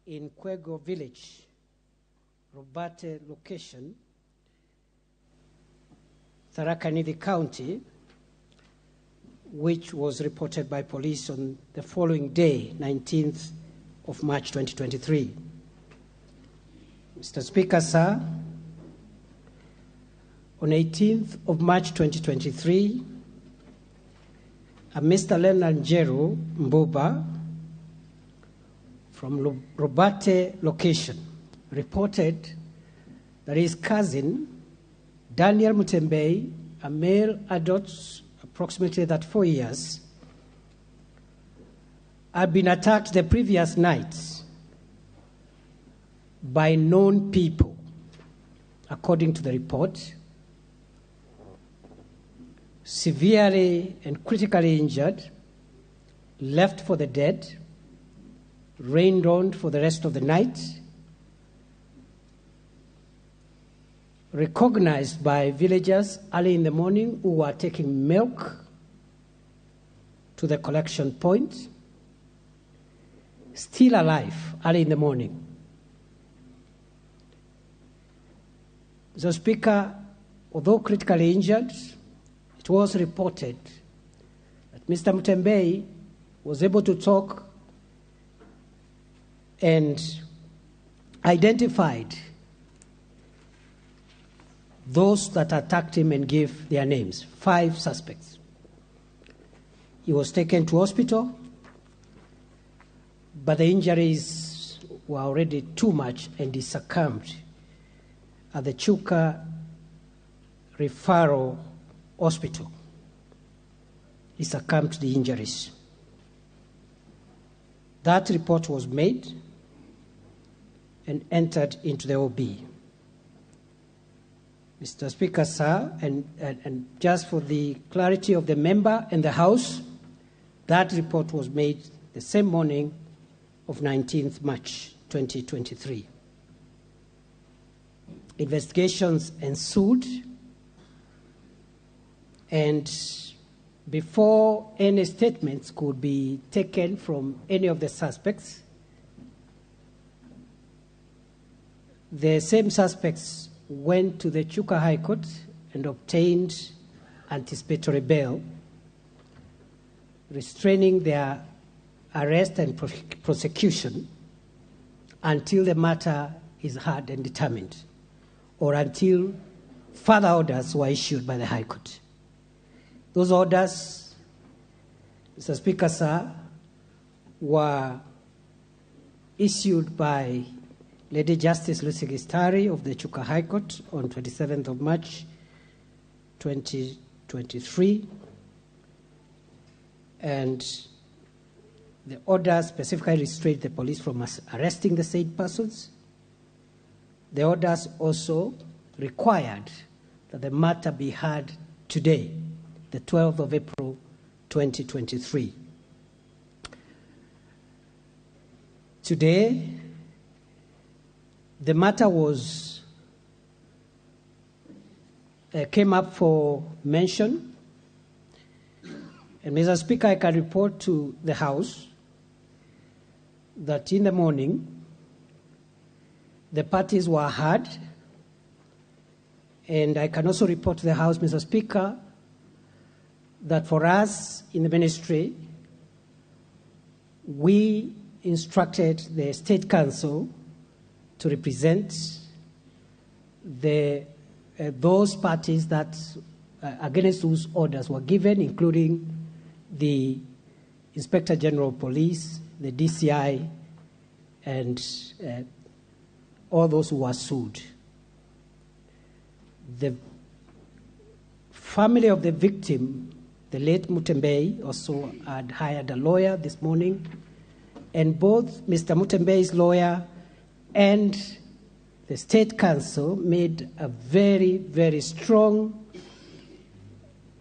in Kwego village, Robert location, Tharaka Nithi County, which was reported by police on the following day, 19th of March 2023. Mr. Speaker, sir, on 18th of March 2023, a Mr. Leonard Njeru Mbuba from Robate location reported that his cousin, Daniel Mutembei, a male adult, approximately 34 years, had been attacked the previous night by known people, according to the report, severely and critically injured, left for the dead, rained on for the rest of the night, recognized by villagers early in the morning who were taking milk to the collection point, still alive early in the morning. Mr. Speaker, although critically injured, it was reported that Mr. Mutembei was able to talk and identified those that attacked him and gave their names, 5 suspects. He was taken to hospital, but the injuries were already too much and he succumbed at the Chuka Referral Hospital. He succumbed to the injuries. That report was made and entered into the OB. Mr. Speaker, sir, and just for the clarity of the member and the House, that report was made the same morning of 19th March 2023. Investigations ensued, and before any statements could be taken from any of the suspects, the same suspects went to the Chuka High Court and obtained anticipatory bail, restraining their arrest and prosecution until the matter is heard and determined, or until further orders were issued by the High Court. Those orders, Mr. Speaker, sir, were issued by Lady Justice Lucy Gistari of the Chuka High Court on 27th of March 2023. And the order specifically restrained the police from arresting the said persons. The orders also required that the matter be heard today, the 12th of April 2023. Today, the matter was came up for mention. And Mr. Speaker, I can report to the House that in the morning, the parties were heard. And I can also report to the House, Mr. Speaker, that for us in the ministry, we instructed the State Council to represent the those parties that against whose orders were given, including the Inspector General of Police, the DCI, and all those who were sued. The family of the victim, the late Mutembei, also had hired a lawyer this morning, and both Mr. Mutembei's lawyer and the State Council made a very, very strong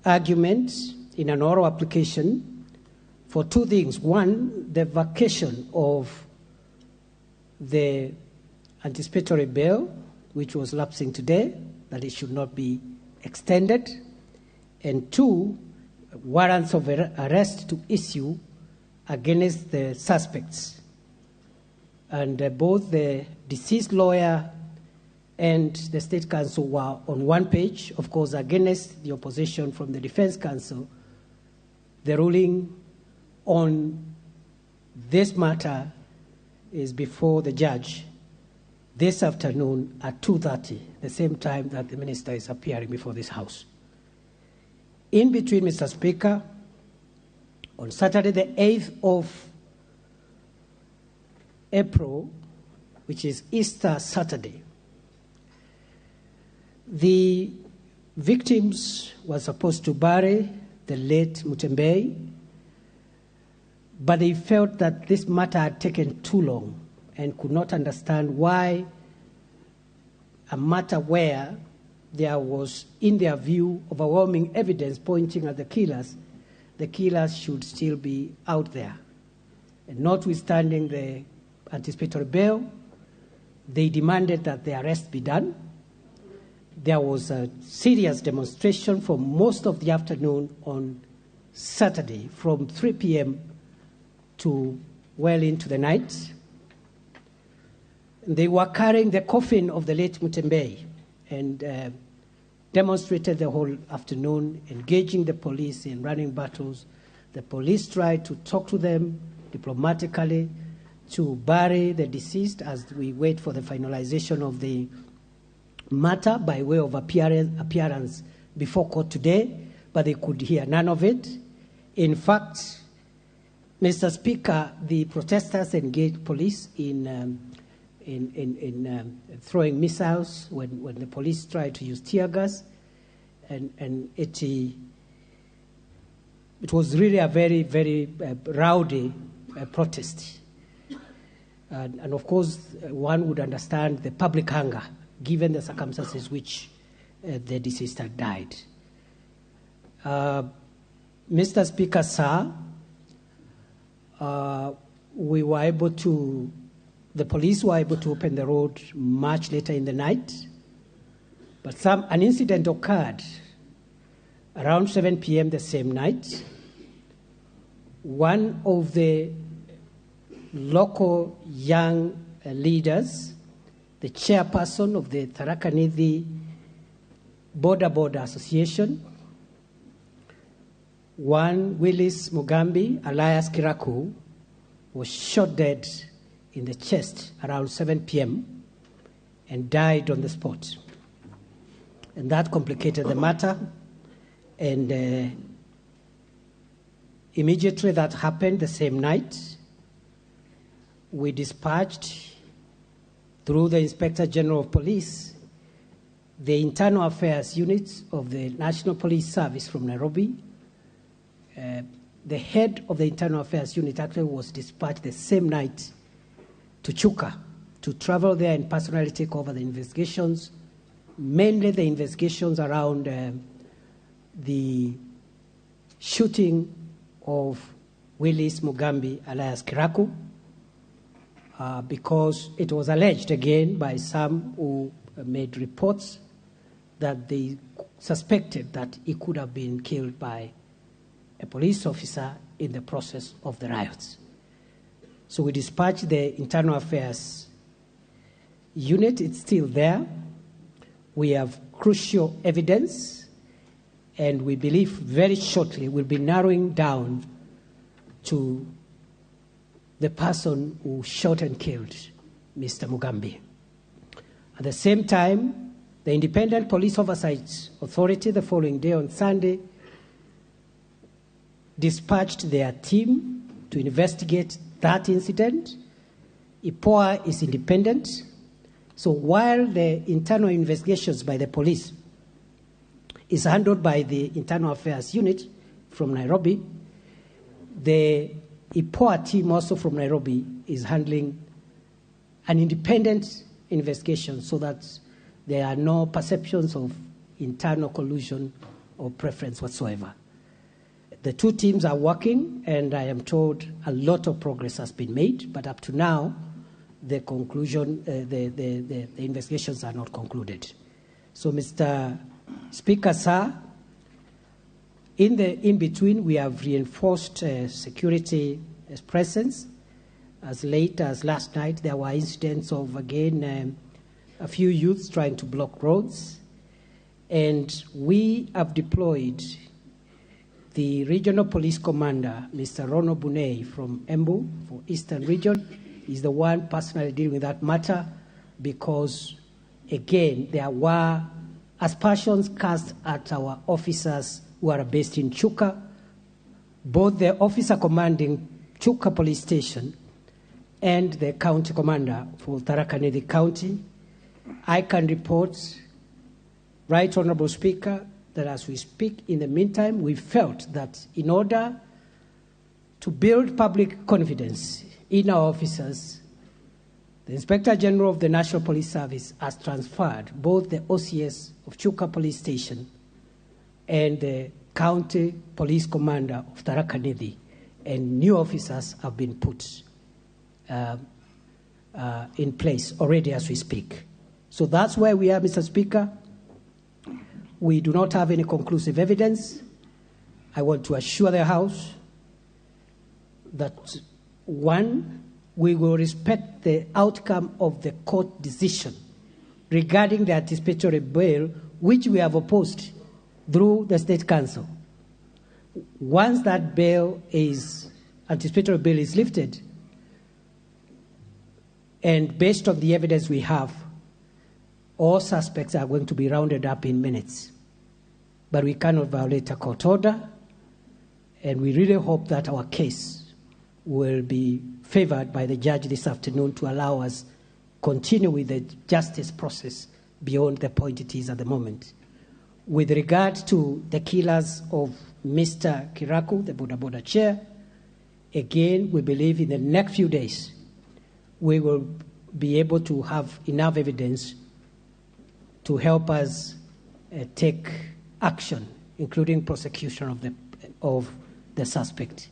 argument in an oral application for two things. One, the vacation of the anticipatory bail, which was lapsing today, that it should not be extended. And two, warrants of arrest to issue against the suspects And both the deceased lawyer and the State Counsel were on one page, of course, against the opposition from the Defense Counsel. The ruling on this matter is before the judge this afternoon at 2:30, the same time that the minister is appearing before this House. In between, Mr. Speaker, on Saturday the 8th of April, which is Easter Saturday, the victims were supposed to bury the late Mutembei, but they felt that this matter had taken too long and could not understand why a matter where there was, in their view, overwhelming evidence pointing at the killers should still be out there. And notwithstanding the anticipatory bail, they demanded that the arrest be done. There was a serious demonstration for most of the afternoon on Saturday from 3 p.m. to well into the night. They were carrying the coffin of the late Mutembei and demonstrated the whole afternoon, engaging the police in running battles. The police tried to talk to them diplomatically to bury the deceased as we wait for the finalization of the matter by way of appearance before court today, but they could hear none of it. In fact, Mr. Speaker, the protesters engaged police in throwing missiles when the police tried to use tear gas, and it was really a very, very rowdy protest. And of course, one would understand the public anger given the circumstances which the deceased had died. Mr. Speaker, sir, we were able to, the police were able to open the road much later in the night, but an incident occurred around 7 p.m. the same night. One of the local young leaders, the chairperson of the Tharaka Nithi Border Border Association, one Willis Mugambi, alias Kiraku, was shot dead in the chest around 7 p.m. and died on the spot. And that complicated the matter. And immediately that happened the same night, we dispatched through the Inspector General of Police, the Internal Affairs Unit of the National Police Service from Nairobi. The head of the Internal Affairs Unit actually was dispatched the same night to Chuka to travel there and personally take over the investigations, mainly the investigations around the shooting of Willis Mugambi, alias Kiraku, because it was alleged again by some who made reports that they suspected that he could have been killed by a police officer in the process of the riots. So we dispatched the Internal Affairs Unit. It's still there. We have crucial evidence, and we believe very shortly we'll be narrowing down to the person who shot and killed Mr. Mugambi. At the same time, the Independent Police Oversight Authority, the following day on Sunday, dispatched their team to investigate that incident. IPOA is independent. So while the internal investigations by the police is handled by the Internal Affairs Unit from Nairobi, the IPOA team also from Nairobi is handling an independent investigation so that there are no perceptions of internal collusion or preference whatsoever. The two teams are working, and I am told a lot of progress has been made, but up to now, the conclusion, the investigations are not concluded. So, Mr. Speaker, sir, in the in-between, we have reinforced security presence. As late as last night, there were incidents of, again, a few youths trying to block roads. And we have deployed the regional police commander, Mr. Rono Bunei from Embu for Eastern Region, is the one personally dealing with that matter because, again, there were aspersions cast at our officers who are based in Chuka, both the officer commanding Chuka Police Station and the county commander for Tharaka Nithi County. I can report, Right Honorable Speaker, that as we speak, in the meantime, we felt that in order to build public confidence in our officers, the Inspector General of the National Police Service has transferred both the OCS of Chuka Police Station and the County Police Commander of Tharaka Nithi, and new officers have been put in place already as we speak. So that's where we are, Mr. Speaker. We do not have any conclusive evidence. I want to assure the House that, one, we will respect the outcome of the court decision regarding the anticipatory bail, which we have opposed through the State Council. Once that anticipatory bail is lifted, and based on the evidence we have, all suspects are going to be rounded up in minutes. But we cannot violate a court order, and we really hope that our case will be favored by the judge this afternoon to allow us continue with the justice process beyond the point it is at the moment. With regard to the killers of Mr. Kiraku, the Boda Boda chair, again, we believe in the next few days we will be able to have enough evidence to help us take action, including prosecution of the suspect.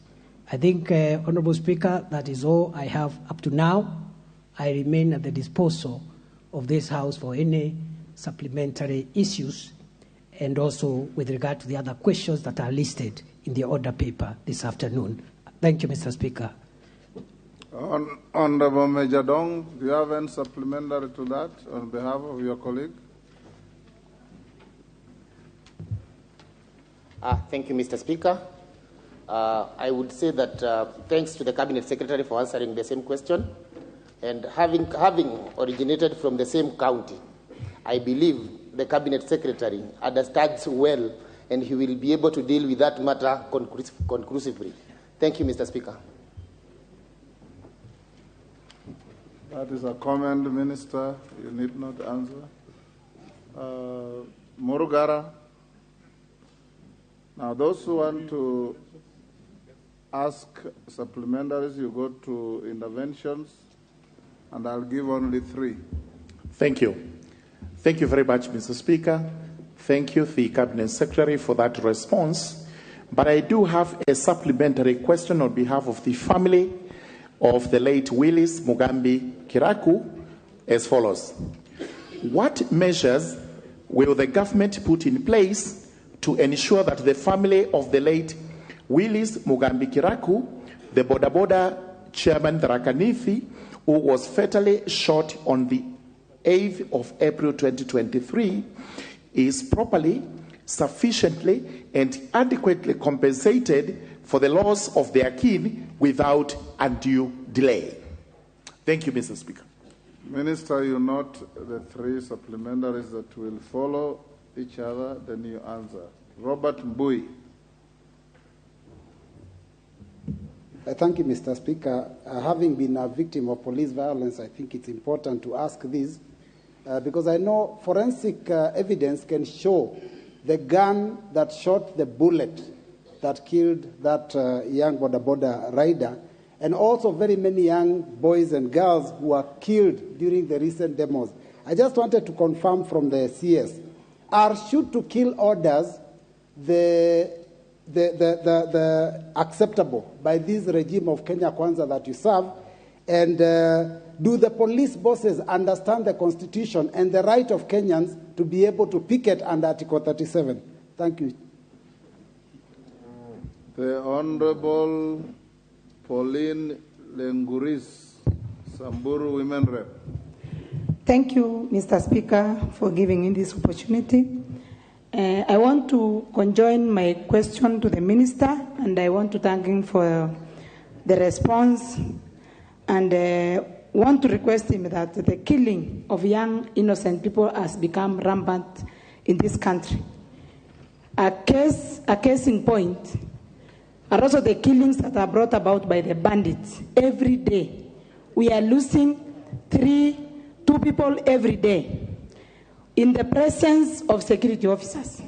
I think, Honorable Speaker, that is all I have up to now. I remain at the disposal of this House for any supplementary issues, and also with regard to the other questions that are listed in the order paper this afternoon. Thank you, Mr. Speaker. Honorable Mejjadonk, do you have any supplementary to that on behalf of your colleague? Thank you, Mr. Speaker. I would say that thanks to the Cabinet Secretary for answering the same question. And having originated from the same county, I believe the Cabinet Secretary understands well and he will be able to deal with that matter conclusively. Thank you, Mr. Speaker. That is a comment, Minister. You need not answer. Murugara. Now, those who want to ask supplementaries, you go to interventions, and I'll give only three. Thank you. Thank you very much, Mr. Speaker. Thank you, the Cabinet Secretary, for that response. But I do have a supplementary question on behalf of the family of the late Willis Mugambi Kiraku as follows. What measures will the government put in place to ensure that the family of the late Willis Mugambi Kiraku, the Boda Boda chairman Tharaka Nithi, who was fatally shot on the 8th of April 2023, is properly, sufficiently, and adequately compensated for the loss of their kin without undue delay? Thank you, Mr. Speaker. Minister, you note the three supplementaries that will follow each other, then you answer. Robert Mbui. Thank you, Mr. Speaker. Having been a victim of police violence, I think it's important to ask this because I know forensic evidence can show the gun that shot the bullet that killed that young Boda Boda rider, and also very many young boys and girls who were killed during the recent demos. I just wanted to confirm from the CS, are shoot-to-kill orders the acceptable by this regime of Kenya Kwanza that you serve? And do the police bosses understand the Constitution and the right of Kenyans to be able to picket under Article 37? Thank you. The Honorable Pauline Lenguris, Samburu Women Rep. Thank you, Mr. Speaker, for giving me this opportunity. I want to conjoin my question to the Minister, and I want to thank him for the response, and want to request him that the killing of young innocent people has become rampant in this country. A case in point are also the killings that are brought about by the bandits every day. We are losing 2 people every day in the presence of security officers.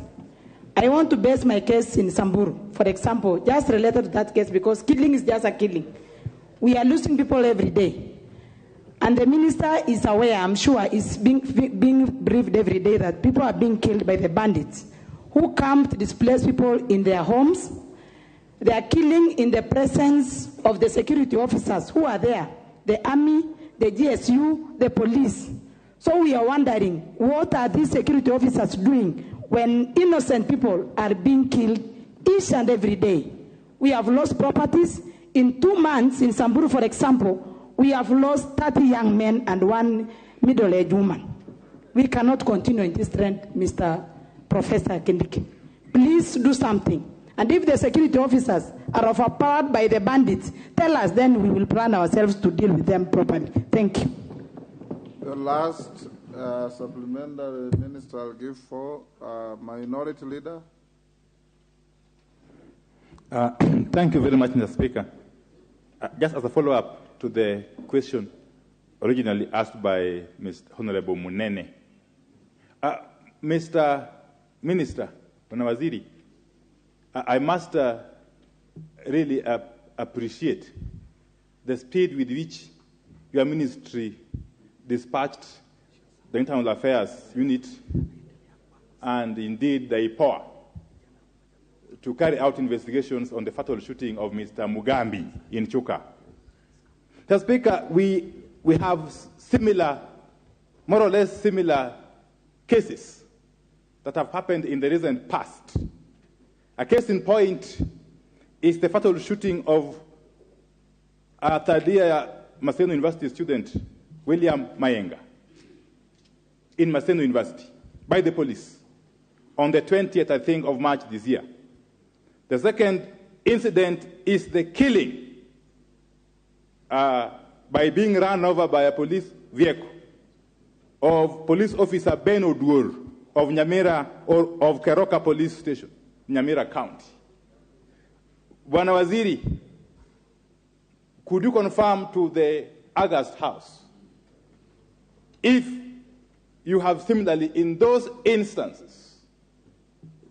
I want to base my case in Samburu, for example, just related to that case, because killing is just a killing. We are losing people every day. And the minister is aware, I'm sure, is being briefed every day that people are being killed by the bandits who come to displace people in their homes. They are killing in the presence of the security officers who are there, the army, the GSU, the police. So we are wondering, what are these security officers doing when innocent people are being killed each and every day? We have lost properties. In 2 months in Samburu, for example, we have lost 30 young men and 1 middle-aged woman. We cannot continue in this trend, Mr. Professor Kindiki. Please do something. And if the security officers are overpowered by the bandits, tell us, then we will plan ourselves to deal with them properly. Thank you. The last supplementary, Minister, I'll give for Minority Leader. Thank you very much, Mr. Speaker. Just as a follow-up to the question originally asked by Mr. Honorable Munene. Mr. Minister, Bwana Waziri, I must really appreciate the speed with which your ministry dispatched the Internal Affairs Unit and indeed the IPOA to carry out investigations on the fatal shooting of Mr. Mugambi in Chuka. Mr. Speaker, we have similar, more or less similar cases that have happened in the recent past. A case in point is the fatal shooting of a third-year Maseno University student, William Mayenga, in Maseno University by the police on the 20th, I think, of March this year. The second incident is the killing by being run over by a police vehicle of police officer Ben Oduor of Nyamira or of Keroka Police Station, Nyamira County. Bwana Waziri, could you confirm to the August House if you have similarly, in those instances,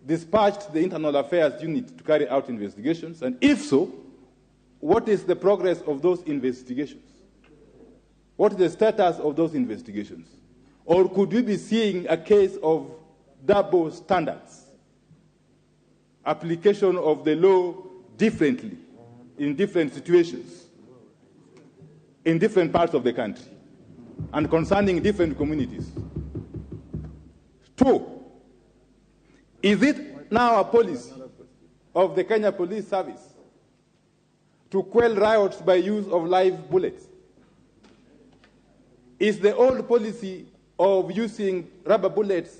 dispatched the Internal Affairs Unit to carry out investigations? And if so, what is the progress of those investigations? What is the status of those investigations? Or could we be seeing a case of double standards, application of the law differently in different situations, in different parts of the country, and concerning different communities? 2, is it now a policy of the Kenya Police Service to quell riots by use of live bullets? Is the old policy of using rubber bullets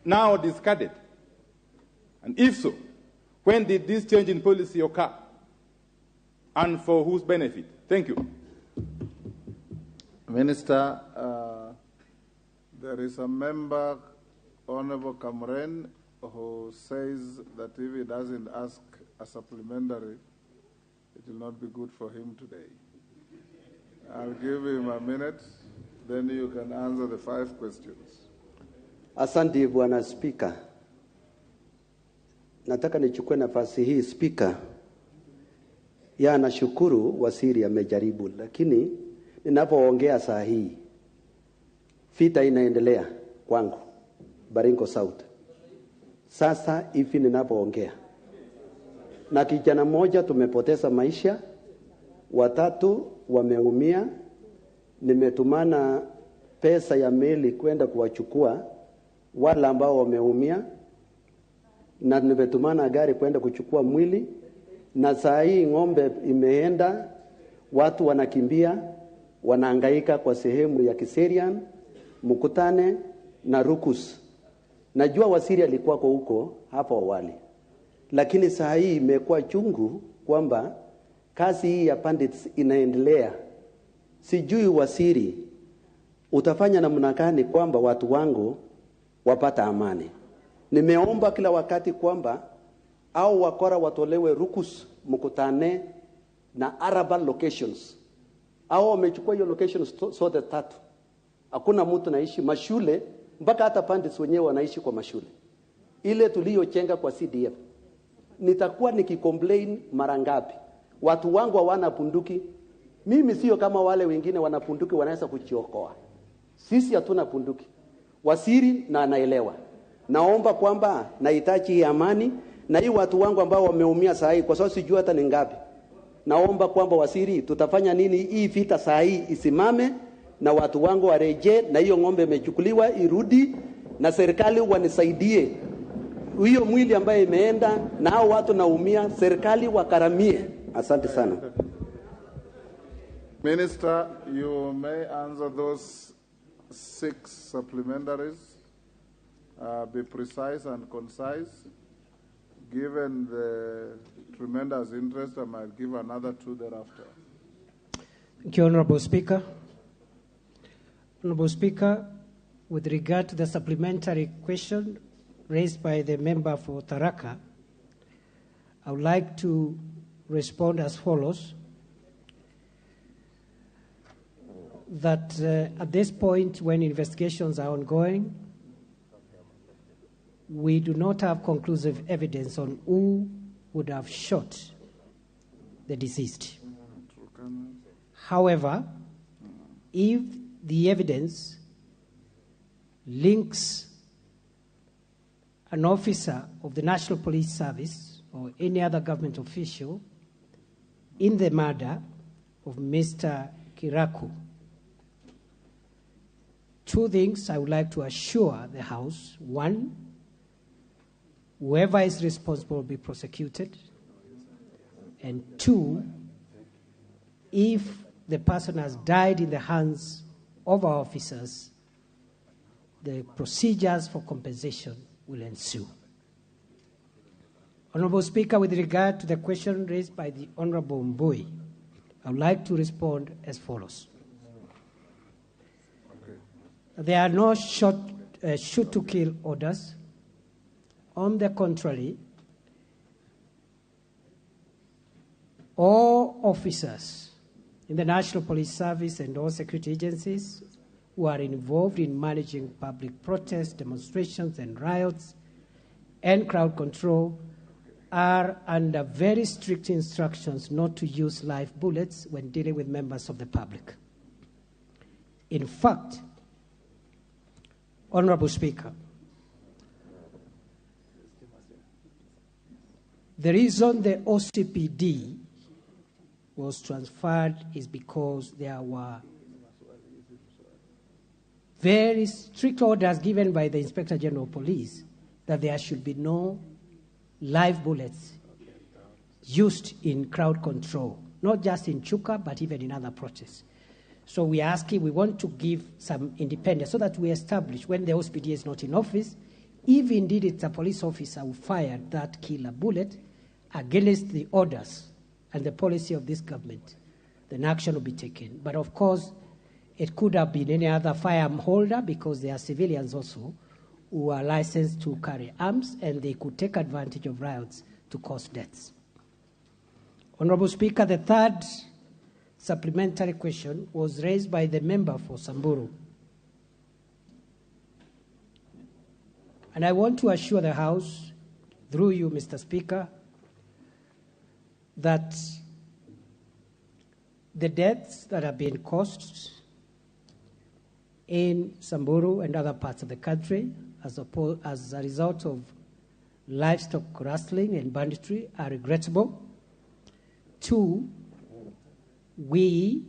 now discarded? And if so, when did this change in policy occur? And for whose benefit? Thank you. Minister, there is a member, Honorable Kamren, who says that if he doesn't ask a supplementary, it will not be good for him today. I'll give him a minute, then you can answer the 5 questions. Asante Bwana Speaker. Nataka nichukue nafasi hii Speaker. Ya nashukuru waziri amejaribu, lakini ninapoongea saa hii vita inaendelea kwangu Baringo South. Sasa hivi ninapoongea, na kijana mmoja tumepoteza maisha, 3 wameumia. Nimetumana pesa ya meli kwenda kuwachukua wale ambao wameumia, na nimetumana gari kwenda kuchukua mwili, na saa hii ng'ombe imeenda Watu wanakimbia, wanahangaika kwa sehemu ya Kiserian, Mkutane na Rukus. Najua waziri alikuwa kwa huko hapo awali, lakini saa hii imekuwa chungu kwamba kazi hii ya bandits inaendelea. Sijui waziri utafanya namna gani kwamba watu wangu wapata amani. Nimeomba kila wakati kwamba au wakora watolewe Rukus, Mkutane na Araba locations. Au wamechukua hiyo locations zote tatu. Hakuna mtu naishi mashule, mpaka hata bandits wenyewe wanaishi kwa mashule ile tuliyojenga kwa CDF. Nitakuwa nikicomplain mara ngapi? Watu wangu hawana bunduki. Mimi sio kama wale wengine wana bunduki wanaweza kujiokoa. Sisi hatuna bunduki. Waziri na anaelewa. Naomba kwamba nahitaji hii amani na hii watu wangu ambao wameumia saa hii, kwa sababu sijui hata ni ngapi. Naomba kwamba waziri, tutafanya nini hii vita saa hii isimame na watu wangu warejee, na hiyo ng'ombe imechukuliwa irudi, na serikali wanisaidie hiyo mwili ambayo imeenda na hao watu naumia, serikali wakaramie. Asante sana. Minister, you may answer those 6 supplementaries. Be precise and concise. Given the tremendous interest, I might give another 2 thereafter. Thank you, Honorable Speaker. Honorable Speaker, with regard to the supplementary question raised by the member for Tharaka, I would like to respond as follows. That at this point, when investigations are ongoing, we do not have conclusive evidence on who would have shot the deceased. However, if the evidence links an officer of the National Police Service or any other government official in the murder of Mr. Kiraku, 2 things I would like to assure the House. 1, whoever is responsible will be prosecuted. And 2, if the person has died in the hands of our officers, the procedures for compensation will ensue. Honorable Speaker, with regard to the question raised by the Honorable Mbui, I would like to respond as follows. There are no shoot-to-kill orders. On the contrary, all officers in the National Police Service and all security agencies who are involved in managing public protests, demonstrations, and riots, and crowd control are under very strict instructions not to use live bullets when dealing with members of the public. In fact, Honorable Speaker, the reason the OCPD was transferred is because there were very strict orders given by the Inspector General of Police that there should be no live bullets used in crowd control, not just in Chuka, but even in other protests. So we are asking, we want to give some independence so that we establish when the OCPD is not in office, if indeed it's a police officer who fired that killer bullet against the orders and the policy of this government, then action will be taken. But of course, it could have been any other firearm holder, because there are civilians also who are licensed to carry arms, and they could take advantage of riots to cause deaths. Honorable Speaker, the third supplementary question was raised by the member for Samburu. And I want to assure the House, through you, Mr. Speaker, that the deaths that have been caused in Samburu and other parts of the country as a result of livestock rustling and banditry are regrettable. 2, we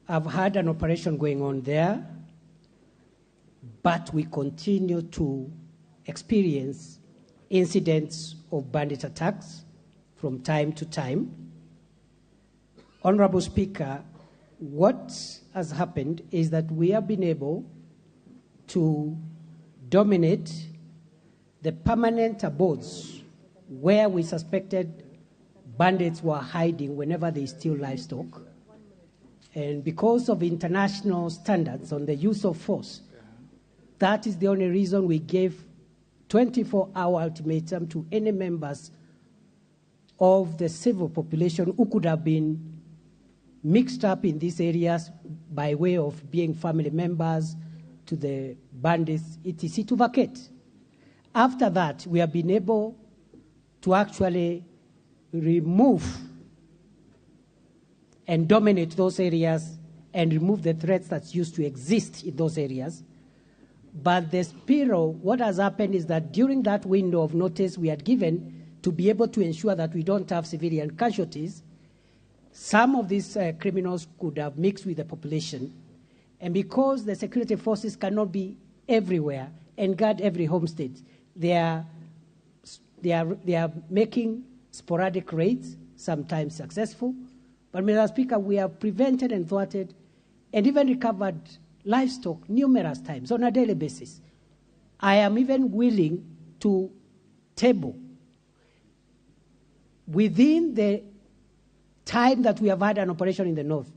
have had an operation going on there, but we continue to experience incidents of bandit attacks from time to time. Honorable Speaker, what has happened is that we have been able to dominate the permanent abodes where we suspected bandits were hiding whenever they steal livestock. And because of international standards on the use of force, that is the only reason we gave 24-hour ultimatum to any members of the civil population who could have been mixed up in these areas by way of being family members to the bandits, etc., to vacate. After that, we have been able to actually remove and dominate those areas and remove the threats that used to exist in those areas. But the Spiro, what has happened is that during that window of notice we had given to be able to ensure that we don't have civilian casualties, some of these criminals could have mixed with the population. And because the security forces cannot be everywhere and guard every homestead, they are making sporadic raids, sometimes successful. But, Mr. Speaker, we have prevented and thwarted and even recovered livestock numerous times on a daily basis. I am even willing to table within the time that we have had an operation in the north,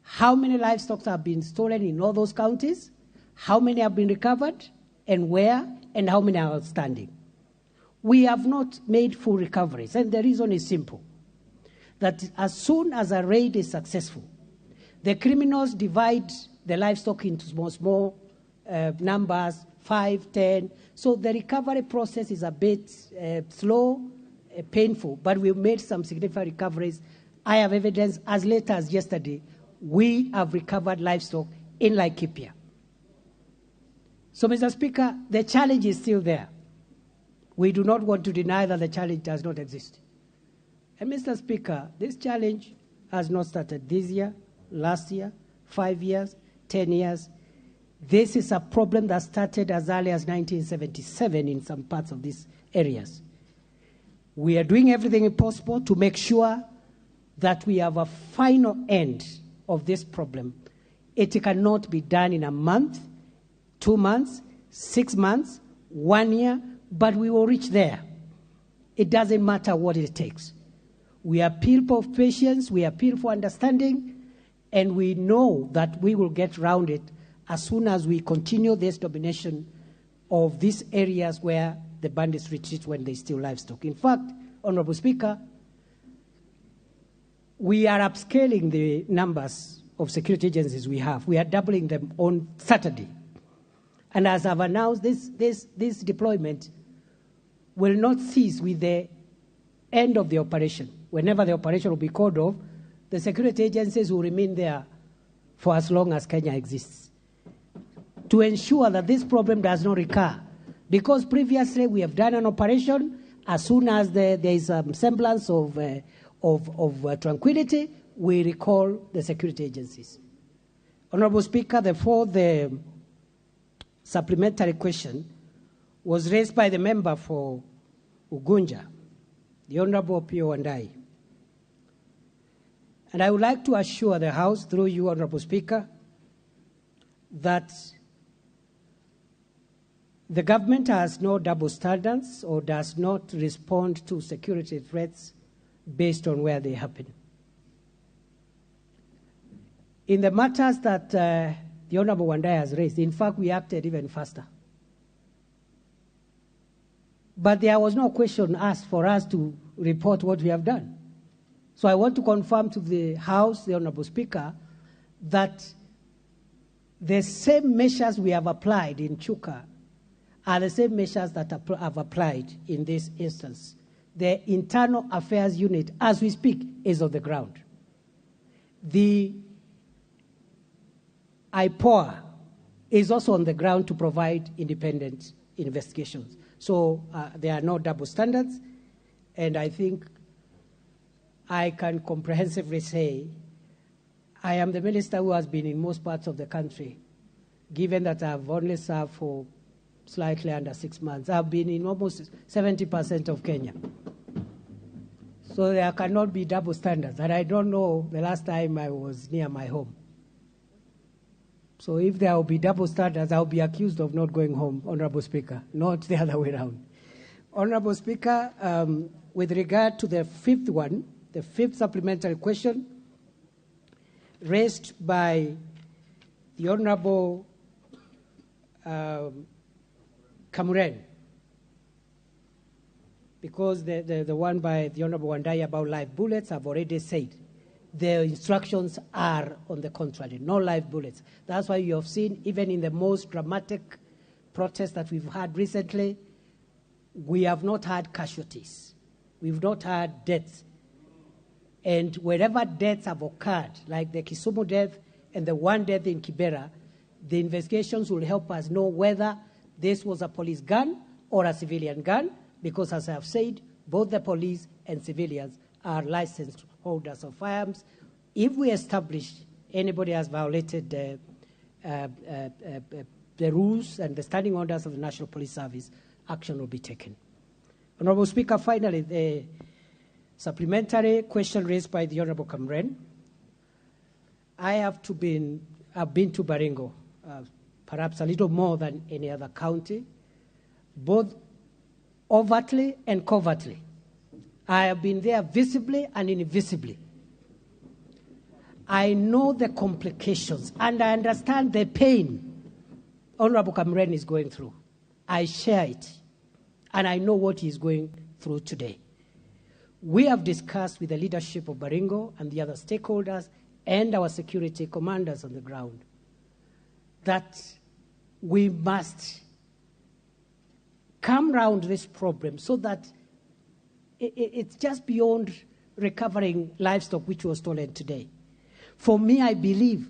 how many livestock have been stolen in all those counties, how many have been recovered, and where, and how many are outstanding. We have not made full recoveries, and the reason is simple, that as soon as a raid is successful, the criminals divide the livestock into small numbers, 5, 10. So the recovery process is a bit slow, painful, but we've made some significant recoveries. I have evidence as late as yesterday, we have recovered livestock in Laikipia. So, Mr. Speaker, the challenge is still there. We do not want to deny that the challenge does not exist. And, Mr. Speaker, this challenge has not started this year, last year, 5 years, 10 years. This is a problem that started as early as 1977 in some parts of these areas. We are doing everything possible to make sure that we have a final end of this problem. It cannot be done in a month, 2 months, 6 months, 1 year, but we will reach there. It doesn't matter what it takes. We appeal for patience, we appeal for understanding, and we know that we will get round it as soon as we continue this domination of these areas where the bandits retreat when they steal livestock. In fact, Honorable Speaker, we are upscaling the numbers of security agencies we have. We are doubling them on Saturday. And as I've announced, this deployment will not cease with the end of the operation. Whenever the operation will be called off, the security agencies will remain there for as long as Kenya exists, to ensure that this problem does not recur. Because previously we have done an operation, as soon as there is some semblance of tranquility, we recall the security agencies. Honorable Speaker, therefore, the supplementary question was raised by the member for Ugunja, the Honorable Opiyo Wandayi. And I would like to assure the House, through you, Honorable Speaker, that the government has no double standards or does not respond to security threats based on where they happen. In the matters that the Honorable Wandayi has raised, in fact, we acted even faster. But there was no question asked for us to report what we have done. So I want to confirm to the House, the Honorable Speaker, that the same measures we have applied in Chuka are the same measures that have applied in this instance. The Internal Affairs Unit, as we speak, is on the ground. The IPOA is also on the ground to provide independent investigations. So there are no double standards, and I think I can comprehensively say I am the minister who has been in most parts of the country, given that I've only served for slightly under 6 months. I've been in almost 70% of Kenya. So there cannot be double standards. And I don't know the last time I was near my home. So if there will be double standards, I'll be accused of not going home, Honorable Speaker, not the other way around. Honorable Speaker, with regard to the fifth one, the fifth supplementary question raised by the Honorable Kamuren, because the one by the Honorable Wandai about live bullets, I've already said. The instructions are on the contrary, no live bullets. That's why you have seen, even in the most dramatic protests that we've had recently, we have not had casualties. We've not had deaths. And wherever deaths have occurred, like the Kisumu death and the one death in Kibera, the investigations will help us know whether this was a police gun or a civilian gun, because as I have said, both the police and civilians are licensed holders of firearms. If we establish anybody has violated the rules and the standing orders of the National Police Service, action will be taken. Honorable Speaker, finally, the supplementary question raised by the Honorable Kamren. I have been to Baringo, perhaps a little more than any other county, both overtly and covertly. I have been there visibly and invisibly. I know the complications and I understand the pain Honorable Kamren is going through. I share it and I know what he is going through today. We have discussed with the leadership of Baringo and the other stakeholders and our security commanders on the ground that we must come round this problem so that it's just beyond recovering livestock which was stolen today. For me, I believe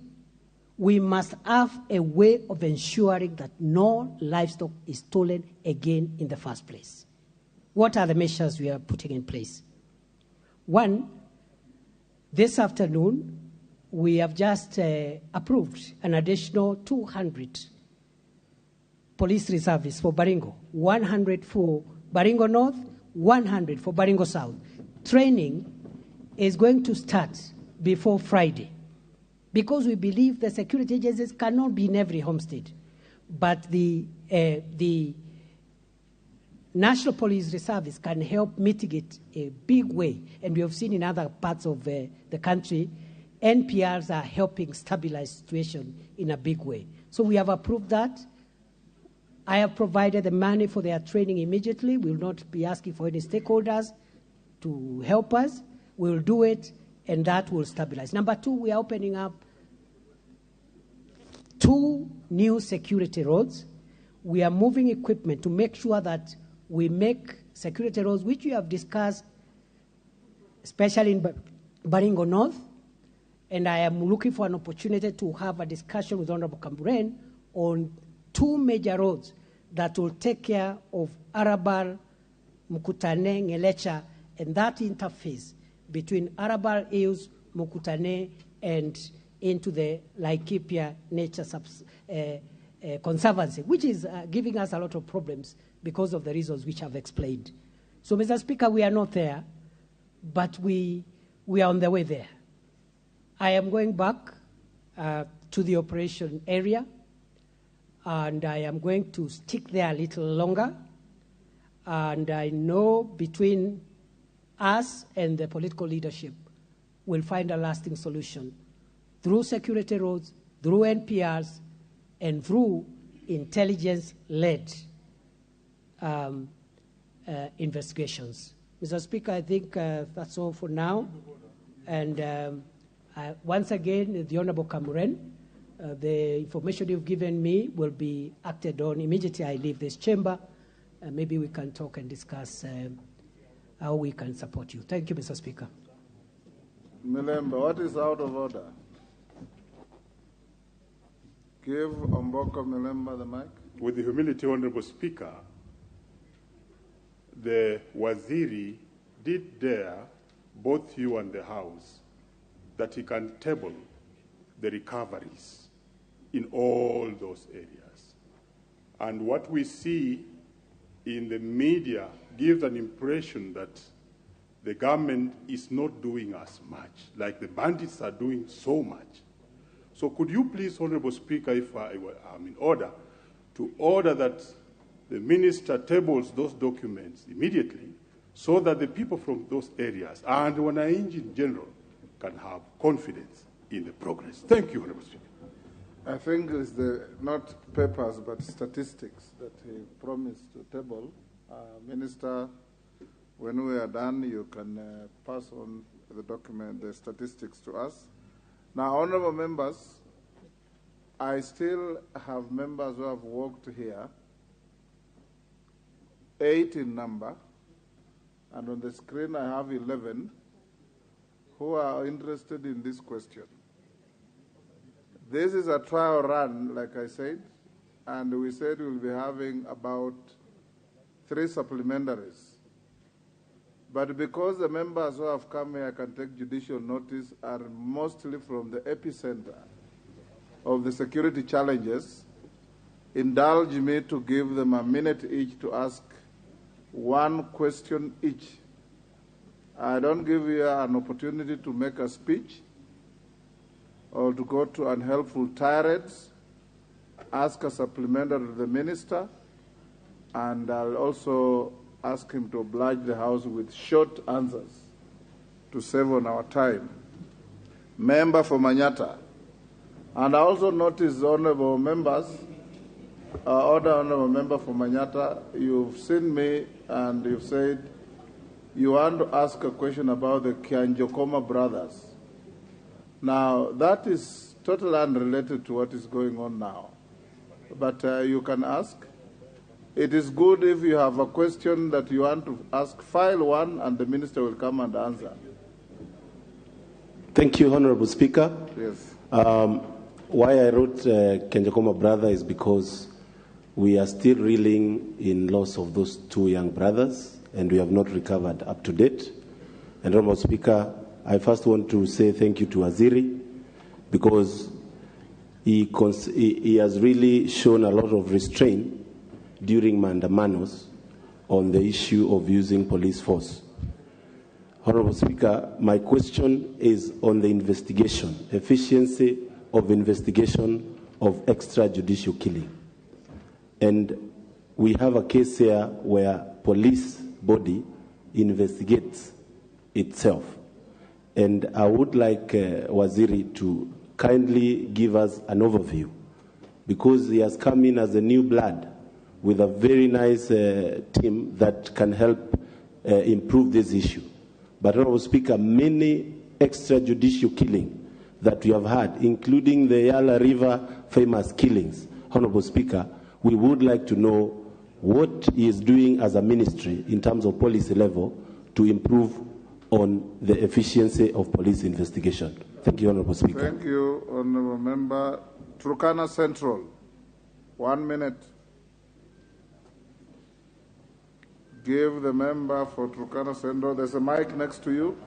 we must have a way of ensuring that no livestock is stolen again in the first place. What are the measures we are putting in place? One, this afternoon, we have just approved an additional 200 police reservists for Baringo, 100 for Baringo North, 100 for Baringo South. Training is going to start before Friday because we believe the security agencies cannot be in every homestead. But the National Police Reservice can help mitigate a big way. And we have seen in other parts of the country, NPRs are helping stabilize the situation in a big way. So we have approved that. I have provided the money for their training immediately. We will not be asking for any stakeholders to help us. We will do it, and that will stabilize. Number two, we are opening up 2 new security roads. We are moving equipment to make sure that we make security roads, which we have discussed, especially in Baringo North. And I am looking for an opportunity to have a discussion with Honorable Kamren on 2 major roads that will take care of Arabal, Mukutane, Ngelecha, and that interface between Arabal Hills, Mukutane, and into the Laikipia Nature Conservancy, which is giving us a lot of problems because of the reasons which I've explained. So, Mr. Speaker, we are not there, but we are on the way there. I am going back to the operation area, and I am going to stick there a little longer. And I know between us and the political leadership, we'll find a lasting solution through security roads, through NPRs, and through intelligence-led investigations. Mr. Speaker, I think that's all for now. And once again, the Honorable Kamuren, the information you've given me will be acted on immediately I leave this chamber. Maybe we can talk and discuss how we can support you. Thank you, Mr. Speaker. Milemba, what is out of order? Give Omboko Milemba the mic. With the humility, Honorable Speaker, the Waziri did dare both you and the House that he can table the recoveries in all those areas. And what we see in the media gives an impression that the government is not doing as much, like the bandits are doing so much. So could you please, Honorable Speaker, if I am in order, to order that the minister tables those documents immediately so that the people from those areas and Wananchi in general can have confidence in the progress. Thank you, Honorable Speaker. I think it's the, not papers, but statistics that he promised to table. Minister, when we are done, you can pass on the document, the statistics to us. Now, honorable members, I still have members who have worked here, 8 in number, and on the screen I have 11 who are interested in this question. This is a trial run, like I said, and we said we'll be having about 3 supplementaries. But because the members who have come here can take judicial notice are mostly from the epicenter of the security challenges, indulge me to give them a minute each to ask one question each. I don't give you an opportunity to make a speech or to go to unhelpful tirades. Ask a supplementary to the minister, and I'll also ask him to oblige the House with short answers to save on our time. Member for Manyatta. And I also notice, honorable members, order honorable member for Manyatta, you've seen me and you've said you want to ask a question about the Kianjokoma brothers. Now, that is totally unrelated to what is going on now. But you can ask. It is good if you have a question that you want to ask, file one and the minister will come and answer. Thank you, Honorable Speaker. Yes. Why I wrote Kianjokoma brother is because we are still reeling in loss of those 2 young brothers and we have not recovered up to date. And Honorable Speaker, I first want to say thank you to Waziri because he has really shown a lot of restraint during maandamanos on the issue of using police force. Honorable Speaker, my question is on the investigation, efficiency of investigation of extrajudicial killing. And we have a case here where police body investigates itself. And I would like Waziri to kindly give us an overview, because he has come in as a new blood with a very nice team that can help improve this issue. But, Honorable Speaker, many extrajudicial killing that we have had, including the Yala River famous killings, Honorable Speaker, we would like to know what he is doing as a ministry in terms of policy level to improve on the efficiency of police investigation. Thank you, Honorable Speaker. Thank you, Honorable Member. Turkana Central, 1 minute. Give the member for Turkana Central. There's a mic next to you.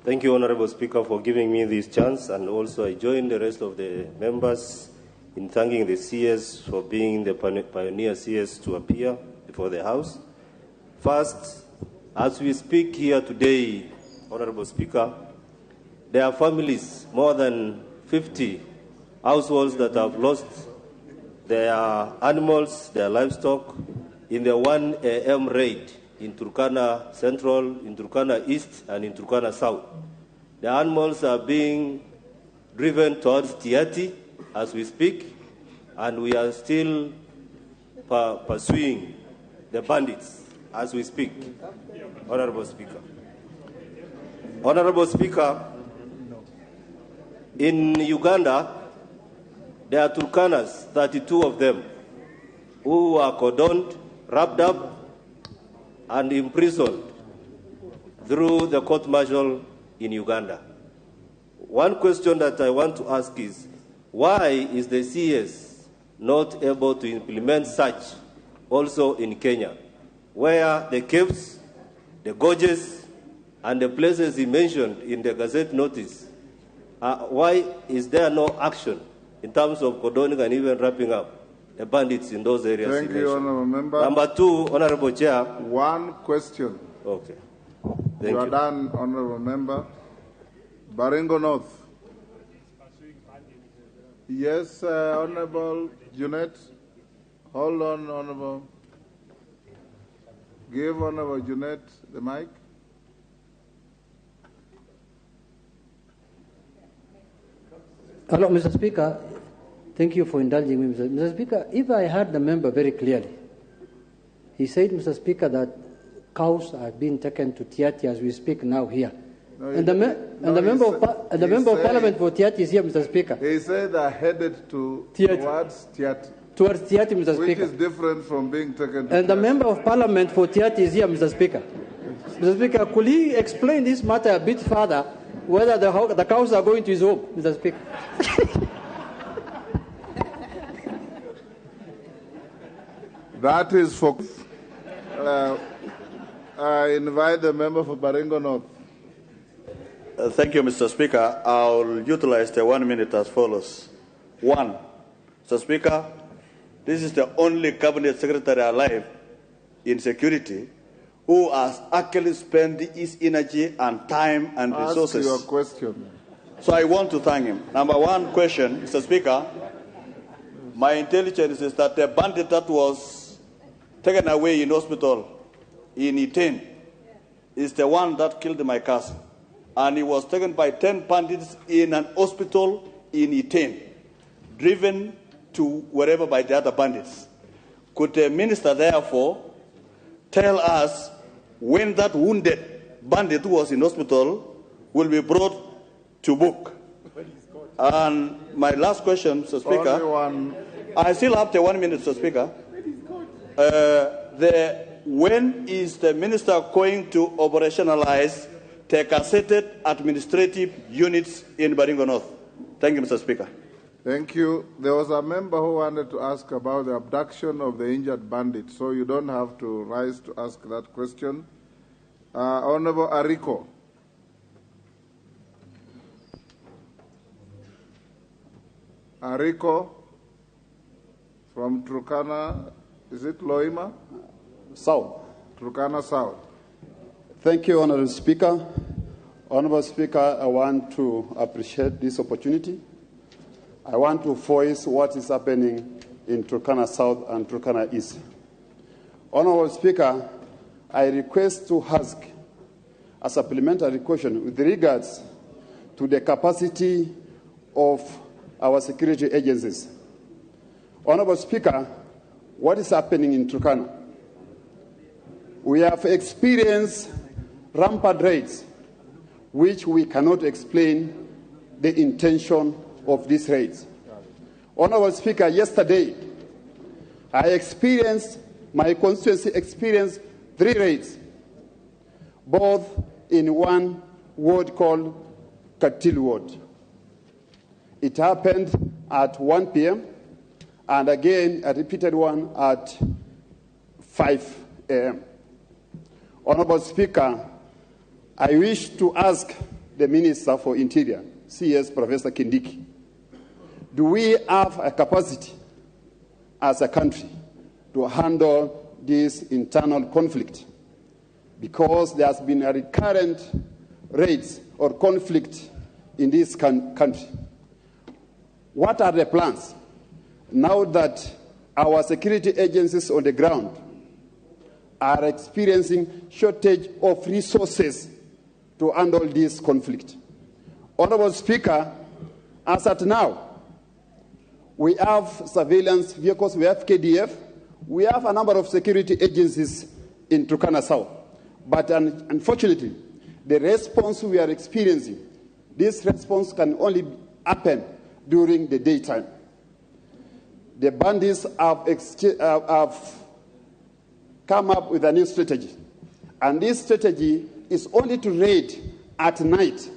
Thank you, Honorable Speaker, for giving me this chance. And also I join the rest of the members in thanking the CS for being the pioneer CS to appear before the House. First, as we speak here today, Honorable Speaker, there are families, more than 50 households that have lost their animals, their livestock, in the 1 a.m. raid in Turkana Central, in Turkana East, and in Turkana South. The animals are being driven towards Tiati as we speak, and we are still pursuing the bandits as we speak, Honorable Speaker. Honorable Speaker, in Uganda, there are Turkanas, 32 of them, who are cordoned, wrapped up, and imprisoned through the court-martial in Uganda. One question that I want to ask is, why is the CS not able to implement such also in Kenya, where the caves, the gorges, and the places he mentioned in the Gazette notice, why is there no action in terms of cordoning and even wrapping up the bandits in those areas? Thank you, Honourable Member. Number two, Honourable Chair. One question. Okay. Thank You are you. done, Honorable Member. Baringo North. Yes, Honorable Junet. Hold on, Honorable. Give Honorable Junet the mic. Hello, Mr. Speaker. Thank you for indulging me, Mr. Speaker. If I heard the member very clearly, he said, Mr. Speaker, that cows are being taken to Tiaty as we speak now here. No, and the, no, and the he member of, and the he member of said- Parliament for Tiaty is here, Mr. Speaker. He said they're headed Tiaty. towards Tiaty. Towards Tiaty, Mr. Which Speaker. is different from being taken to And the Tiaty. member of Parliament for Tiaty is here, Mr. Speaker. Mr. Speaker, could he explain this matter a bit further, whether the cows are going to his home, Mr. Speaker? That is for. I invite the member for Baringo North. Thank you, Mr. Speaker. I'll utilize the 1 minute as follows. 1, Mr. Speaker, this is the only cabinet secretary alive in security who has actually spent his energy and time and Ask resources. your question. So I want to thank him. Number one question, Mr. Speaker, my intelligence is that the bandit that was taken away in hospital in Iten is the one that killed my cousin. And he was taken by 10 bandits in an hospital in Iten, driven to wherever by the other bandits. Could the minister therefore tell us when that wounded bandit who was in hospital will be brought to book? And my last question, Mr. Speaker. Only one. I still have the 1 minute, Mr. Speaker. When is the minister going to operationalize the gazetted administrative units in Baringo North? Thank you, Mr. Speaker. Thank you. There was a member who wanted to ask about the abduction of the injured bandit, so you don't have to rise to ask that question. Honorable Ariko. Ariko from Turkana, is it Loima? South. Turkana South. Thank you, Honorable Speaker. Honorable Speaker, I want to appreciate this opportunity. I want to voice what is happening in Turkana South and Turkana East. Honorable Speaker, I request to ask a supplementary question with regards to the capacity of our security agencies. Honorable Speaker, what is happening in Turkana? We have experienced rampant raids, which we cannot explain the intention of these raids. Honorable Speaker, yesterday, my constituency experienced 3 raids, both in one ward called Katil Ward. It happened at 1 p.m. and again a repeated one at 5 a.m. Honorable Speaker, I wish to ask the Minister for Interior, CS Professor Kindiki, do we have a capacity as a country to handle this internal conflict? Because there has been a recurrent raids or conflict in this country. What are the plans now that our security agencies on the ground are experiencing shortage of resources to handle this conflict? Honorable Speaker, as at now, we have surveillance vehicles, we have KDF, we have a number of security agencies in Turkana South. But unfortunately, the response we are experiencing, this response can only happen during the daytime. The bandits have come up with a new strategy. And this strategy is only to raid at night.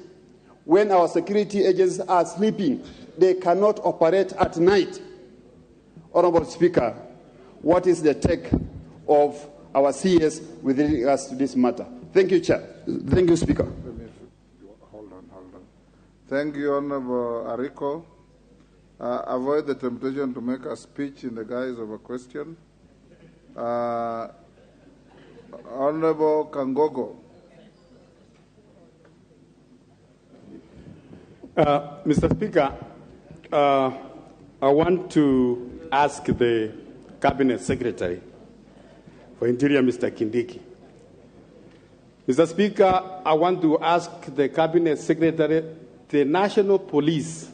When our security agents are sleeping, they cannot operate at night. Honorable Speaker, what is the take of our CS with regards to this matter? Thank you, Chair. Thank you, Speaker. Hold on, hold on. Thank you, Honorable Ariko. Avoid the temptation to make a speech in the guise of a question. Honorable Kangogo. Mr. Speaker, I want to ask the Cabinet Secretary for Interior, Mr. Kindiki. Mr. Speaker, I want to ask the Cabinet Secretary, the National Police,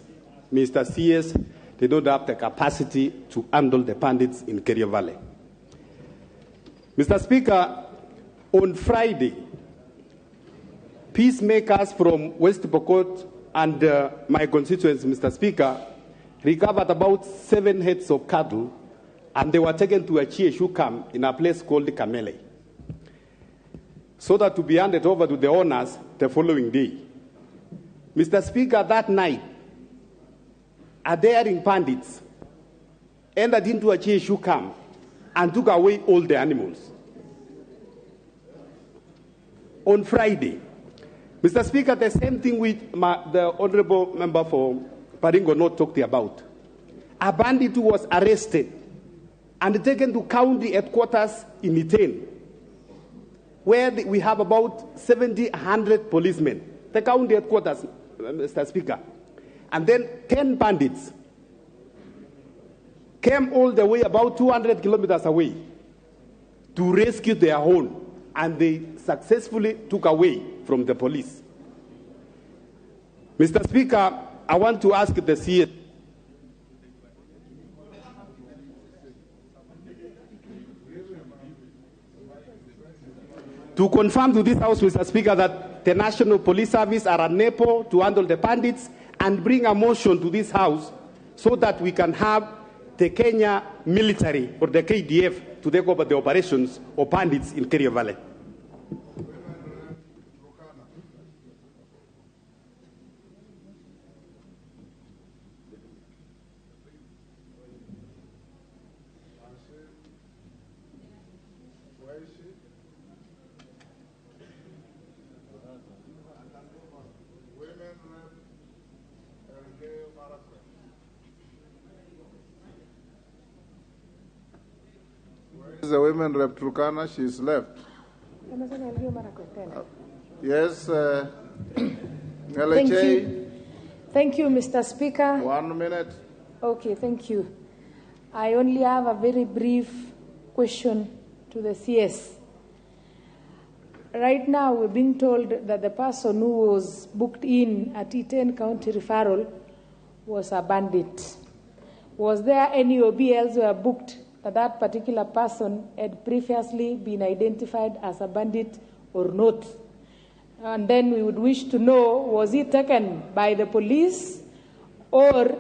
Mr. CS, they don't have the capacity to handle the bandits in Kerio Valley. Mr. Speaker, on Friday, peacemakers from West Pokot and my constituents, Mr. Speaker, recovered about 7 heads of cattle, and they were taken to a GSU camp in a place called Kamele, so that to be handed over to the owners the following day. Mr. Speaker, that night, a daring bandits entered into a GSU camp and took away all the animals. On Friday, Mr. Speaker, the same thing with the Honorable Member for Baringo North talked about. A bandit who was arrested and taken to county headquarters in Iten, where we have about 700 policemen. The county headquarters, Mr. Speaker. And then 10 bandits came all the way about 200 kilometers away to rescue their own, and they successfully took away from the police. Mr. Speaker, I want to ask the CS to confirm to this House, Mr. Speaker, that the National Police Service are unable to handle the bandits, and bring a motion to this House so that we can have the Kenya military or the KDF to take over the operations of bandits in Kerio Valley. The women rep Turkana, she's left. Yes, Thank you. Thank you, Mr. Speaker. 1 minute. Okay, thank you. I only have a very brief question to the CS. Right now, we're being told that the person who was booked in at Iten County Referral was a bandit. Was there any OB elsewhere booked that particular person had previously been identified as a bandit or not? And then we would wish to know, was he taken by the police, or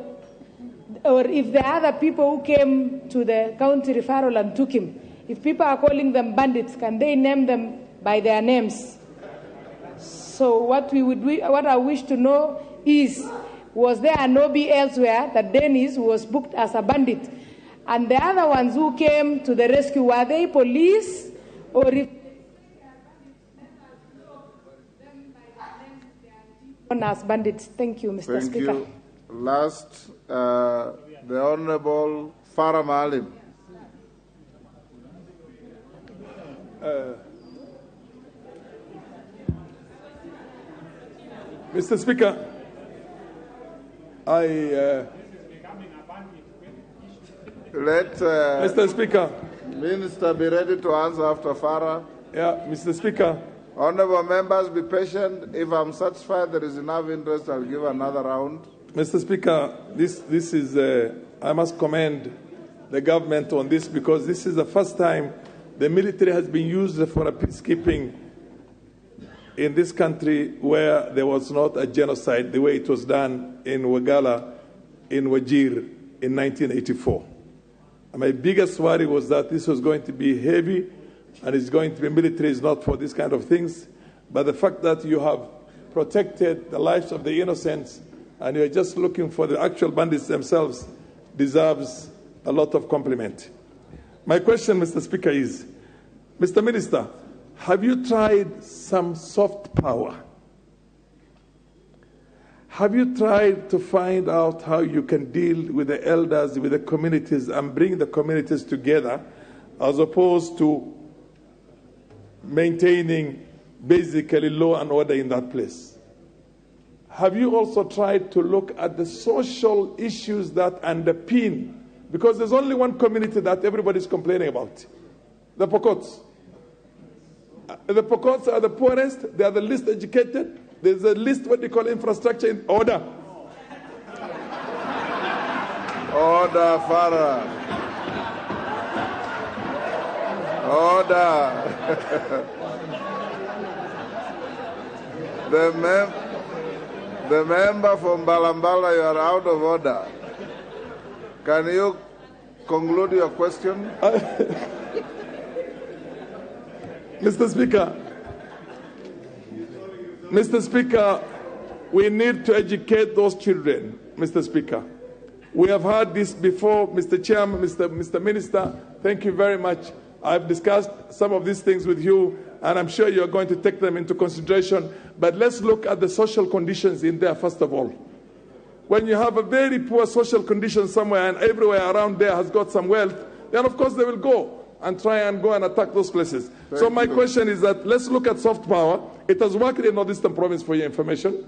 if the other people who came to the county referral and took him, if people are calling them bandits, can they name them by their names? So what I wish to know is, was there an OB elsewhere that Dennis was booked as a bandit? And the other ones who came to the rescue, were they police or if as bandits? Thank you, Mr. Thank Speaker. You. Last, the Honorable Farah Maalim. Mr. Speaker, Let Mr. Speaker, Minister be ready to answer after Farah. Yeah, Mr. Speaker. Honorable members, be patient. If I'm satisfied there is enough interest, I'll give another round. Mr. Speaker, this is I must commend the government on this, because this is the first time the military has been used for a peacekeeping in this country where there was not a genocide the way it was done in Wagala, in Wajir in 1984. And my biggest worry was that this was going to be heavy and it's going to be military is not for this kind of things. But the fact that you have protected the lives of the innocents and you're just looking for the actual bandits themselves deserves a lot of compliment. My question, Mr. Speaker, is, Mr. Minister, have you tried some soft power? Have you tried to find out how you can deal with the elders, with the communities, and bring the communities together, as opposed to maintaining basically law and order in that place. Have you also tried to look at the social issues that underpin? Because there's only one community that everybody's complaining about, the Pokots. The Pokots are the poorest, they are the least educated, there's the least what they call infrastructure in order. Order, Farah. Order. The member from Balambala, you are out of order. Can you conclude your question? Mr. Speaker, we need to educate those children, Mr. Speaker. We have heard this before, Mr. Chairman, Mr. Minister, thank you very much. I've discussed some of these things with you, and I'm sure you're going to take them into consideration. But let's look at the social conditions in there, first of all. When you have a very poor social condition somewhere and everywhere around there has got some wealth, then of course they will go and try and go and attack those places. So my question is that let's look at soft power. It has worked in Northeastern Province, for your information.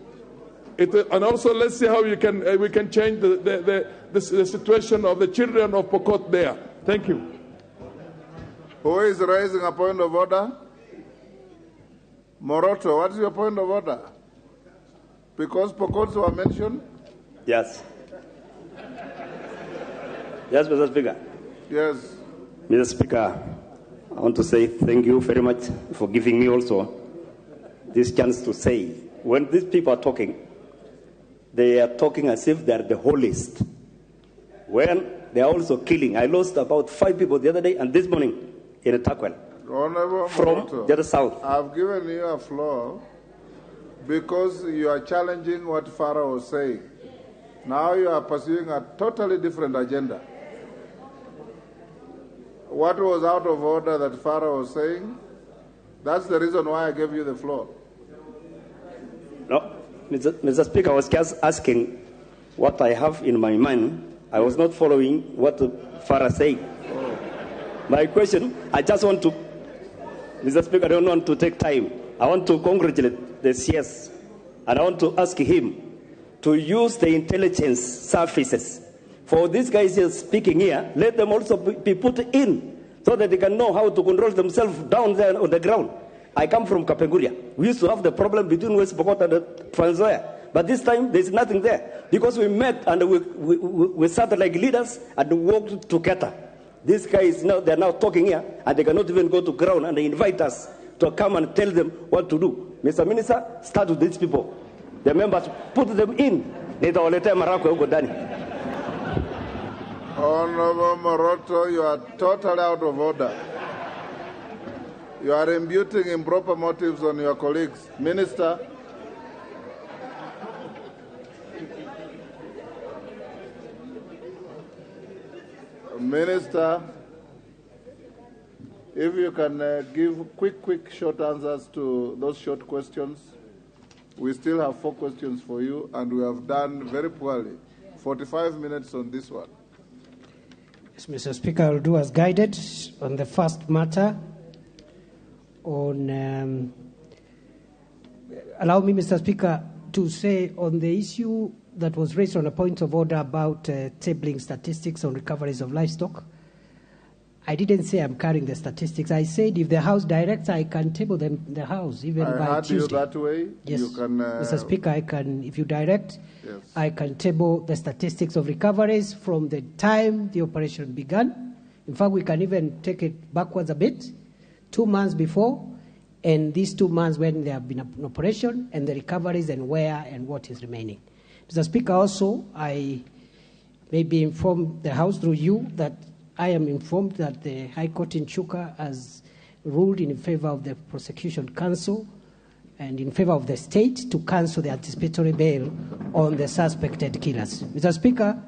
And also let's see how you can, we can change the situation of the children of Pokot there. Thank you. Who is raising a point of order? Moroto, what is your point of order? Because Pokots were mentioned? Yes. Yes, Mr. Speaker. Yes. Mr. Speaker, I want to say thank you very much for giving me also this chance to say. When these people are talking, they are talking as if they are the holiest. When they are also killing. I lost about 5 people the other day and this morning in a Turkwel. Honorable from Moroto, the other south. I've given you a floor because you are challenging what Farah was saying. Now you are pursuing a totally different agenda. What was out of order that Farah was saying? That's the reason why I gave you the floor. No, Mr. Speaker, I was just asking what I have in my mind. I was not following what Farah said. Oh. My question, I just want to, Mr. Speaker, I don't want to take time. I want to congratulate the CS, and I want to ask him to use the intelligence services. For these guys here speaking here, let them also be put in so that they can know how to control themselves down there on the ground. I come from Kapenguria. We used to have the problem between West Pokot and Trans Nzoia. But this time, there's nothing there. Because we met and we sat like leaders and worked together. These guys, now, they're now talking here, and they cannot even go to ground, and they invite us to come and tell them what to do. Mr. Minister, start with these people. The members, put them in. Honorable Moroto, you are totally out of order. You are imputing improper motives on your colleagues. Minister. Minister, if you can give quick, short answers to those short questions. We still have 4 questions for you, and we have done very poorly. 45 minutes on this one. Yes, Mr. Speaker, I will do as guided on the first matter. On allow me, Mr. Speaker, to say on the issue that was raised on a point of order about tabling statistics on recoveries of livestock. I didn't say I'm carrying the statistics. I said if the House directs, I can table them in the House, even I by heard Tuesday. You that way. Yes, you can, Mr. Speaker, I can, if you direct, yes. I can table the statistics of recoveries from the time the operation began. In fact, we can even take it backwards a bit, 2 months before, and these 2 months when there have been an operation, and the recoveries and where and what is remaining. Mr. Speaker, also, I may be informed the House through you that I am informed that the High Court in Chuka has ruled in favor of the prosecution counsel and in favor of the state to cancel the anticipatory bail on the suspected killers. Mr. Speaker,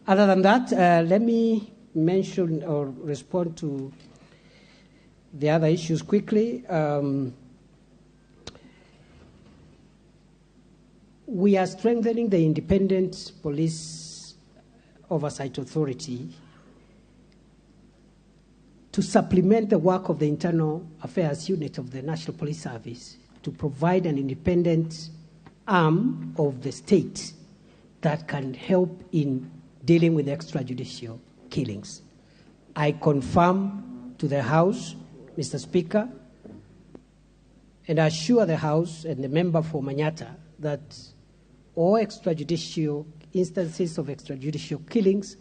other than that, let me mention or respond to the other issues quickly. We are strengthening the Independent Police Oversight Authority to supplement the work of the Internal Affairs Unit of the National Police Service to provide an independent arm of the state that can help in dealing with extrajudicial killings. I confirm to the House, Mr. Speaker, and assure the House and the member for Manyatta that all extrajudicial instances of extrajudicial killings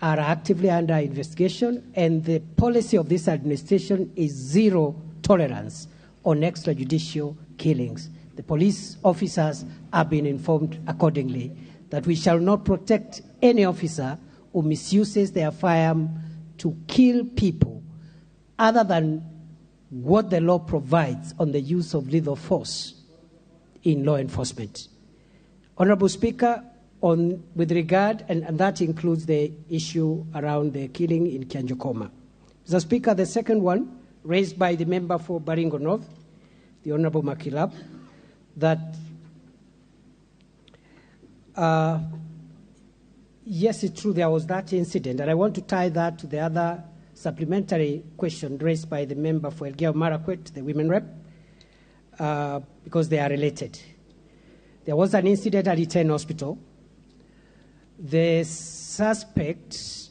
are actively under investigation, and the policy of this administration is zero tolerance on extrajudicial killings. The police officers have been informed accordingly that we shall not protect any officer who misuses their firearm to kill people other than what the law provides on the use of lethal force in law enforcement. Honorable Speaker, with regard, and that includes the issue around the killing in Kianjokoma. Mr. Speaker, the second one, raised by the member for Baringo North, the Honorable Makilap, that yes, it's true, there was that incident, and I want to tie that to the other supplementary question raised by the member for Elgeyo Marakwet, the women rep, because they are related. There was an incident at Iten Hospital. The suspect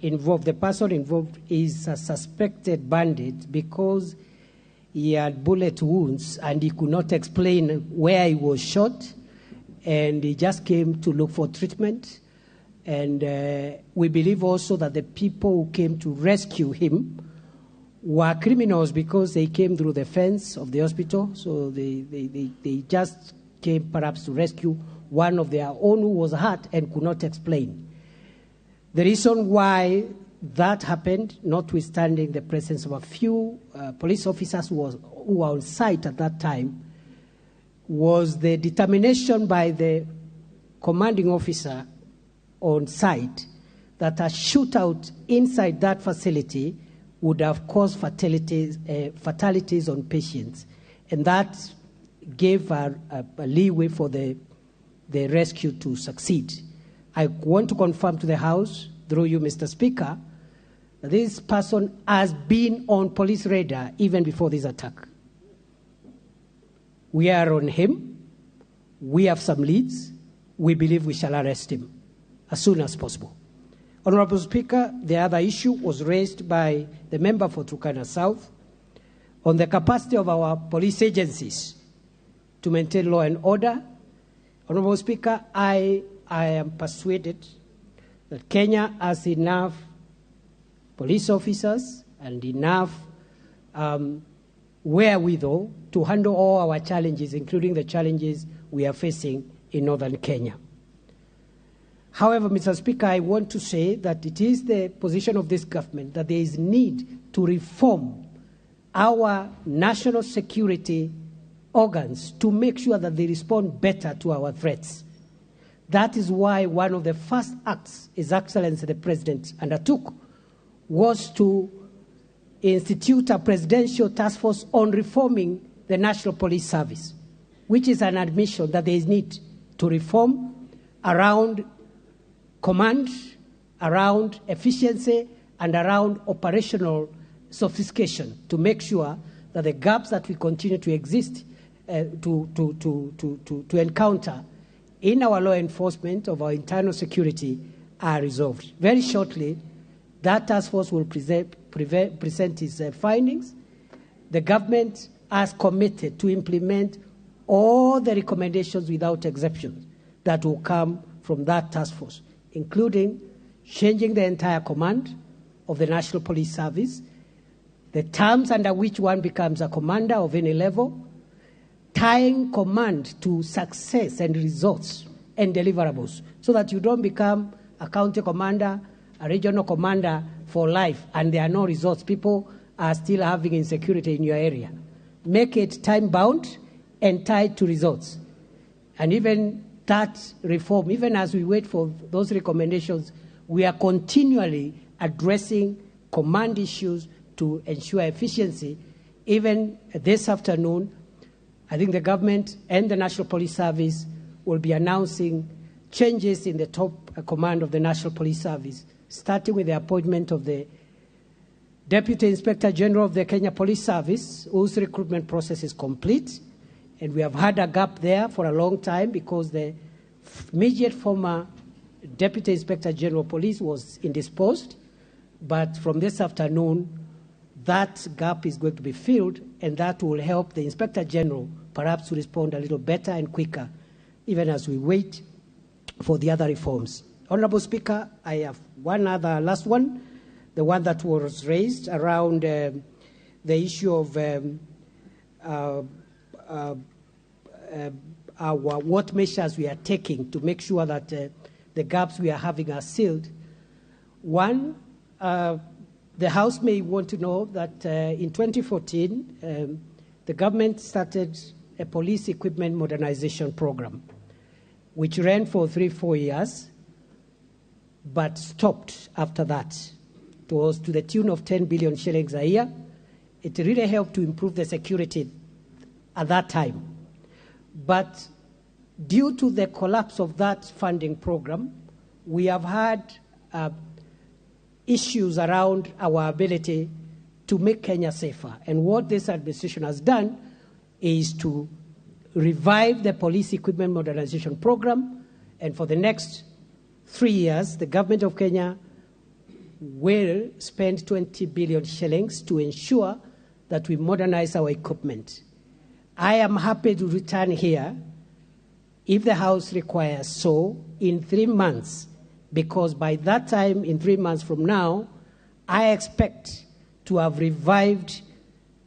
involved, the person involved is a suspected bandit because he had bullet wounds and he could not explain where he was shot, and he just came to look for treatment. And we believe also that the people who came to rescue him were criminals because they came through the fence of the hospital. So they just came perhaps to rescue one of their own who was hurt and could not explain. The reason why that happened, notwithstanding the presence of a few police officers who were on site at that time, was the determination by the commanding officer on site that a shootout inside that facility would have caused fatalities on patients. And that gave a leeway for the rescue to succeed. I want to confirm to the House, through you, Mr. Speaker, that this person has been on police radar even before this attack. We are on him. We have some leads. We believe we shall arrest him as soon as possible. Honorable Speaker, the other issue was raised by the member for Turkana South on the capacity of our police agencies to maintain law and order. Honorable Speaker, I am persuaded that Kenya has enough police officers and enough wherewithal to handle all our challenges, including the challenges we are facing in northern Kenya. However, Mr. Speaker, I want to say that it is the position of this government that there is need to reform our national security organs to make sure that they respond better to our threats. That is why one of the first acts His Excellency the President undertook was to institute a presidential task force on reforming the National Police Service, which is an admission that there is need to reform around command, around efficiency, and around operational sophistication to make sure that the gaps that we continue to exist, to encounter in our law enforcement of our internal security are resolved. Very shortly, that task force will present its findings. The government has committed to implement all the recommendations without exception that will come from that task force, including changing the entire command of the National Police Service, the terms under which one becomes a commander of any level, tying command to success and results and deliverables, so that you don't become a county commander, a regional commander for life, and there are no results. People are still having insecurity in your area. Make it time-bound and tied to results. And even that reform, even as we wait for those recommendations, we are continually addressing command issues to ensure efficiency. Even this afternoon, I think the government and the National Police Service will be announcing changes in the top command of the National Police Service, starting with the appointment of the Deputy Inspector General of the Kenya Police Service, whose recruitment process is complete, and we have had a gap there for a long time because the immediate former Deputy Inspector General of Police was indisposed, but from this afternoon, that gap is going to be filled, and that will help the Inspector General perhaps to respond a little better and quicker, even as we wait for the other reforms. Honorable Speaker, I have one other last one, the one that was raised around the issue of what measures we are taking to make sure that the gaps we are having are sealed. One, the House may want to know that in 2014, the government started a police equipment modernization program, which ran for 3-4 years, but stopped after that. It was to the tune of 10 billion shillings a year. It really helped to improve the security at that time. But due to the collapse of that funding program, we have had issues around our ability to make Kenya safer. And what this administration has done is to revive the police equipment modernization program. And for the next 3 years, the government of Kenya will spend 20 billion shillings to ensure that we modernize our equipment. I am happy to return here, if the House requires so, in 3 months, because by that time, in 3 months from now, I expect to have revived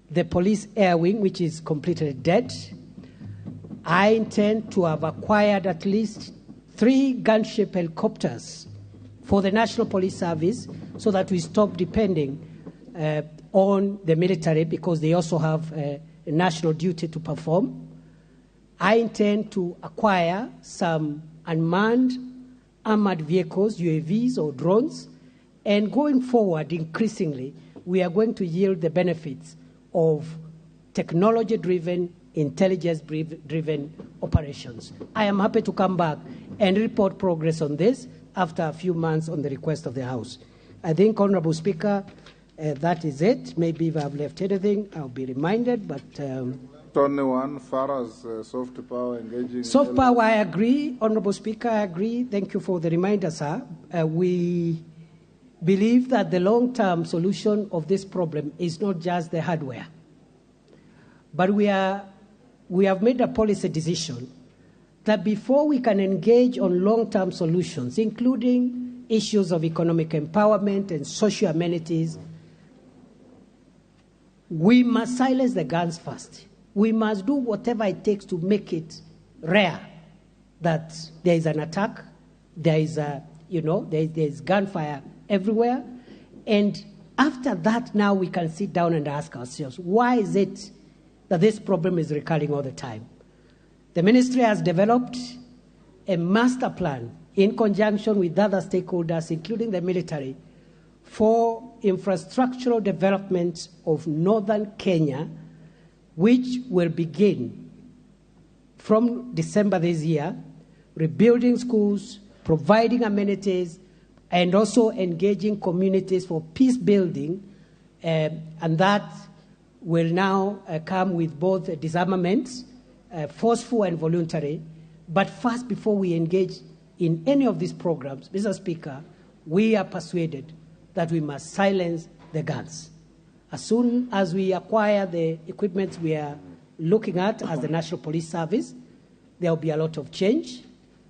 the police air wing, which is completely dead. I intend to have acquired at least 3 gunship helicopters for the National Police Service so that we stop depending on the military, because they also have a national duty to perform. I intend to acquire some unmanned armored vehicles, UAVs or drones, and going forward, increasingly, we are going to yield the benefits of technology-driven, intelligence-driven operations. I am happy to come back and report progress on this after a few months on the request of the House. I think, Honorable Speaker, that is it. Maybe if I've left anything, I'll be reminded, but... Only one, Farah's soft power engaging... Soft power, I agree. Honorable Speaker, I agree. Thank you for the reminder, sir. We believe that the long-term solution of this problem is not just the hardware, but we have made a policy decision that before we can engage on long-term solutions, including issues of economic empowerment and social amenities, we must silence the guns first. We must do whatever it takes to make it rare that there is an attack, there is a, you know, there is gunfire everywhere. And after that, now we can sit down and ask ourselves, why is it that this problem is recurring all the time? The ministry has developed a master plan in conjunction with other stakeholders, including the military, for infrastructural development of northern Kenya, which will begin from December this year, rebuilding schools, providing amenities, and also engaging communities for peace building, and that will now come with both disarmament, forceful and voluntary. But first, before we engage in any of these programs, Mr. Speaker, we are persuaded that we must silence the guns. As soon as we acquire the equipment we are looking at as the National Police Service, there will be a lot of change.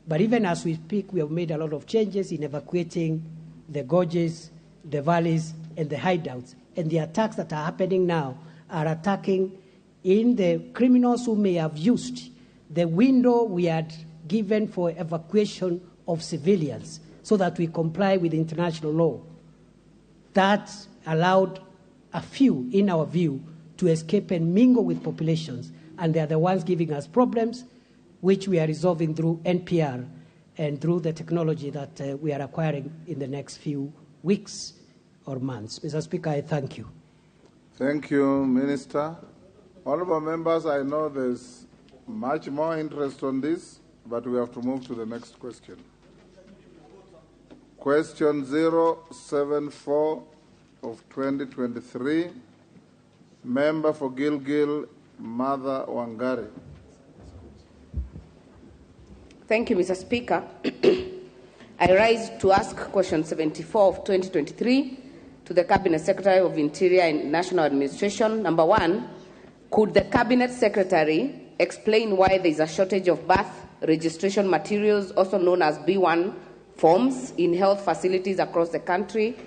But even as we speak, we have made a lot of changes in evacuating the gorges, the valleys, and the hideouts. And the attacks that are happening now are attacking in the criminals who may have used the window we had given for evacuation of civilians so that we comply with international law. That allowed a few, in our view, to escape and mingle with populations, and they are the ones giving us problems, which we are resolving through NPR and through the technology that we are acquiring in the next few weeks or months. Mr. Speaker, I thank you. Thank you, Minister. Honourable members, I know there's much more interest on this, but we have to move to the next question. Question 074 of 2023. Member for Gilgil, Martha Wangari. Thank you, Mr. Speaker. I rise to ask question 74 of 2023 to the Cabinet Secretary of Interior and National Administration. Number one, could the Cabinet Secretary explain why there is a shortage of birth registration materials, also known as B1 forms, in health facilities across the country?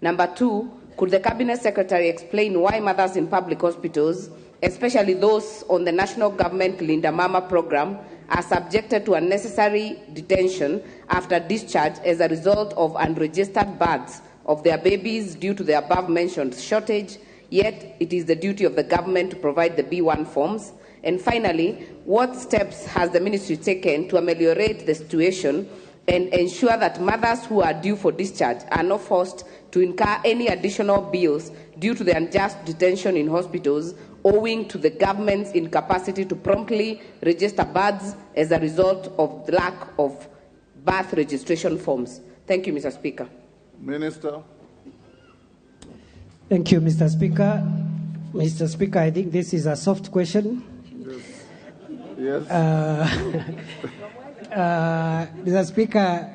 Number two, could the Cabinet Secretary explain why mothers in public hospitals, especially those on the national government Linda Mama program, are subjected to unnecessary detention after discharge as a result of unregistered births of their babies due to the above-mentioned shortage, yet it is the duty of the government to provide the B1 forms? And finally, what steps has the ministry taken to ameliorate the situation and ensure that mothers who are due for discharge are not forced to incur any additional bills due to the unjust detention in hospitals owing to the government's incapacity to promptly register births as a result of the lack of birth registration forms? Thank you, Mr. Speaker. Minister. Thank you, Mr. Speaker. Mr. Speaker, I think this is a soft question. Yes. Yes. Mr. Speaker,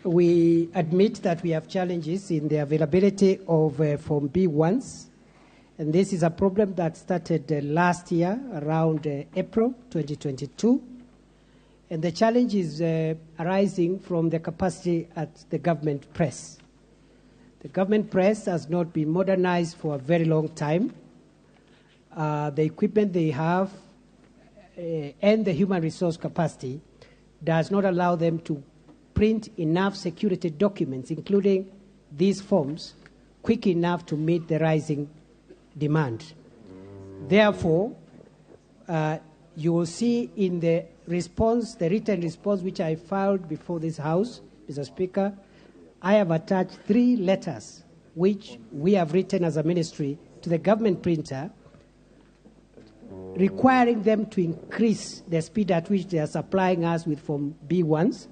we admit that we have challenges in the availability of Form B1s, and this is a problem that started last year around April 2022, and the challenge is arising from the capacity at the government press. The government press has not been modernized for a very long time. The equipment they have and the human resource capacity does not allow them to print enough security documents, including these forms, quick enough to meet the rising demand. Therefore, you will see in the response, the written response which I filed before this House, Mr. Speaker, I have attached 3 letters which we have written as a ministry to the government printer, requiring them to increase the speed at which they are supplying us with Form B1s.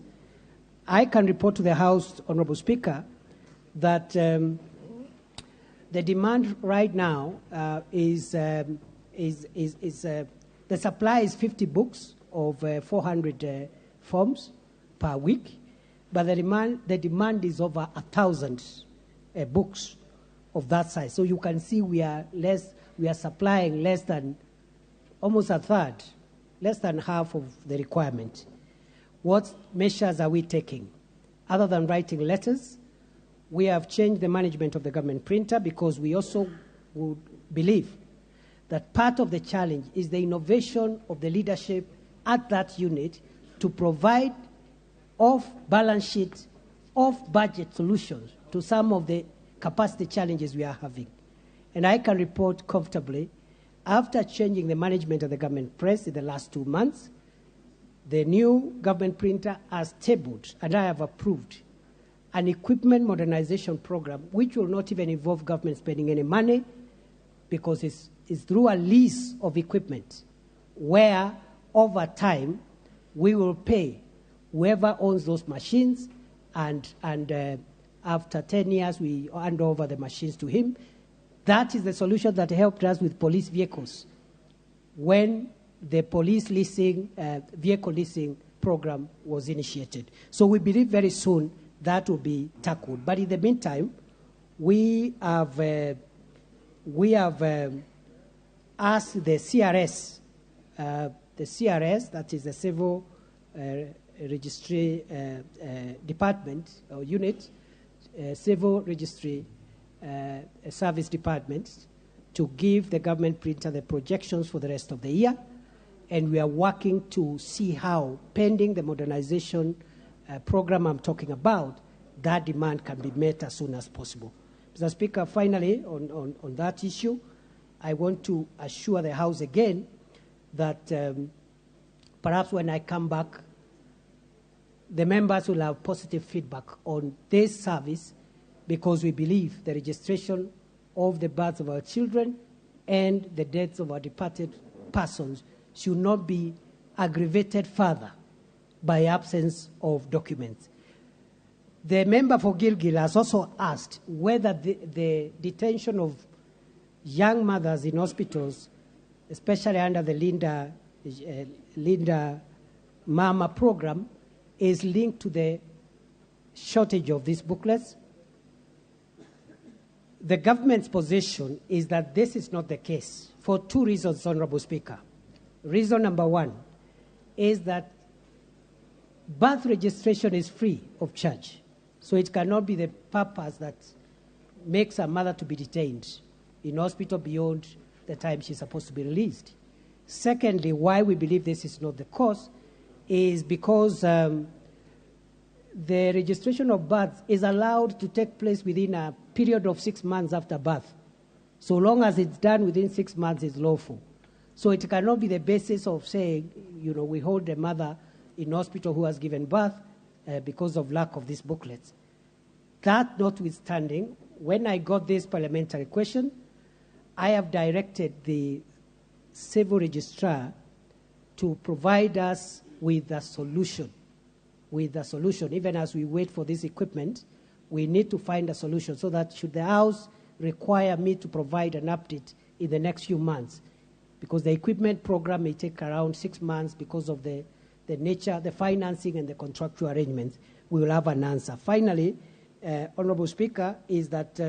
I can report to the House, Honorable Speaker, that the demand right now is the supply is 50 books of 400 forms per week, but the demand is over 1,000 books of that size. So you can see we are supplying less than almost a third, less than half of the requirement. What measures are we taking? Other than writing letters, we have changed the management of the government printer because we also would believe that part of the challenge is the innovation of the leadership at that unit to provide off-balance sheet, off-budget solutions to some of the capacity challenges we are having. And I can report comfortably, after changing the management of the government press in the last 2 months, the new government printer has tabled, and I have approved, an equipment modernization program which will not even involve government spending any money, because it's through a lease of equipment where over time we will pay whoever owns those machines, and after 10 years we hand over the machines to him. That is the solution that helped us with police vehicles when the police leasing, vehicle leasing program was initiated. So we believe very soon that will be tackled. But in the meantime, we have asked the CRS, that is the Civil Registry Department or Unit, Civil Registry Service Department, to give the government printer the projections for the rest of the year. And we are working to see how, pending the modernization program I'm talking about, that demand can be met as soon as possible. Mr. Speaker, finally, on that issue, I want to assure the House again that perhaps when I come back, the members will have positive feedback on this service, because we believe the registration of the births of our children and the deaths of our departed persons should not be aggravated further by absence of documents. The member for Gilgil has also asked whether the detention of young mothers in hospitals, especially under the Linda Mama program, is linked to the shortage of these booklets. The government's position is that this is not the case for two reasons, Honorable Speaker. Reason number one is that birth registration is free of charge, so it cannot be the purpose that makes a mother to be detained in hospital beyond the time she's supposed to be released. Secondly, why we believe this is not the cause is because the registration of births is allowed to take place within a period of 6 months after birth. So long as it's done within 6 months, it's lawful. So it cannot be the basis of saying, you know, we hold a mother in hospital who has given birth because of lack of these booklets. That notwithstanding, when I got this parliamentary question, I have directed the civil registrar to provide us with a solution. With a solution, even as we wait for this equipment, we need to find a solution so that should the House require me to provide an update in the next few months, because the equipment program may take around 6 months because of the nature, the financing and the contractual arrangements, we will have an answer. Finally, Honorable Speaker, is that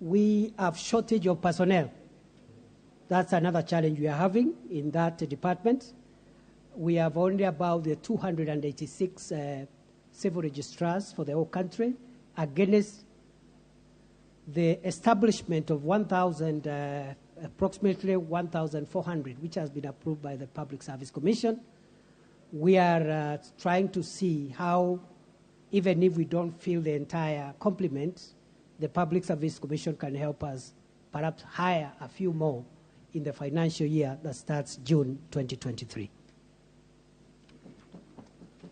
we have shortage of personnel. That's another challenge we are having in that department. We have only about the 286 civil registrars for the whole country against the establishment of 1,000, approximately 1,400, which has been approved by the Public Service Commission. We are trying to see how, even if we don't fill the entire complement, the Public Service Commission can help us perhaps hire a few more in the financial year that starts June 2023.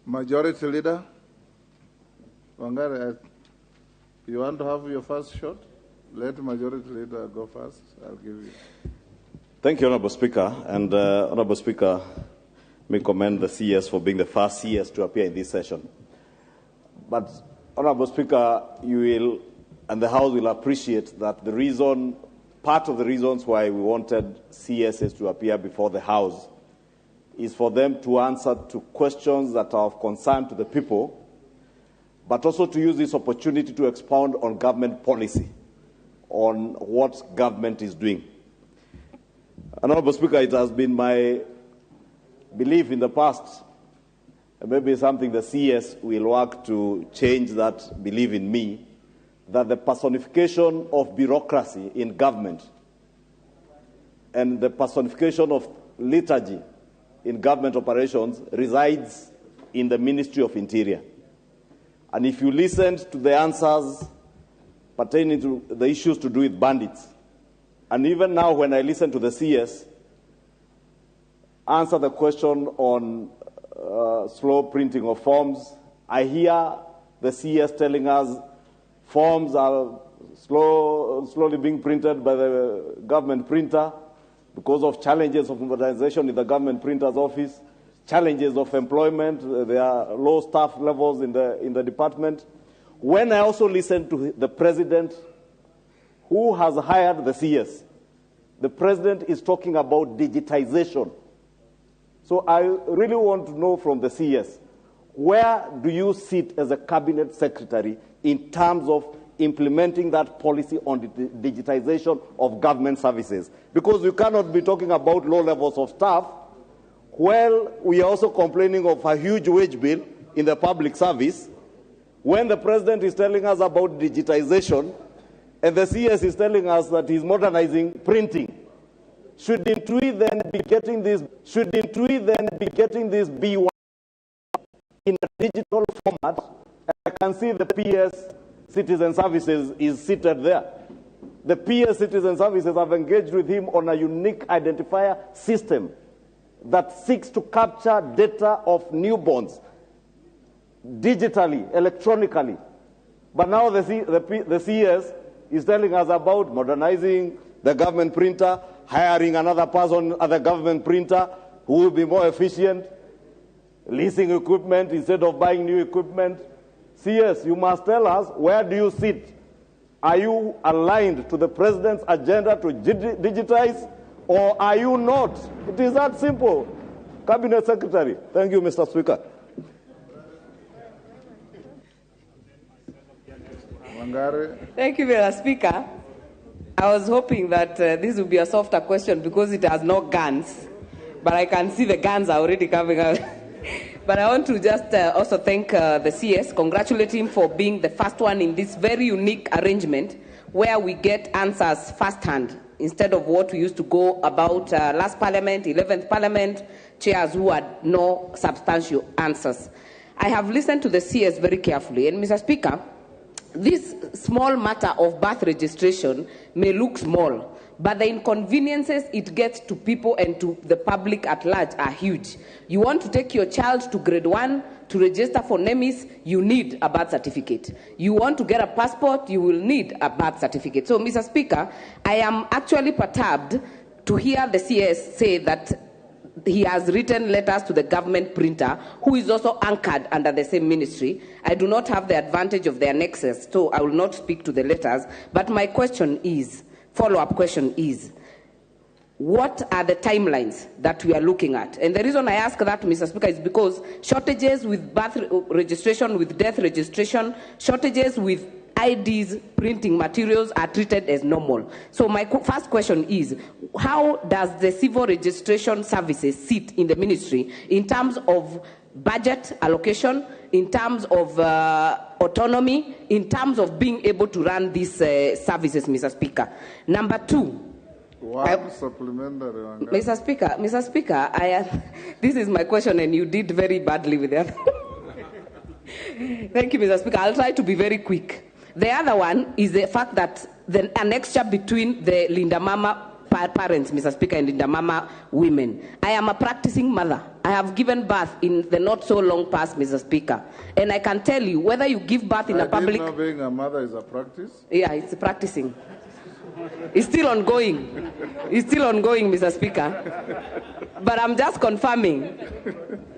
Majority Leader Wangari, you want to have your first shot? Let Majority Leader go first. I'll give you. Thank you, Honorable Speaker. And Honorable Speaker, may commend the CS for being the first CS to appear in this session. But, Honorable Speaker, you will, and the House will appreciate that the reason, part of the reasons why we wanted CSs to appear before the House is for them to answer to questions that are of concern to the people, but also to use this opportunity to expound on government policy, on what government is doing. Honorable Speaker, it has been my belief in the past, and maybe something the CS will work to change that belief in me, that the personification of bureaucracy in government and the personification of liturgy in government operations resides in the Ministry of Interior. And if you listened to the answers pertaining to the issues to do with bandits, and even now when I listen to the CS answer the question on slow printing of forms, I hear the CS telling us forms are slowly being printed by the government printer because of challenges of modernization in the government printer's office, challenges of employment, there are low staff levels in the department. When I also listen to the president who has hired the CS, the president is talking about digitization. So I really want to know from the CS, where do you sit as a cabinet secretary in terms of implementing that policy on the digitization of government services? Because you cannot be talking about low levels of staff while we are also complaining of a huge wage bill in the public service, when the president is telling us about digitization and the CS is telling us that he's modernizing printing. Shouldn't we then be getting this? Shouldn't we then be getting this B1 in a digital format? I can see the PS Citizen Services is seated there. The PS Citizen Services have engaged with him on a unique identifier system that seeks to capture data of newborns digitally, electronically. But now the CS is telling us about modernizing the government printer, hiring another person at the government printer who will be more efficient. Leasing equipment instead of buying new equipment. CS, you must tell us, where do you sit? Are you aligned to the president's agenda to digitize, or are you not? It is that simple. Cabinet Secretary. Thank you, Mr. Speaker. Wangari. Thank you, Mr. Speaker. I was hoping that this would be a softer question because it has no guns. But I can see the guns are already coming out. But I want to just also thank the CS, congratulate him for being the first one in this very unique arrangement where we get answers firsthand instead of what we used to go about last Parliament, 11th Parliament, chairs who had no substantial answers. I have listened to the CS very carefully. And Mr. Speaker, this small matter of birth registration may look small, but the inconveniences it gets to people and to the public at large are huge. You want to take your child to grade 1 to register for NEMIS, you need a birth certificate. You want to get a passport, you will need a birth certificate. So, Mr. Speaker, I am actually perturbed to hear the CS say that he has written letters to the government printer, who is also anchored under the same ministry. I do not have the advantage of their nexus, so I will not speak to the letters. But my question is, follow-up question is, what are the timelines that we are looking at? And the reason I ask that, Mr. Speaker, is because shortages with birth registration, with death registration, shortages with IDs, printing materials are treated as normal. So my first question is, how does the civil registration services sit in the ministry in terms of budget allocation, in terms of autonomy, in terms of being able to run these services, Mr. Speaker? Number two. One supplementary. Mr. Speaker, this is my question, and you did very badly with that. Thank you, Mr. Speaker. I'll try to be very quick. The other one is the fact that the annexure between the Linda Mama parents, Mr. Speaker, and Linda Mama women. I am a practicing mother. I have given birth in the not so long past, Mr. Speaker. And I can tell you, whether you give birth in a public... I didn't know being a mother is a practice. Yeah, it's practicing. It's still ongoing. It's still ongoing, Mr. Speaker. But I'm just confirming.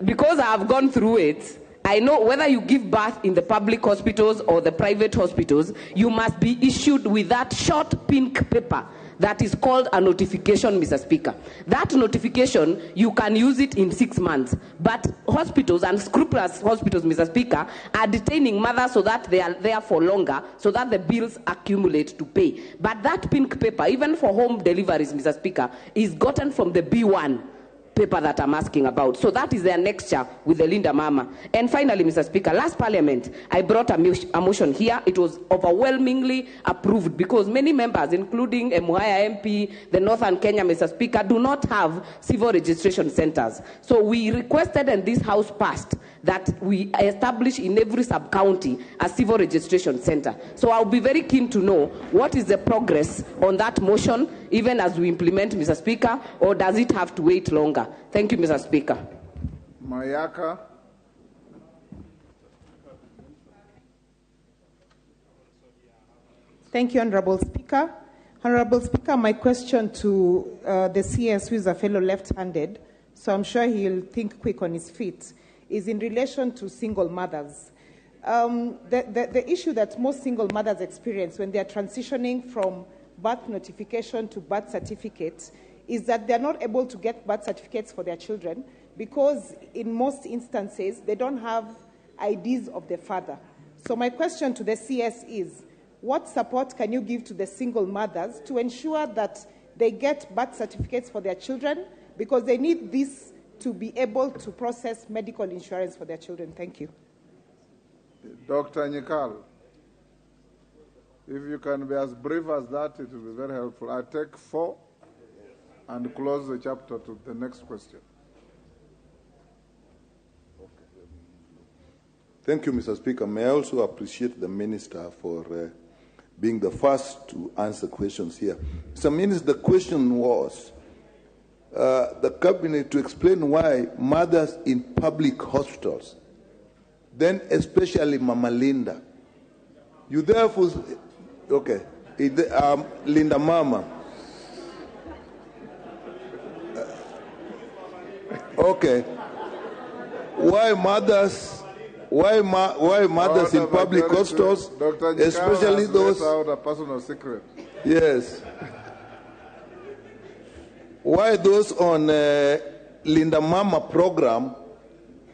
Because I have gone through it, I know whether you give birth in the public hospitals or the private hospitals, you must be issued with that short pink paper that is called a notification, Mr. Speaker. That notification, you can use it in 6 months. But hospitals, and scrupulous hospitals, Mr. Speaker, are detaining mothers so that they are there for longer, so that the bills accumulate to pay. But that pink paper, even for home deliveries, Mr. Speaker, is gotten from the B1 paper that I'm asking about. So that is their annexure with the Linda Mama. And finally, Mr. Speaker, last Parliament, I brought a motion here. It was overwhelmingly approved because many members, including Muhaya MP, the Northern Kenya, Mr. Speaker, do not have civil registration centers. So we requested, and this House passed, that we establish in every sub-county a civil registration center. So I'll be very keen to know what is the progress on that motion, even as we implement, Mr. Speaker, or does it have to wait longer? Thank you, Mr. Speaker. Mayaka. Thank you, Honorable Speaker. Honorable Speaker, my question to the CS, who is a fellow left-handed, so I'm sure he'll think quick on his feet, is in relation to single mothers. The issue that most single mothers experience when they are transitioning from birth notification to birth certificate is that they're not able to get birth certificates for their children because in most instances they don't have IDs of the father. So my question to the CS is, what support can you give to the single mothers to ensure that they get birth certificates for their children, because they need this to be able to process medical insurance for their children? Thank you. Dr. Nyikal, if you can be as brief as that, it will be very helpful. I take 4 and close the chapter to the next question. Thank you, Mr. Speaker. May I also appreciate the Minister for being the first to answer questions here. Mr. Minister, the question was the Cabinet to explain why mothers in public hospitals, then especially Mama Linda, you therefore, okay, Linda Mama. Okay. Why mothers in public hospitals, especially those... out a personal secret. Yes. Why those on Linda Mama program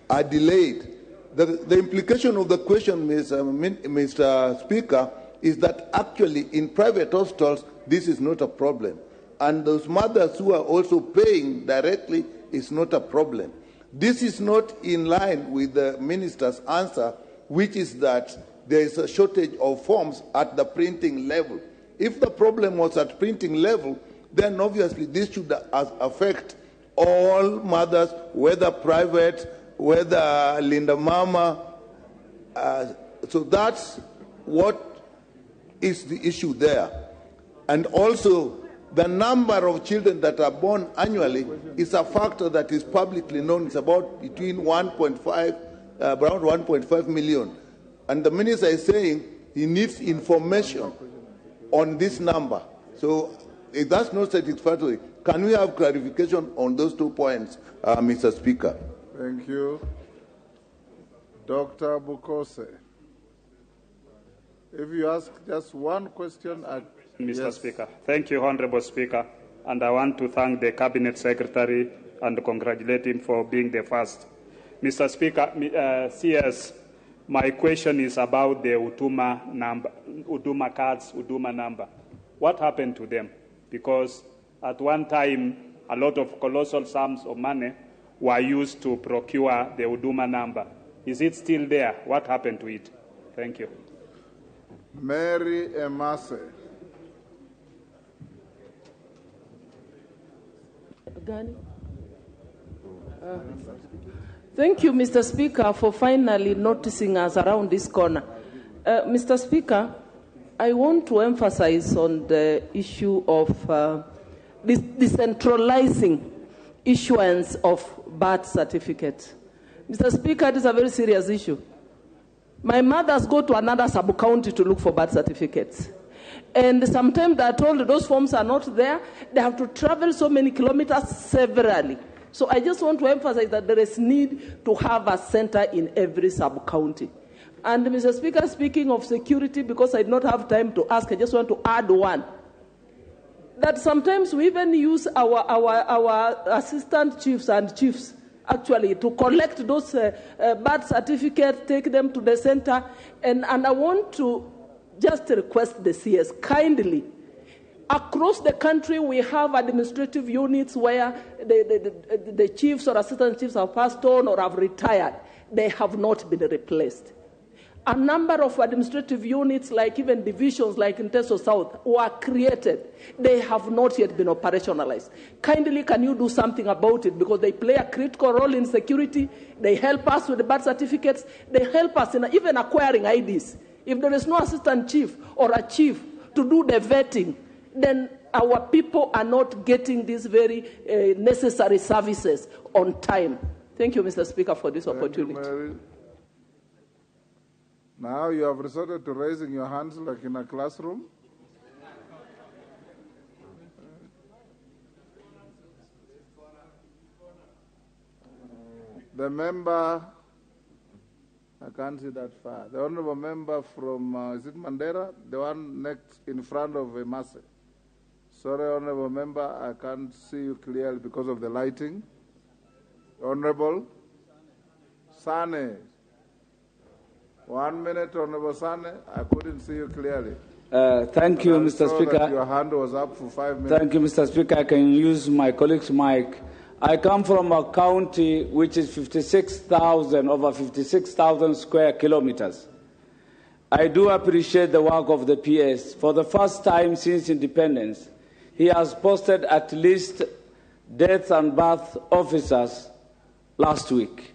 are delayed? The implication of the question, Mr. Speaker, is that actually in private hospitals, this is not a problem. And those mothers who are also paying directly is not a problem. This is not in line with the minister's answer, which is that there is a shortage of forms at the printing level. If the problem was at printing level, then obviously this should affect all mothers, whether private, whether Linda Mama. So that's what is the issue there. And also, the number of children that are born annually is a factor that is publicly known. It's about between 1.5, around 1.5 million. And the minister is saying he needs information on this number. So if that's not satisfactory, can we have clarification on those 2 points, Mr. Speaker? Thank you. Dr. Bukose. If you ask just one question... Mr. Yes. Speaker. Thank you, Honorable Speaker. And I want to thank the Cabinet Secretary and congratulate him for being the first. Mr. Speaker, CS, my question is about the Huduma number, Huduma cards, Huduma number. What happened to them? Because at one time, a lot of colossal sums of money were used to procure the Huduma number. Is it still there? What happened to it? Thank you. Mary Emase. Thank you, Mr. Speaker, for finally noticing us around this corner. Mr. Speaker, I want to emphasize on the issue of decentralizing issuance of birth certificates. Mr. Speaker, this is a very serious issue. My mothers go to another sub-county to look for birth certificates. And sometimes they are told those forms are not there. They have to travel so many kilometers severally. So I just want to emphasize that there is need to have a center in every sub-county. And Mr. Speaker, speaking of security, because I did not have time to ask, I just want to add one. That sometimes we even use our assistant chiefs and chiefs actually to collect those birth certificates, take them to the center. And I want to just request the CS kindly. Across the country, we have administrative units where the chiefs or assistant chiefs have passed on or have retired. They have not been replaced. A number of administrative units, like even divisions like Nteso South, were created. They have not yet been operationalized. Kindly, can you do something about it? Because they play a critical role in security. They help us with the birth certificates. They help us in even acquiring IDs. If there is no assistant chief or a chief to do the vetting, then our people are not getting these very necessary services on time. Thank you, Mr. Speaker, for this opportunity. Thank you, Mary. Now you have resorted to raising your hands like in a classroom. The member, I can't see that far. The honorable member from, is it Mandera? The one next in front of Emase. Sorry, honorable member, I can't see you clearly because of the lighting. Honorable Sane. 1 minute, Honorable Sane. I couldn't see you clearly. Thank you, Mr. Speaker. Your hand was up for 5 minutes. Thank you, Mr. Speaker. I can use my colleague's mic. I come from a county which is 56,000, over 56,000 square kilometers. I do appreciate the work of the PS. For the first time since independence, he has posted at least death and birth officers last week.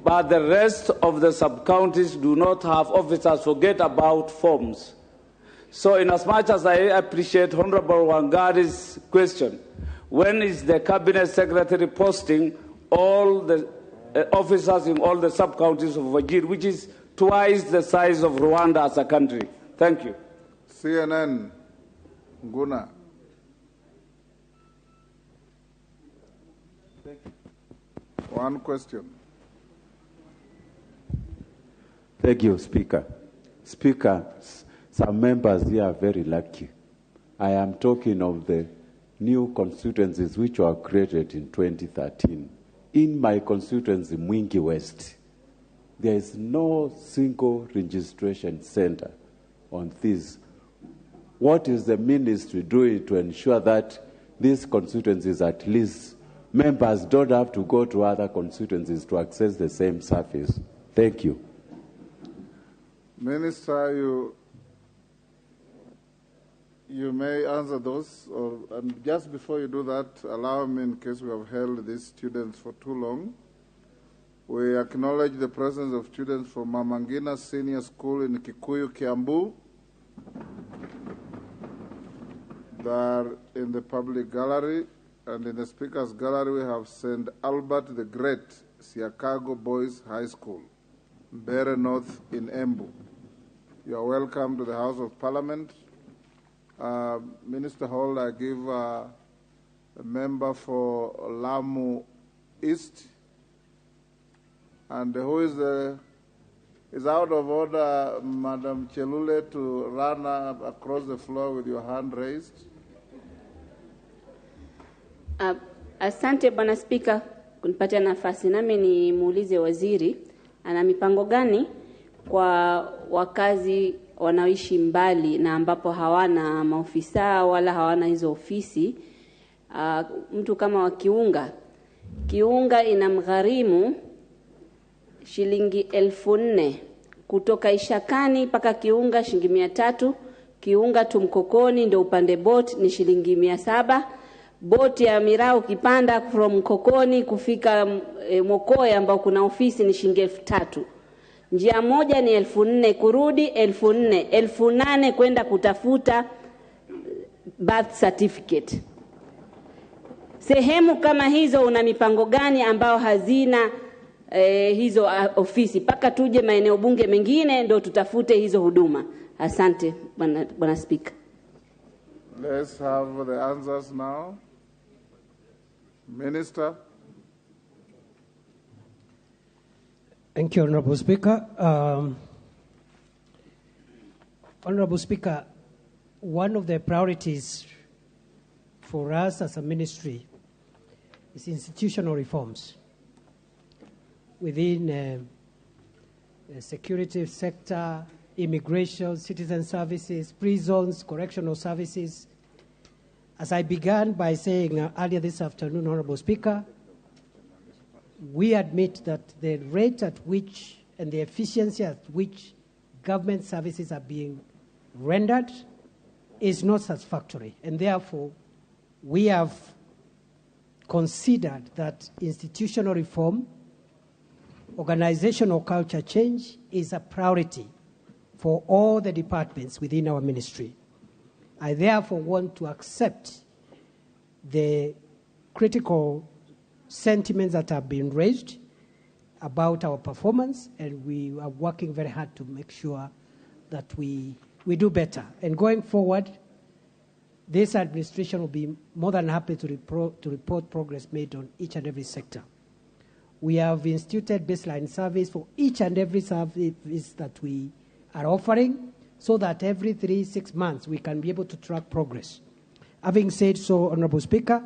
But the rest of the sub-counties do not have officers. Forget about forms. So in as much as I appreciate Honorable Wangari's question, when is the Cabinet Secretary posting all the officers in all the sub-counties of Wajir, which is twice the size of Rwanda as a country? Thank you. CNN, Nguna. Thank you. One question. Thank you, Speaker. Speaker, some members here are very lucky. I am talking of the new constituencies which were created in 2013. In my constituency, Mwingi West, there is no single registration center on this. What is the ministry doing to ensure that these constituencies, at least members don't have to go to other constituencies to access the same service? Thank you. Minister, you may answer those, and just before you do that, allow me, in case we have held these students for too long, we acknowledge the presence of students from Mama Ngina Senior School in Kikuyu, Kiambu. They are in the public gallery, and in the speaker's gallery we have St. Albert the Great, Siakago Boys High School, Mbeere North in Embu. You are welcome to the House of Parliament. Minister Hall, I give a member for Lamu East. And who is the, is out of order, Madam Chelule, to run up across the floor with your hand raised? Asante Bwana Spika kunipatia nafasi. Nami ni muulize waziri ana mipango gani kwa wakazi wanaoishi mbali na ambapo hawana maofisa wala hawana hizo ofisi. Mtu kama wa Kiunga, Kiunga inamgharimu shilingi 4,000 kutoka Ishakani mpaka Kiunga shilingi 300, Kiunga tu Mkokoni ndio upande boat ni shilingi 700, boti ya Mirao ukipanda from Mkokoni kufika Mokoe ambao kuna ofisi ni shilingi 3,000. Njia moja ni 4,000 kurudi 4,000, 8,000 kwenda kutafuta birth certificate. Sehemu kama hizo una mipango gani ambao hazina hizo ofisi mpaka tuje maeneo bunge mengine ndo tutafute hizo huduma? Asante Bwana Spika. Let's have the answers now. Minister. Thank you, Honorable Speaker. Honorable Speaker, one of the priorities for us as a ministry is institutional reforms within the security sector, immigration, citizen services, prisons, correctional services. As I began by saying earlier this afternoon, Honorable Speaker, we admit that the rate at which and the efficiency at which government services are being rendered is not satisfactory. And therefore, we have considered that institutional reform, organizational culture change is a priority for all the departments within our ministry. I therefore want to accept the critical sentiments that have been raised about our performance, and we are working very hard to make sure that we do better. And going forward, this administration will be more than happy to report progress made on each and every sector. We have instituted baseline surveys for each and every service that we are offering, so that every 3-6 months we can be able to track progress. Having said so, Honorable Speaker,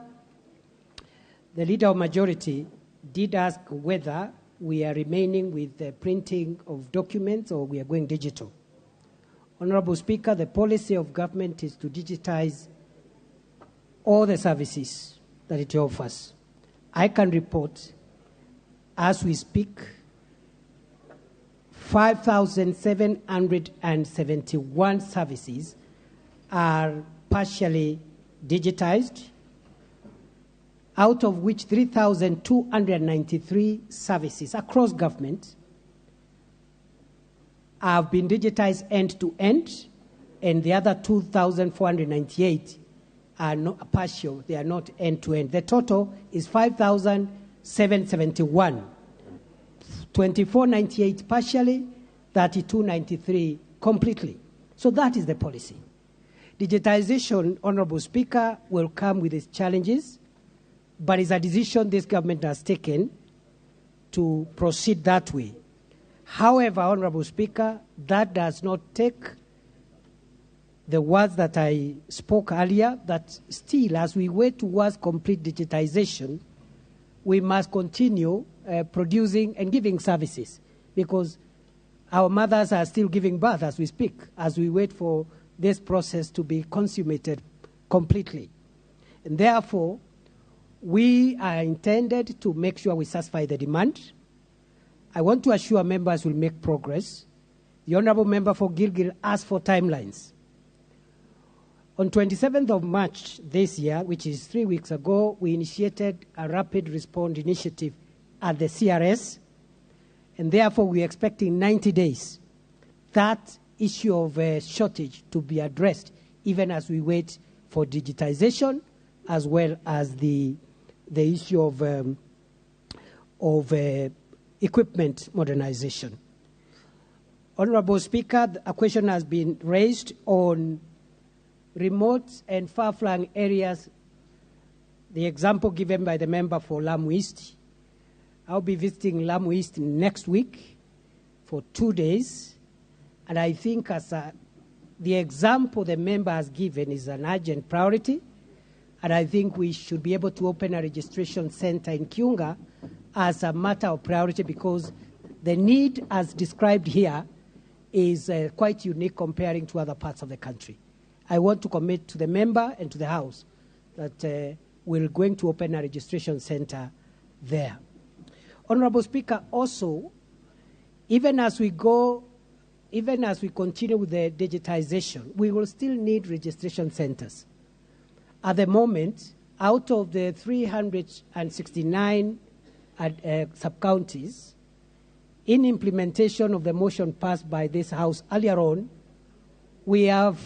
the Leader of Majority did ask whether we are remaining with the printing of documents or we are going digital. Honorable Speaker, the policy of government is to digitize all the services that it offers. I can report, as we speak, 5,771 services are partially digitized, out of which 3,293 services across government have been digitized end-to-end, and the other 2,498 are not partial, they are not end-to-end. The total is 5,771. 2,498 partially, 3,293 completely. So that is the policy. Digitization, Honorable Speaker, will come with its challenges, but it's a decision this government has taken to proceed that way. However, Honorable Speaker, that does not take the words that I spoke earlier, that still, as we wait towards complete digitization, we must continue producing and giving services, because our mothers are still giving birth as we speak, as we wait for this process to be consummated completely. And therefore, we are intended to make sure we satisfy the demand. I want to assure members we'll make progress. The Honorable Member for Gilgil asked for timelines. On 27th of March this year, which is 3 weeks ago, we initiated a rapid response initiative at the CRS, and therefore we are expecting 90 days that issue of shortage to be addressed, even as we wait for digitization, as well as the issue of equipment modernization. Honorable Speaker, a question has been raised on remote and far-flung areas, the example given by the member for Lamu East. I'll be visiting Lamu East next week for 2 days, and I think as the example the member has given is an urgent priority, and I think we should be able to open a registration center in Kiunga as a matter of priority, because the need as described here is quite unique comparing to other parts of the country. I want to commit to the member and to the House that we're going to open a registration center there. Honorable Speaker, also, even as we continue with the digitization, we will still need registration centers. At the moment, out of the 369 sub-counties, in implementation of the motion passed by this House earlier on, we have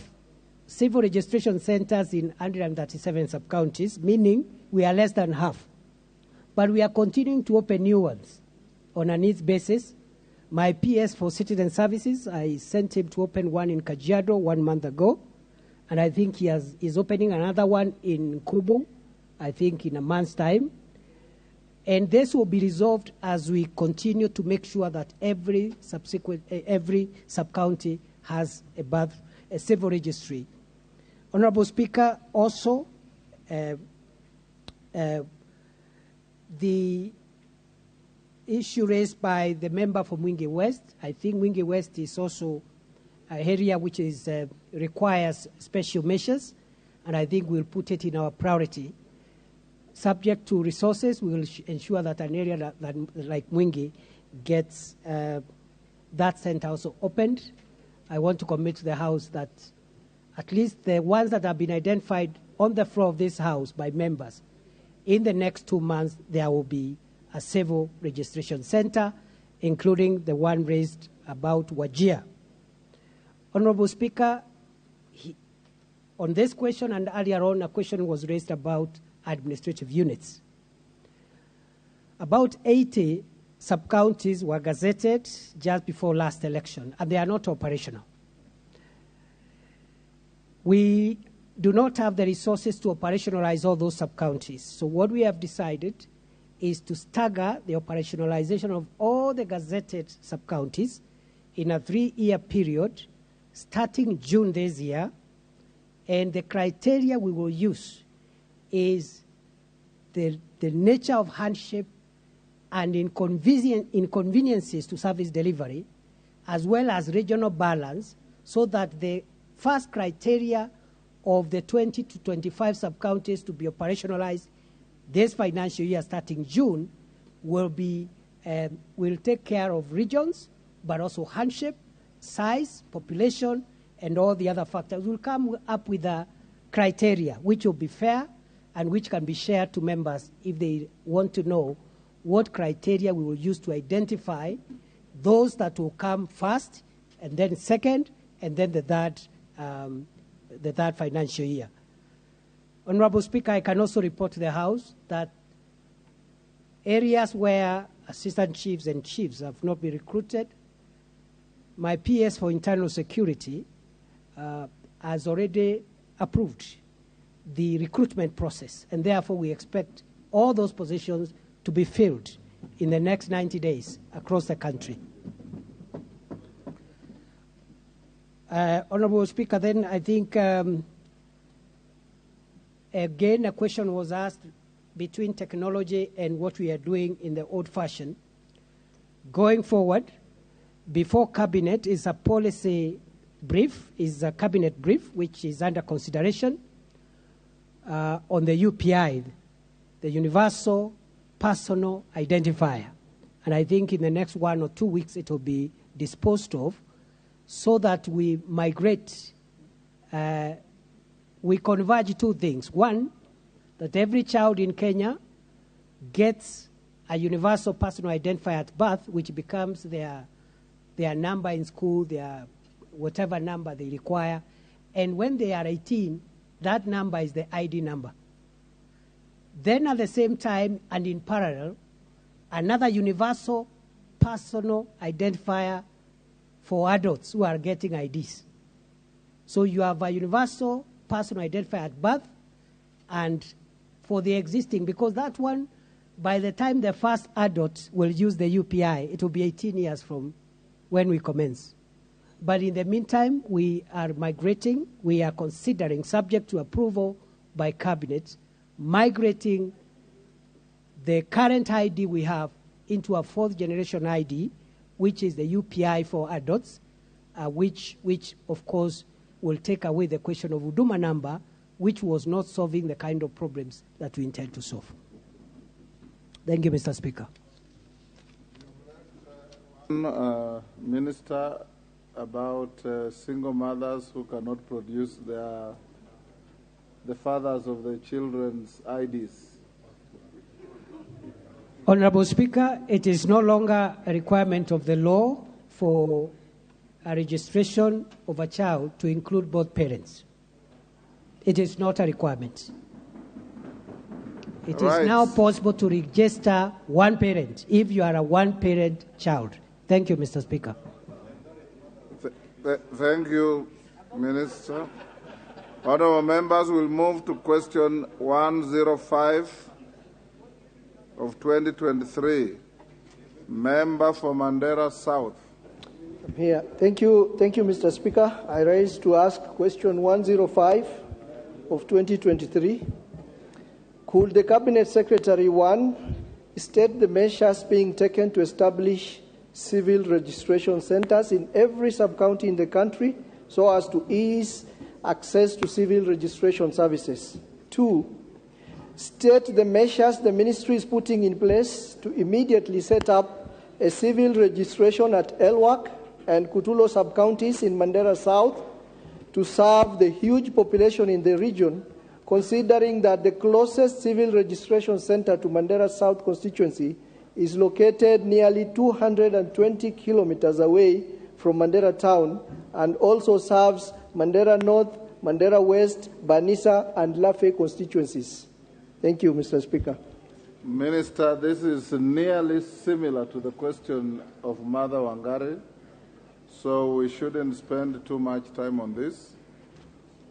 civil registration centers in 137 sub-counties, meaning we are less than half. But we are continuing to open new ones on a needs basis. My PS for Citizen Services, I sent him to open one in Kajiado 1 month ago, and I think he is opening another one in Kubu, I think in a month's time. And this will be resolved as we continue to make sure that every sub-county has a civil registry. Honorable Speaker, also, the issue raised by the member for Mwingi West, I think Mwingi West is also an area which is, requires special measures, and I think we'll put it in our priority. Subject to resources, we will ensure that an area like Mwingi gets that center also opened. I want to commit to the House that at least the ones that have been identified on the floor of this House by members, in the next 2 months, there will be a civil registration center, including the one raised about Wajir. Honorable Speaker, on this question and earlier on, a question was raised about administrative units. About 80 sub-counties were gazetted just before last election, and they are not operational. We do not have the resources to operationalize all those sub-counties. So what we have decided is to stagger the operationalization of all the gazetted sub-counties in a 3-year period, starting June this year, and the criteria we will use is the nature of hardship and inconveniences to service delivery, as well as regional balance, so that the first criteria of the 20 to 25 sub-counties to be operationalized this financial year starting June will be, will take care of regions, but also hardship, size, population, and all the other factors. We'll come up with a criteria which will be fair and which can be shared to members if they want to know what criteria we will use to identify those that will come first, and then second, and then the third financial year. Honorable Speaker, I can also report to the House that areas where assistant chiefs and chiefs have not been recruited, my PS for Internal Security has already approved the recruitment process, and therefore we expect all those positions to be filled in the next 90 days across the country. Honorable Speaker, then I think, again, a question was asked between technology and what we are doing in the old fashion. Going forward, before Cabinet is a policy brief, is a Cabinet brief, which is under consideration on the UPI, the Universal Personal Identifier. And I think in the next 1 or 2 weeks it will be disposed of, so that we migrate, we converge two things. One, that every child in Kenya gets a universal personal identifier at birth, which becomes their number in school, their whatever number they require. And when they are 18, that number is the ID number. Then at the same time and in parallel, another universal personal identifier for adults who are getting IDs. So you have a universal personal identifier at birth, and for the existing, because that one, by the time the first adult will use the UPI, it will be 18 years from when we commence. But in the meantime, we are migrating, we are considering, subject to approval by Cabinet, migrating the current ID we have into a fourth generation ID, which is the UPI for adults, which of course will take away the question of Huduma number, which was not solving the kind of problems that we intend to solve. Thank you, Mr. Speaker. Minister, about single mothers who cannot produce the fathers of their children's IDs. Honorable Speaker, it is no longer a requirement of the law for a registration of a child to include both parents. It is not a requirement. It is now possible to register one parent if you are a one-parent child. Thank you, Mr. Speaker. Thank you, Minister. Honorable members, will move to question 105 of 2023. Member for Mandera South. I'm here. Thank you, Mr. Speaker. I rise to ask question 105 of 2023. Could the Cabinet Secretary, 1, state the measures being taken to establish civil registration centers in every sub-county in the country so as to ease access to civil registration services? 2, state the measures the ministry is putting in place to immediately set up a civil registration at Elwak and Kutulo sub-counties in Mandera South to serve the huge population in the region, considering that the closest civil registration center to Mandera South constituency is located nearly 220 kilometers away from Mandera town and also serves Mandera North, Mandera West, Banisa, and Lafe constituencies. Thank you, Mr. Speaker. Minister, this is nearly similar to the question of Mother Wangari, so we shouldn't spend too much time on this.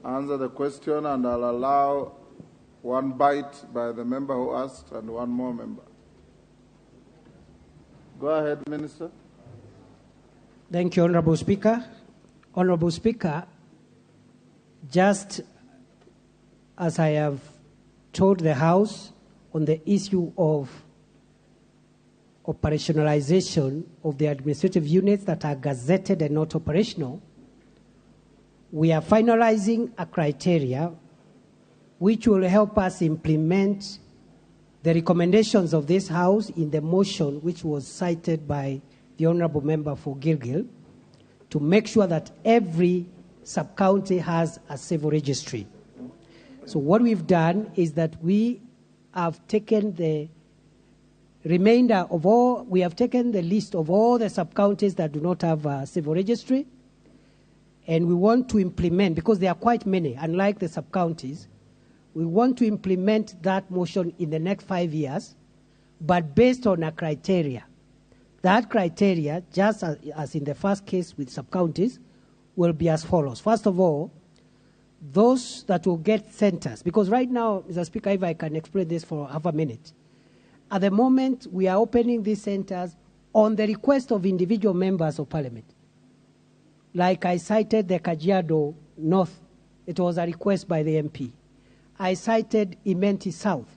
Answer the question, and I'll allow one bite by the member who asked and one more member. Go ahead, Minister. Thank you, Honorable Speaker. Honorable Speaker, just as I have told the House on the issue of operationalization of the administrative units that are gazetted and not operational, we are finalizing a criteria which will help us implement the recommendations of this House in the motion which was cited by the Honorable Member for Gilgil to make sure that every sub-county has a civil registry. So what we've done is that we have taken the remainder of all, we have taken the list of all the sub-counties that do not have a civil registry, and we want to implement, because there are quite many, unlike the sub-counties, we want to implement that motion in the next 5 years, but based on a criteria. That criteria, just as in the first case with sub-counties, will be as follows. First of all, those that will get centers, because right now, Mr. Speaker, if I can explain this for half a minute, at the moment, we are opening these centers on the request of individual members of parliament. Like I cited the Kajiado North, it was a request by the MP. I cited Imenti South.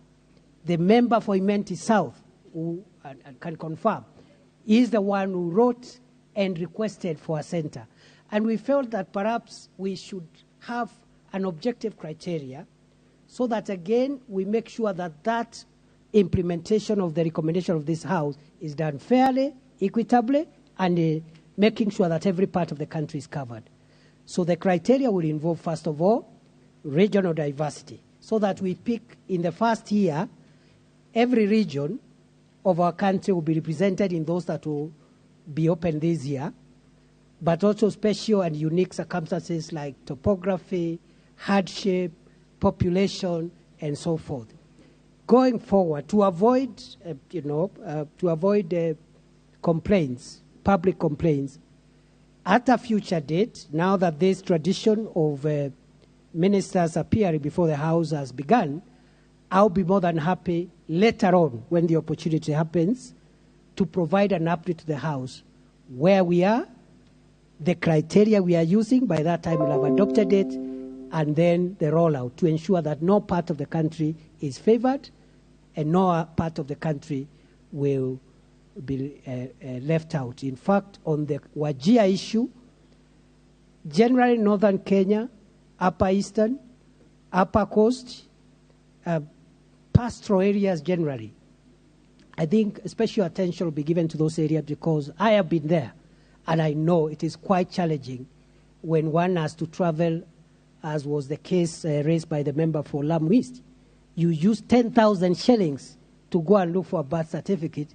The member for Imenti South, who and can confirm, is the one who wrote and requested for a center. And we felt that perhaps we should have an objective criteria so that, again, we make sure that that implementation of the recommendation of this House is done fairly, equitably, and making sure that every part of the country is covered. So the criteria will involve, first of all, regional diversity, so that we pick in the first year, every region of our country will be represented in those that will be open this year, but also special and unique circumstances like topography, hardship, population, and so forth. Going forward, to avoid, complaints, public complaints, at a future date, now that this tradition of ministers appearing before the House has begun, I'll be more than happy later on, when the opportunity happens, to provide an update to the House where we are, the criteria we are using. By that time we'll have adopted it, and then the rollout to ensure that no part of the country is favored and no part of the country will be left out. In fact, on the Wajir issue, generally northern Kenya, upper eastern, upper coast, pastoral areas generally, I think special attention will be given to those areas because I have been there and I know it is quite challenging when one has to travel, as was the case raised by the member for Lamu East. You use 10,000 shillings to go and look for a birth certificate.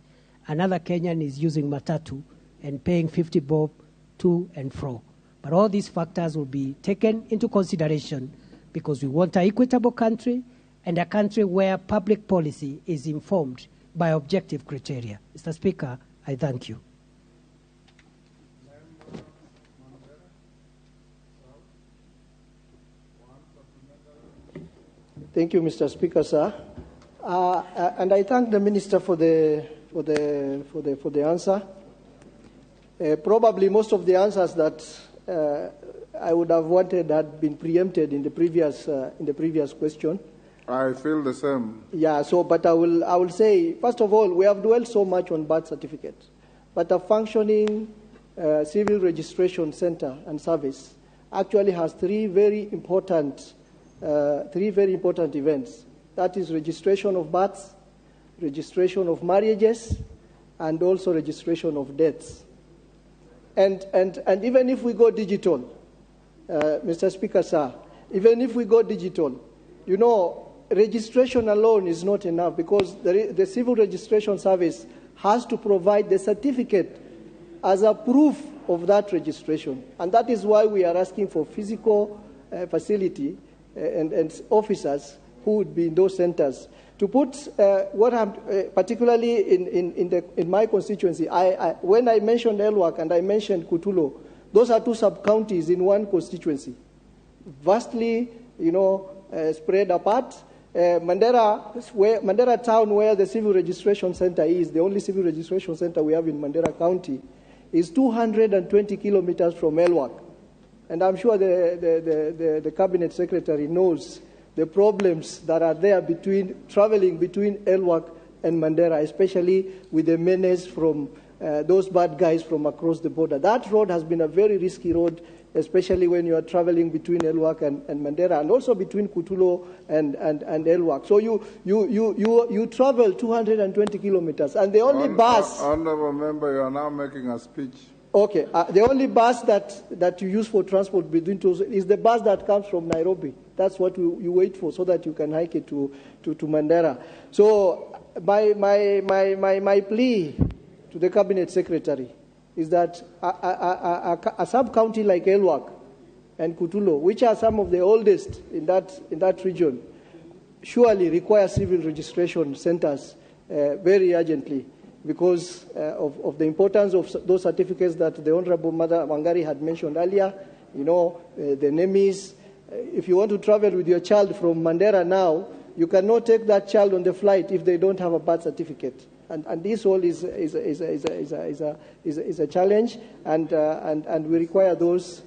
Another Kenyan is using matatu and paying 50 bob to and fro. But all these factors will be taken into consideration because we want an equitable country and a country where public policy is informed by objective criteria. Mr. Speaker, I thank you. Thank you, Mr. Speaker, sir. And I thank the Minister for the answer. Probably most of the answers that I would have wanted had been preempted in the previous question. I feel the same. Yeah. So, but I will say, first of all, we have dwelt so much on birth certificates, but a functioning civil registration center and service actually has three very important events. That is registration of births, registration of marriages, and also registration of deaths. And even if we go digital, Mr. Speaker, sir, even if we go digital, you know, registration alone is not enough because the civil registration service has to provide the certificate as a proof of that registration. And that is why we are asking for physical facility and officers who would be in those centers. To put what I'm, particularly in my constituency, when I mentioned Elwak and I mentioned Kutulo, those are two sub-counties in one constituency, vastly, you know, spread apart. Mandera town, where the civil registration center is, the only civil registration center we have in Mandera County, is 220 kilometers from Elwak. And I'm sure the cabinet secretary knows the problems that are there between traveling between Elwak and Mandera, especially with the menace from those bad guys from across the border. That road has been a very risky road, especially when you are traveling between Elwak and Mandera, and also between Kutulo and Elwak. So you travel 220 kilometers, and the only bus... Honorable member, you are now making a speech. Okay, the only bus that you use for transport between two is the bus that comes from Nairobi. That's what you wait for so that you can hike it to Mandera. So my plea to the cabinet secretary is that a sub-county like Elwak and Kutulo, which are some of the oldest in that region, surely require civil registration centers very urgently, because of the importance of those certificates that the Honorable Mother Wangari had mentioned earlier, you know, the NEMIS. If you want to travel with your child from Mandera now, you cannot take that child on the flight if they don't have a birth certificate. And this all is a challenge, and we require those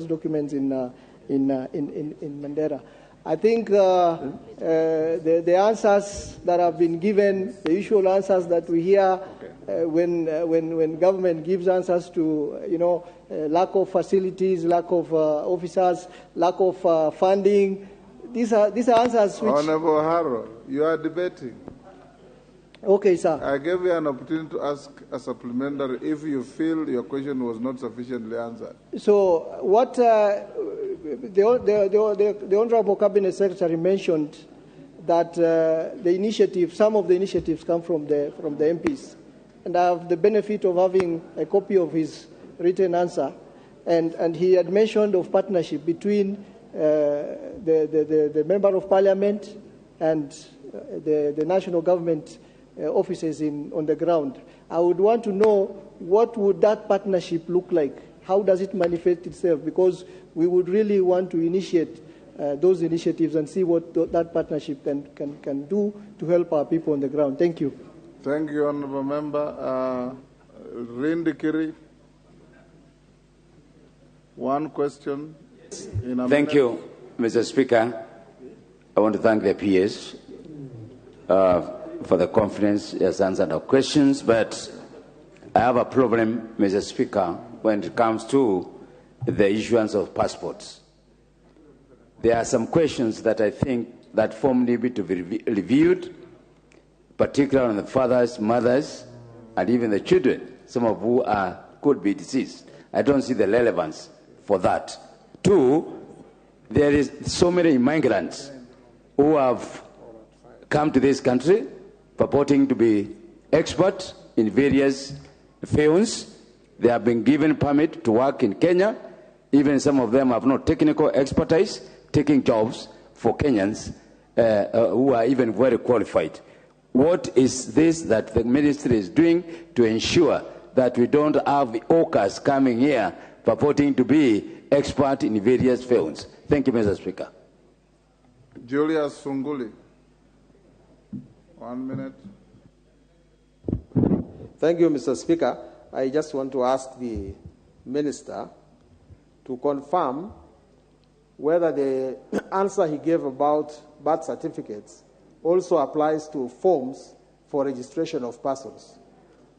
documents in Mandera. I think the answers that have been given, the usual answers that we hear when government gives answers to, lack of facilities, lack of officers, lack of funding. These are answers which... Honorable Harold, you are debating. Okay, sir. I gave you an opportunity to ask a supplementary if you feel your question was not sufficiently answered. So what the Honorable Cabinet Secretary mentioned that the initiative, some of the initiatives come from the MPs. And I have the benefit of having a copy of his written answer. And he had mentioned of partnership between the Member of Parliament and the national government offices on the ground. I would want to know what would that partnership look like? How does it manifest itself? Because we would really want to initiate those initiatives and see what that partnership can do to help our people on the ground. Thank you. Thank you, Honorable Member. Rindikiri, one question. Thank you, Mr. Speaker. I want to thank the PS for the confidence he has answered our questions, but I have a problem, Mr. Speaker, when it comes to the issuance of passports. There are some questions that I think that form need to be reviewed, particularly on the fathers, mothers, and even the children, some of who could be deceased. I don't see the relevance for that. Two, there is so many immigrants who have come to this country purporting to be experts in various fields. They have been given permit to work in Kenya. Even some of them have no technical expertise, taking jobs for Kenyans who are even very qualified. What is this that the ministry is doing to ensure that we don't have orcas coming here purporting to be expert in various fields? Thank you, Mr. Speaker. Julius Sunguli. 1 minute. Thank you, Mr. Speaker. I just want to ask the minister to confirm whether the answer he gave about birth certificates also applies to forms for registration of persons.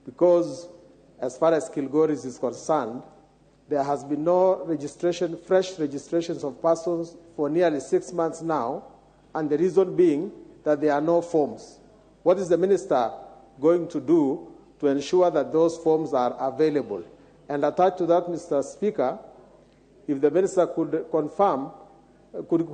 Because as far as Kilgoris is concerned, there has been no registration, fresh registrations of persons for nearly 6 months now, and the reason being that there are no forms. What is the minister going to do to ensure that those forms are available? And attached to that, Mr. Speaker, if the minister could confirm, could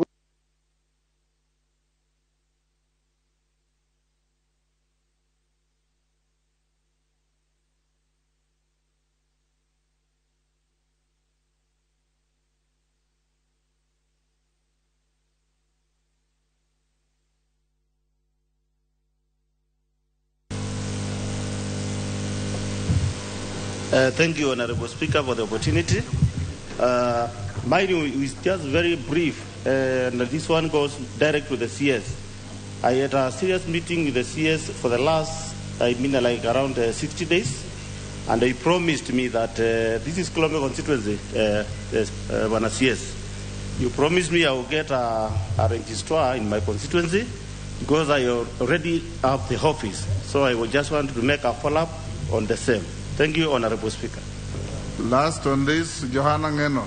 Thank you, Honorable Speaker, for the opportunity. Mine is just very brief, and this one goes direct to the CS. I had a serious meeting with the CS for the last, around 60 days, and he promised me that this is Kilome constituency, Bwana CS. You promised me I will get a registrar in my constituency because I already have the office. So I would just want to make a follow-up on the same. Thank you, Honorable Speaker. Last on this, Johanna Ngeno.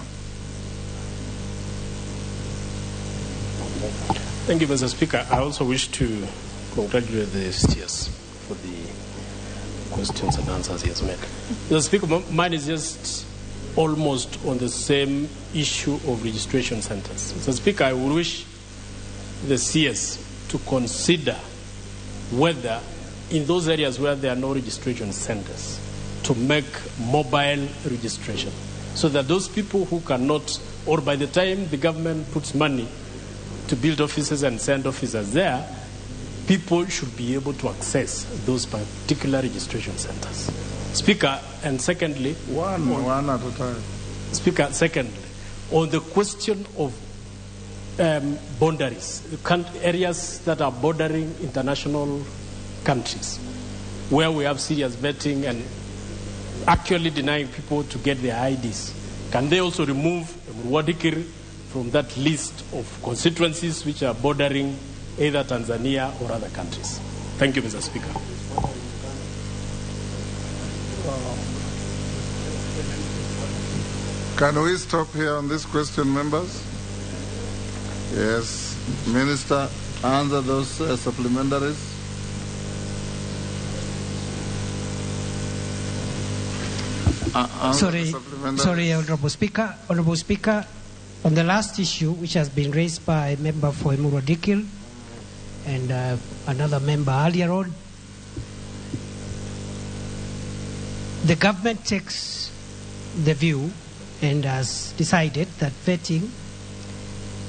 Thank you, Mr. Speaker. I also wish to congratulate the CS for the questions and answers he has made. Mr. Speaker, mine is just almost on the same issue of registration centers. Mr. Speaker, I would wish the CS to consider whether in those areas where there are no registration centers, to make mobile registration so that those people who cannot, or by the time the government puts money to build offices and send officers there, people should be able to access those particular registration centers. Speaker, and secondly... One at a time. Speaker, secondly, on the question of boundaries, areas that are bordering international countries, where we have serious vetting and actually denying people to get their IDs. Can they also remove Emurua Dikirr from that list of constituencies which are bordering either Tanzania or other countries? Thank you, Mr. Speaker. Can we stop here on this question, members? Yes. Minister, answer those supplementaries. Sorry, Honorable Speaker. Honorable Speaker, on the last issue, which has been raised by member for Emurua Dikirr and another member earlier on, the government takes the view and has decided that vetting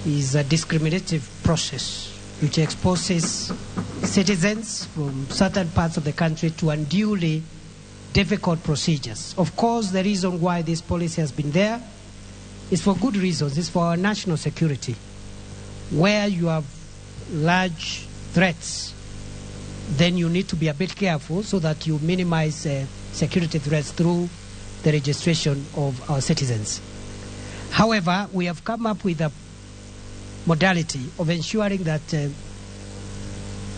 is a discriminative process which exposes citizens from certain parts of the country to unduly difficult procedures. Of course, the reason why this policy has been there is for good reasons. It's for our national security. Where you have large threats, then you need to be a bit careful so that you minimize security threats through the registration of our citizens. However, we have come up with a modality of ensuring that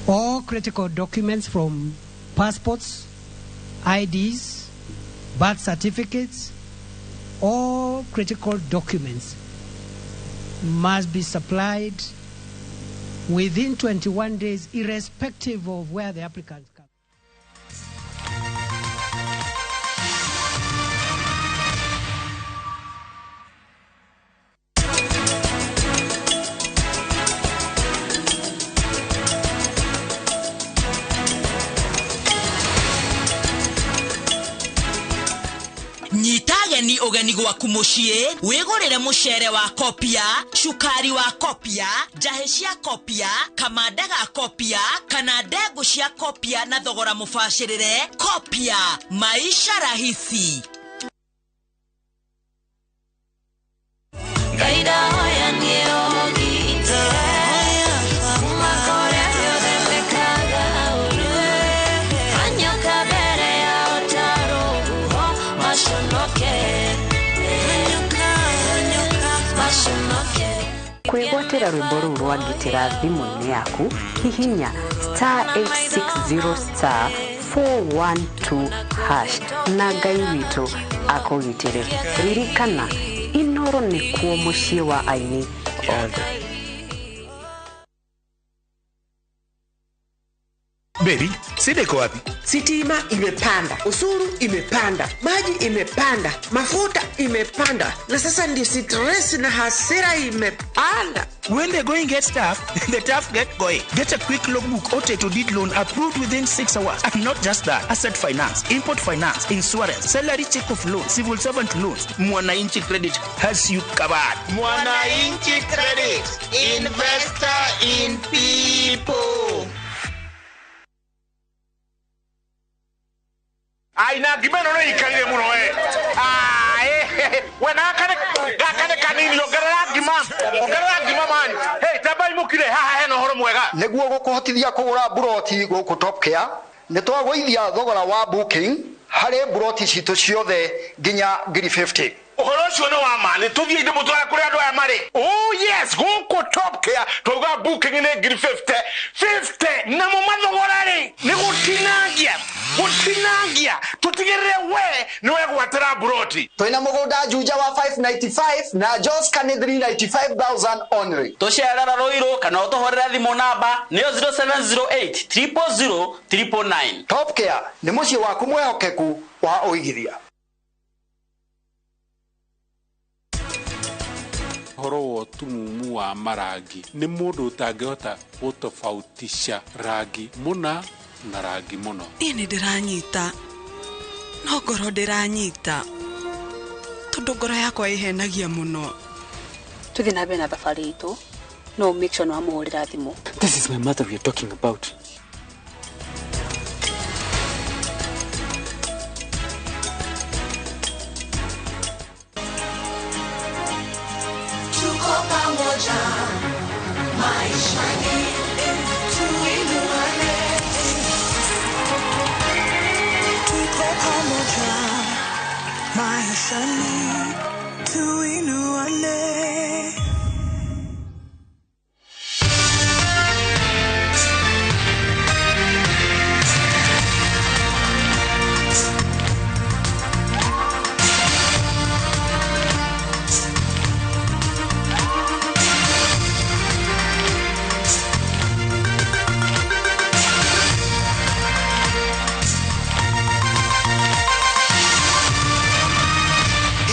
all critical documents from passports, IDs, birth certificates, all critical documents must be supplied within 21 days, irrespective of where the applicant comes. Nyita ageni ũgeni gwaku mũciĩ, wĩgũrĩre mũcere wa kopia, cukari wa kopia, njahĩ cia kopia, kamanda ga kopia, kana ndengũ cia kopia na thogora mũbacĩrĩre. Kopia, maisha rahisi. Kwĩgwatĩra rwĩmbo rũu rwa ngitĩra thimũ-inĩ yaku, hihinya star 860 star 412 hash na Ngai witũ akũgitĩre. Ririkana, Inoro nĩkuo mũciĩ wa aini othe. Baby, shida iko wapi? Sitima imepanda, usuru imepanda, maji imepanda, mafuta imepanda, na sasa ndio stress na hasira imepanda. When the going gets tough, the tough get going. Get a quick logbook or title deed loan approved within 6 hours. And not just that, asset finance, import finance, insurance, salary check of loan, civil servant loans. Mwananchi Credit has you covered. Mwananchi Credit, investor in people. Aina ngimeno no ikarire muno we. We na gakane kanini ongerera ngima man. Hey, tabai mukire haha hena horo mwega. Niguo gukuhotithia kugura buroti guku Top Care, ni twagũithia thogora wa booking harĩ buroti citũ ciothe nginya 50,000. Ũhoro ũcio nĩ wa ma, nĩ tũthiĩ ndĩmũtware kũrĩa andũ aya marĩ. Oh yes, gũkũ Top Care twauga booking nĩ 50,000 50 namo mathogora rĩ nĩ gũtinangia tũtigĩrĩre we nĩ wegwatĩra buroti. Twĩna mũgũnda Juja wa 595 na Joska nĩ 395,000 only. Tũcerera Ruiru kana ũtũhũrĩre thimũ namba nĩyo 0708 000 999. Top Care nĩ mũciĩ waku mwĩhokeku wa ũigithia. Ũhoro wa ũtumumu wa marangi nĩ mũndũ ũtangĩhota gũtofautisha rangi mũna na rangi mũno. Niĩ nĩ ndĩranyita, no ngoro ndĩranyita tondũ ngoro yakwa ĩhenagia mũno. Tũthiĩ na mbere na thabarĩ itũ, no make sure nĩ wamũhũrĩra thimũ. This is my mother we are talking about. Maishani tuinuane.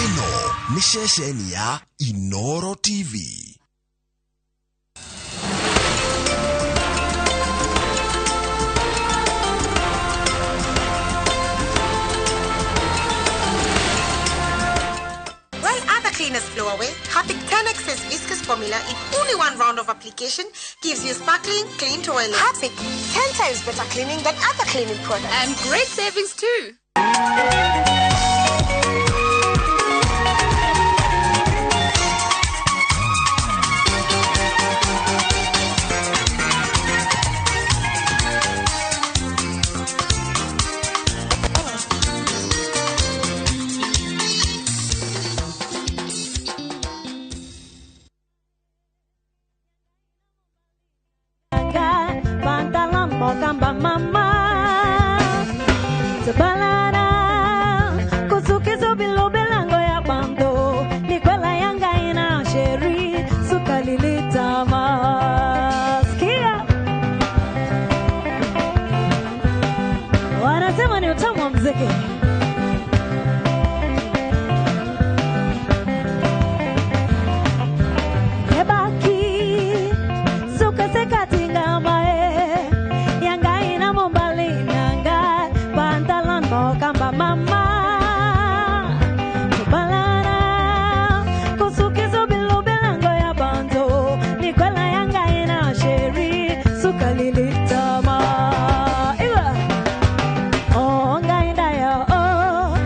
Ĩno nĩ ceceni ya Inoro TV. While other cleaners blow away, Harpic 10x's viscous formula in only one round of application gives you sparkling, clean toilet. Harpic, 10 times better cleaning than other cleaning products. And great savings too. Mokamba mama Tabalana Kusukizo bilobelango ya bando Nikwela yanga ina sheri Sukalilita maskia. Wanasema ni utamu wa mziki. Ebaki Sukaseka tingamae Mokamba mama Tubalana Kusukizo bilobelango ya banzo Nikwela yanga ina sheri Sukalilitama Iwa Oh nga inda ya oh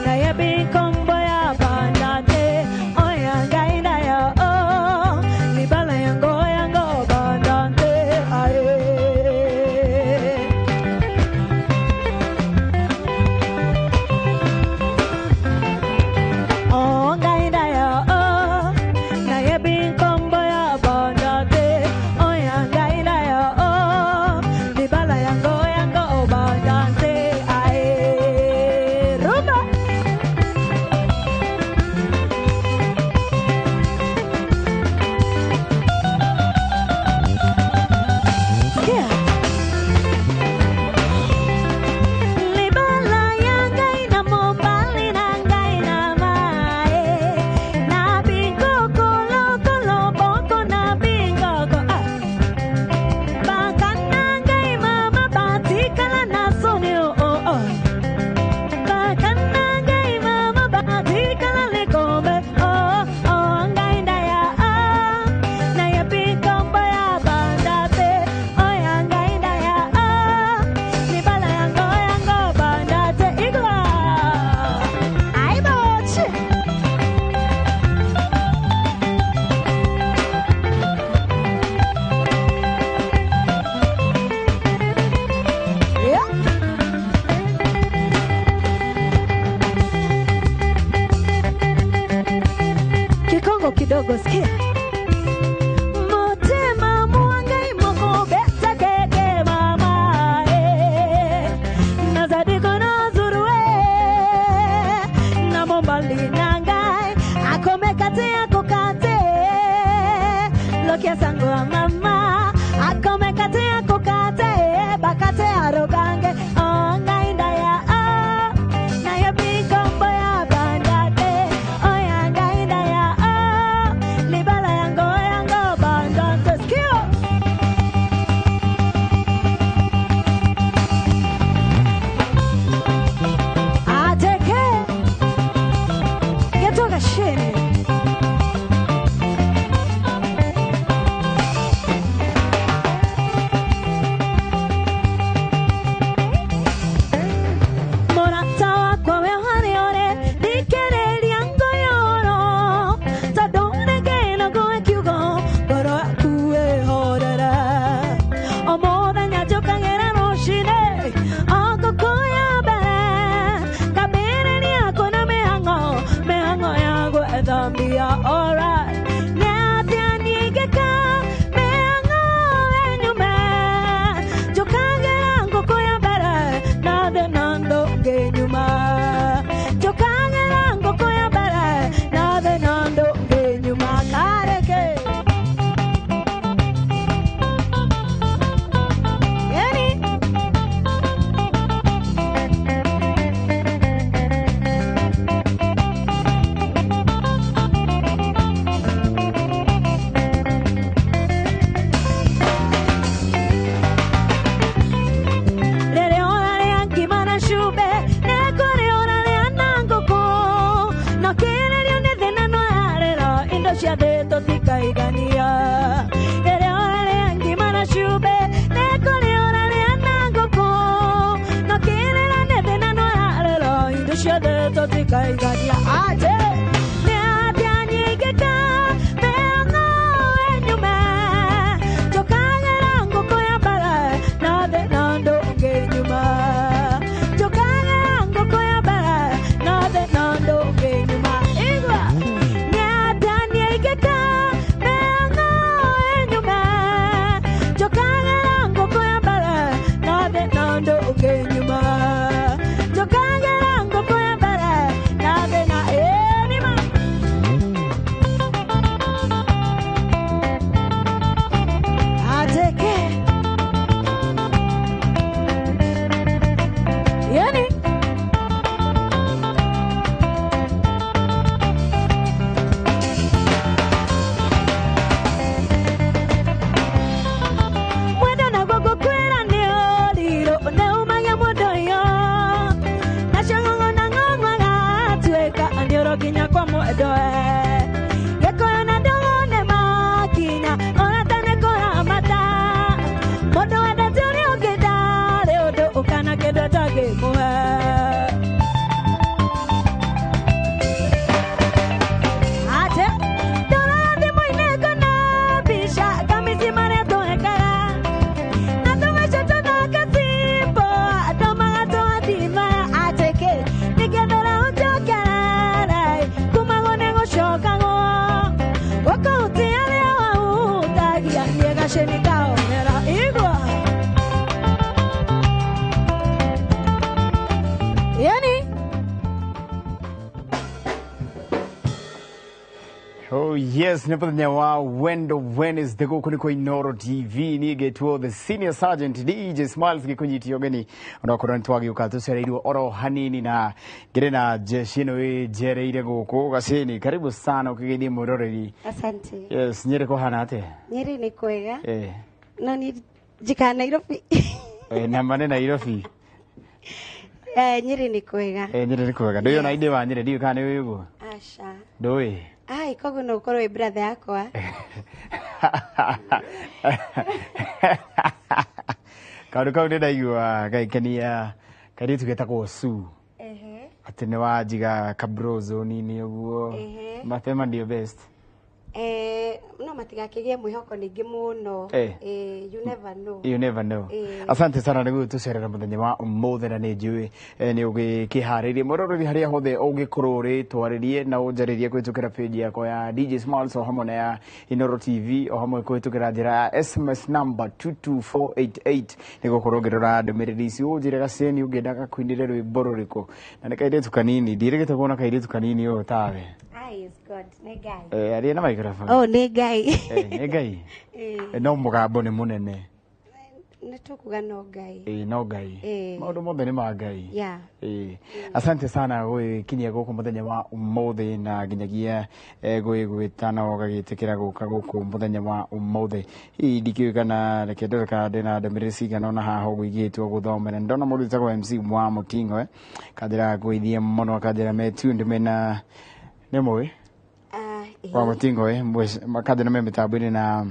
Na yebi kombo ya bandate Oh ya nga inda ya oh Libala yango yango bandate Aye. Kidogo sikia Motema muangai moko beta keke mama eh Nazadi kono zurue Na mombali nangai Akome kate akokate Lokia sango a mama Akome kate akokate Bakate arogange Onga indaya oh Na yebi kombo ya bandate Oya nga indaya oh Libala yango yango bandante Skio. Ateke Getoka shini. Gwethambia alright Nĩatĩa ningĩka mĩang'o ĩnyume Njũkagĩra ngũkũ ya mbere na thĩna ndũngĩnyuma Njũkagĩra ngũkũ ya mbere na thĩna ndũngĩnyuma Kareke Yani Rĩrĩa ũrarĩa ngima na cumbĩ nĩ kũrĩ ũrarĩa na ngũkũ na kĩrĩrio nĩ thĩna no yarĩra indo cia thĩ tũtikaigania Rĩrĩa ũrarĩa ngima na cumbĩ nĩ kũrĩ ũrarĩa na ngũkũ na kĩrĩra nĩ thĩna no yarĩra indo cia thĩ tũtikaigania Aje nĩ atĩa nyingĩka mĩang'o ĩnyume Njũkagĩra ngũkũ ya mbere na thĩna ndũngĩnyuma Njũkagĩra ngũkũ ya mbere na thĩna ndũngĩnyuma Igua nĩ atĩa niĩngĩka mĩang'o ĩnyume Njũkagĩra ngũkũ ya mbere na thĩna ndũngĩnyuma Njũkagĩra ngũkũ ya mbere na thĩna ĩnima Ateke Yani Mwendo na gũgũkwĩra nĩ ũrirũ nĩ umagia mũndũ ũyũ nacio ng'ong'o na ng'ong'o agatuĩka nĩ ũrokinya kwa mwendo Gĩkũyũ na ndũgũ nĩ makinya ũrata nĩ kũramata mũndũ wendete ũrĩa ũngĩ ndarĩ ũndũ ũkana kĩndũ atangĩmũhe Ate ndorora thimũ-inĩ ngona mbica kamisi marĩa twekaga na tũmaica tũthaka simbo andũ magatũrathima atĩkĩ nĩngethera ũnjokerere kumagwo nĩ gũcokagwo gũkũhutia arĩa wahutagia niĩ gacĩni kahonera igua Yani Oh yes, nĩ mũthenya wa Wendo Wednesday gũkũ nĩ kwa Inooro TV niĩ ngetwo the senior sergeant DJ Smiles gĩkũnyitia ũgeni onokorwo nĩ twagĩũka tũcereirwo oro hanini na ngĩrĩ na jeshi ĩno ĩnjereire gũkũ gacini karibu sana ũkĩgeithie mwĩroreri. Asante. Yes, Nyĩrĩ kũhana atĩa? Nyeri nĩ kwega. Eh, No ni njikara Nairobi. Nama nĩ Nairobi. Nyeri nĩ kwega. Nyĩrĩ nĩ kwega. Ndũĩ ona indĩ wa Nyĩrĩ ndiũĩ kana nĩ ũĩ ũguo? Aca. Ndũĩ? Ai, koguo no ũkorwo wĩ brother yakwa. Kaũndũ kau nĩ ndaigua gagĩkenia kairĩtu getagwo Sue. Ehe. Atĩ nĩ wanjiga kabro zone-inĩ ũguo. Ehe. Mapema ndio best. No matigakĩgĩe mwĩhoko ningĩ mũno. You never know. You never know. Asante sana nĩ gũtũcerera mũthenya wa ũmũthĩ na nĩ njũĩ nĩ ũgĩkĩharĩirie mwĩroreri harĩa hothe ũngĩkorwo ũrĩ twarĩrie na ũnjarĩrie kũhĩtũkĩra page yakwa ya DJ Smiles o hamwe na ya Inooro TV o hamwe kũhĩtũkĩra njĩra ya SMS number 22488 nĩ gũkorwo ngĩrora ndũmĩrĩri ici ũnjĩre gaceni ũngĩenda gakuinĩre rwĩmbo rũrĩkũ na nĩ kairĩtu kanini ndiĩrĩgĩte kuona kairĩtu kanini ũũ tawe. Ai, is God. Nĩ Ngai. Aria na microphone. Oh, nĩ Ngai. Nĩ Ngai. No mũgambo nĩ mũnene. Nĩ tũkuga no Ngai. No Ngai. Maũndũ mothe nĩ ma Ngai. Yeah. Asante sana gwĩkinyia gũkũ mũthenya wa ũmũthĩ na nginyagia gwĩgwĩta na ũgagĩtĩkĩra gũka gũkũ mũthenya wa ũmũthĩ. Hihi ndikĩũĩ kana reke ndore kana ndĩna ndũmĩrĩri cigana ũna haha ũguo igĩtwo gũthomera. Ndona mũndũ wĩtagwo MC wa Mũting'oe kanjĩra ngũithie mũno kanjĩra me tuned mena nĩ mũĩ wa Mũting'oe kanjĩra me mĩtambo-inĩ na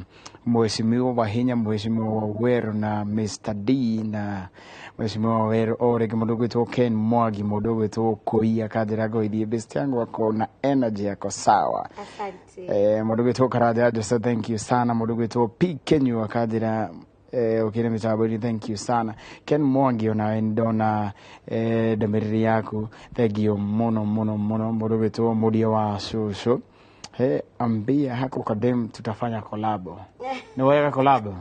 Mheshimiwa Wahinya, Mheshimiwa Waweru na Mr D na Mheshimiwa Waweru o rĩngĩ mũndũ ũgwĩtwo Ken Mwangi mũndũ ũgwĩtwo Koia kanjĩra ngũithie best yangu ako na energy yako sawa. Asante. Mũndũ ũgwĩtwo Karanja Jose thank you sana. Mũndũ ũgwĩtwo P Kenyua kanjĩra Ukire mitambo-inĩ, thank you sana. Ken Mwangi, onawe ndona ndũmĩrĩri yaku, thank you mũno mũno mũno. Mũndũ wĩtwo Mũria wa Cũcũ, he ambia hako kadem tutafanya kolabo, nĩ wega kolabo.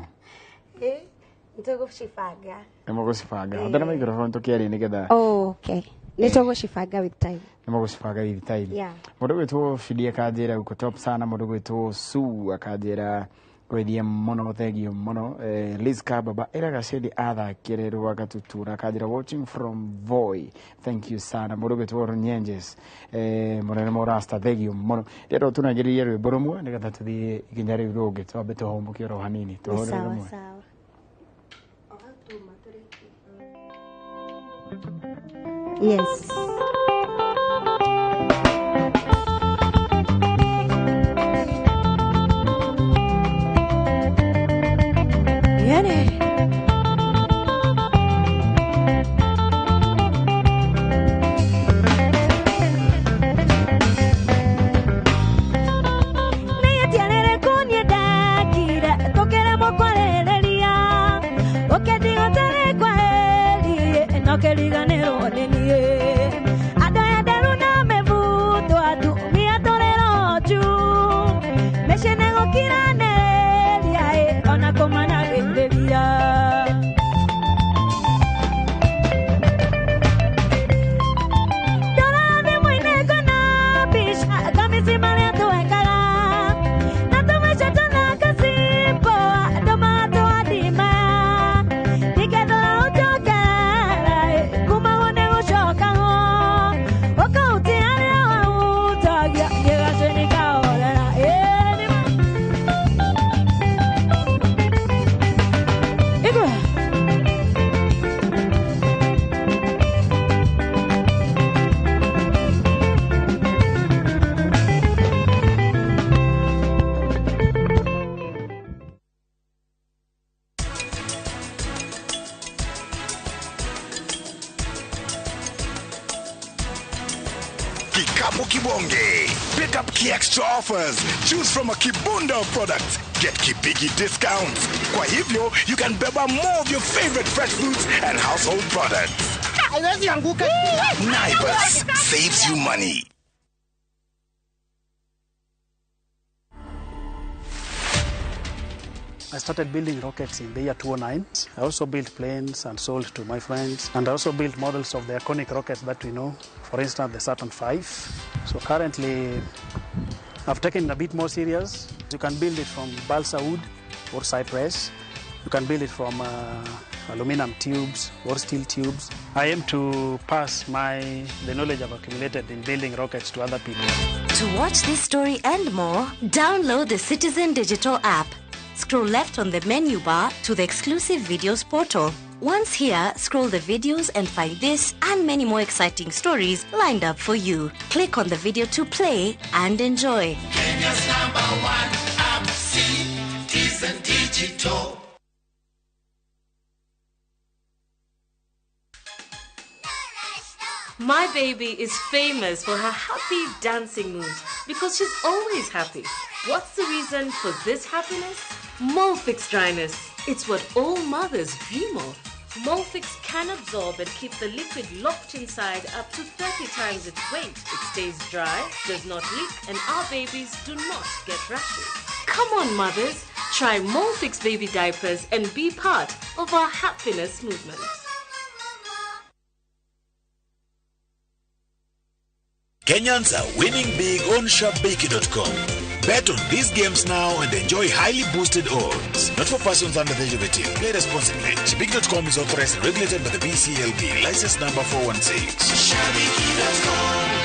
Nĩtũgũcibanga. Nĩ mũgũcibanga hotera microphone tũkĩaria nĩgetha. Oh, okay, nĩtũgũcibanga with time. Nĩ mũgũcibanga with time. Yeah. Mũndũ gwĩtwo Fidi akanjĩra uko top sana. Mũndũ gwĩtwo Su akanjĩra gwethie mũno, thengio mũno. Liz Kababa ĩraga Shedi athakĩre rwa Gatutura, akanjĩra watching from Voi, thank you sana. Mũndũ gwĩtwo Runyenjes, mũnene mũrasta, thengio mũno. Rĩrĩa tũnagĩrĩrie rwĩmbo rũmwe nĩgetha tũthiĩ ikinya rĩu rũngĩ, twambe tũhũmũke oro hanini, tũhũre Sawa. Rũmwe. Sawa. Yes. Yani. Keriganĩrwo nĩ niĩ andũ aya nderu na mĩbuto atumia tũrĩro njuu mĩciĩ nĩ gũkiranĩria ĩ ona kũmanagĩrĩria. Ndora thimũ-inĩ ngona mbica ngamĩci marĩa twekaga na tũmĩca tũthaka simple andũ matũathima ndingethora ũnjokerera kuma ho nĩ gũcoka ho ũkauti harĩa wahutagia gĩgacĩ kahorera ĩĩ Igwe. Kikapu Kibonge. Pick up key extra offers. Choose from a Kibunda of products. Get Kibigi discounts. Kwa hivyo, you can beba more of your favorite fresh fruits and household products. Haiwezi anguka. Naivas saves you money. I started building rockets in the year 2009. I also built planes and sold to my friends. And I also built models of the iconic rockets that we know, for instance, the Saturn V. So currently, I've taken it a bit more serious. You can build it from balsa wood or cypress. You can build it from aluminum tubes or steel tubes. I aim to pass the knowledge I've accumulated in building rockets to other people. To watch this story and more, download the Citizen Digital app. Scroll left on the menu bar to the exclusive videos portal. Once here, scroll the videos and find this and many more exciting stories lined up for you. Click on the video to play and enjoy. Kenya's number one app, Citizen Digital. My baby is famous for her happy dancing moves because she's always happy. What's the reason for this happiness? Molfix dryness. It's what all mothers dream of. Molfix can absorb and keep the liquid locked inside up to 30 times its weight. It stays dry, does not leak, and our babies do not get rashes. Come on, mothers. Try Molfix baby diapers and be part of our happiness movement. Kenyans are winning big on Shabiki.com. Bet on these games now and enjoy highly boosted odds. Not for persons under the age of 18. Play responsibly. Shabiki.com is authorized and regulated by the BCLB. License number 416. Shabiki.com.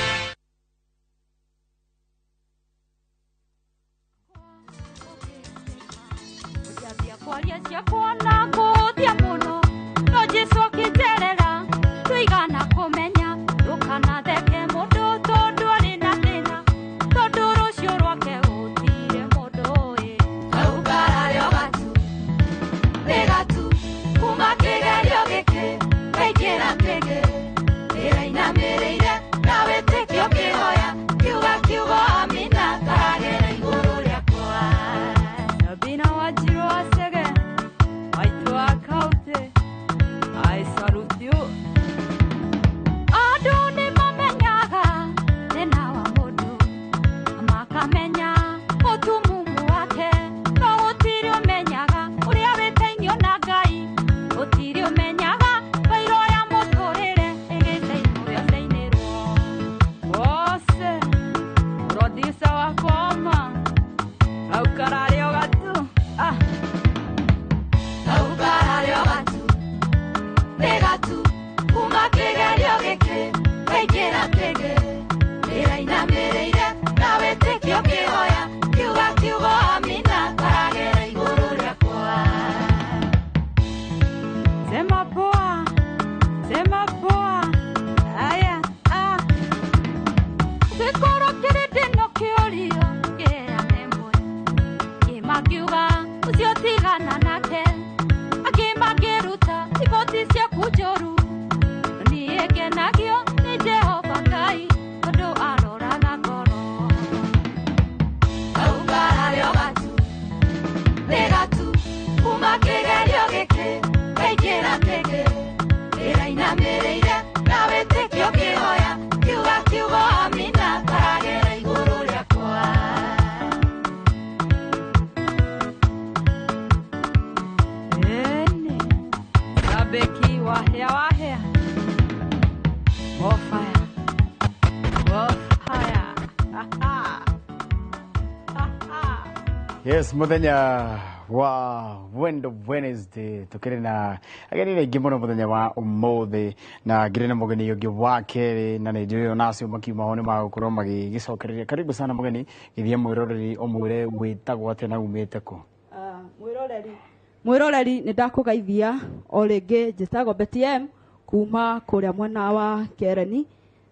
Sabina wajiro asege. Yes, muthenya wa Wendo Wednesday tukiri na ageni aingĩ mũno mũthenya wa ũmũthĩ na ngĩrĩ na mũgeni ũngĩ wa kerĩ na nĩ njũĩ ona acio makiuma ho nĩ magũkorwo magĩgĩcokereria. Karibu sana mũgeni, gĩthiĩ mwĩroreri ũmwĩre wĩtagwo atĩa na umĩte kũ. Mwĩroreri nĩ ndakũgeithia o rĩngĩ, njĩtagwo Betty M kuma kũrĩa mwena wa Kereni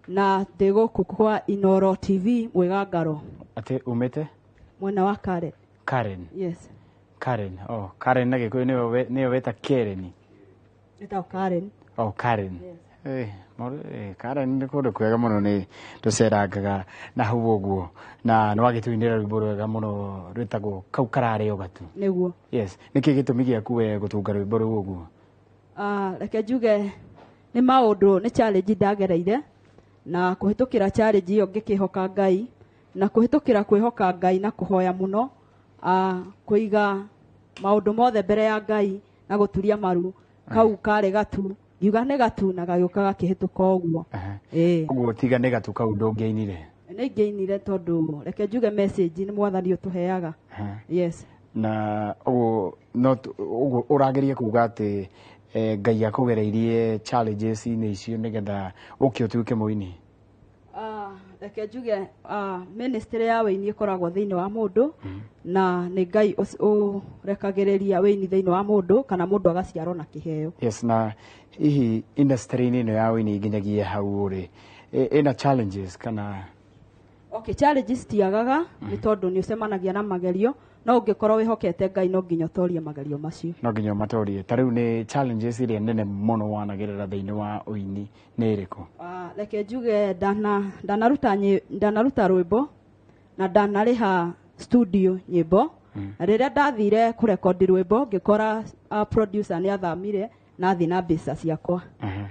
na ndĩ gũkũ kwa Inoro TV Mwĩgangaro. Atĩ umĩte? Mwena wa Karen. Karen. Yes. Karen. Oh, Karen na Gĩkũyũ nĩyo weta Kereni. Njĩtagwo Karen. Oh, Karen. Yes. Karen nĩ kũndũ kwega mũno nĩ tũcerangaga na hau ũguo na nĩ wagĩtũinĩra rwĩmbo rwega mũno rwĩtagwo kau kararĩo gatu. Nĩguo. Yes. Nĩkĩ gĩtũmi gĩaku we gũtunga rwĩmbo rũu ũguo? Reke njuge nĩ maũndũ nĩ challenge ndagereire na kũhĩtũkĩra challenge ĩyo ngĩkĩhoka Ngai na kũhĩtũkĩra kwĩhoka Ngai na kũhoya mũno, kũiga maũndũ mothe mbere ya Ngai na gũturia maru kau karĩ gatu ngiuga nĩ gatu na gagĩũka gakĩhĩtũka ũguo. Ũguo tiga nĩ gatu kau ndũngĩainire? Nĩ ingĩainire tondũ reke njuge message nĩ mwathani ũtũheaga. Yes. Na ũguo no ũguo ũrageria kuga atĩ Ngai akũgereirie challenges-inĩ icio nĩgetha ũke ũtuĩke mũini? Reke njuge ministry ya wĩini ĩkoragwo thĩinĩ wa mũndũ na nĩ Ngai ũrekagĩrĩria wĩini thĩinĩ wa mũndũ kana mũndũ agaciarwo na kĩheo. Yes, na hihi industry-inĩ ĩno ya wĩini nginyagia hau rĩ ĩna challenges kana? Okay, challenges tiagaga nĩ tondũ nĩ ũcemanagia na magerio no ũngĩkorwo wĩhokete Ngai no nginya ũtorie magerio macio. No nginya ũmatorie. Ta rĩu nĩ challenges iria nene mũno wanagerera thĩinĩ wa ũini nĩ ĩrĩkũ? Reke njuge ndanaruta rwĩmbo na ndanarĩha studio nyĩmbo na rĩrĩa ndathire kũrekondi rwĩmbo ngĩkora producer nĩ athamire na athiĩ na mbeca ciakwa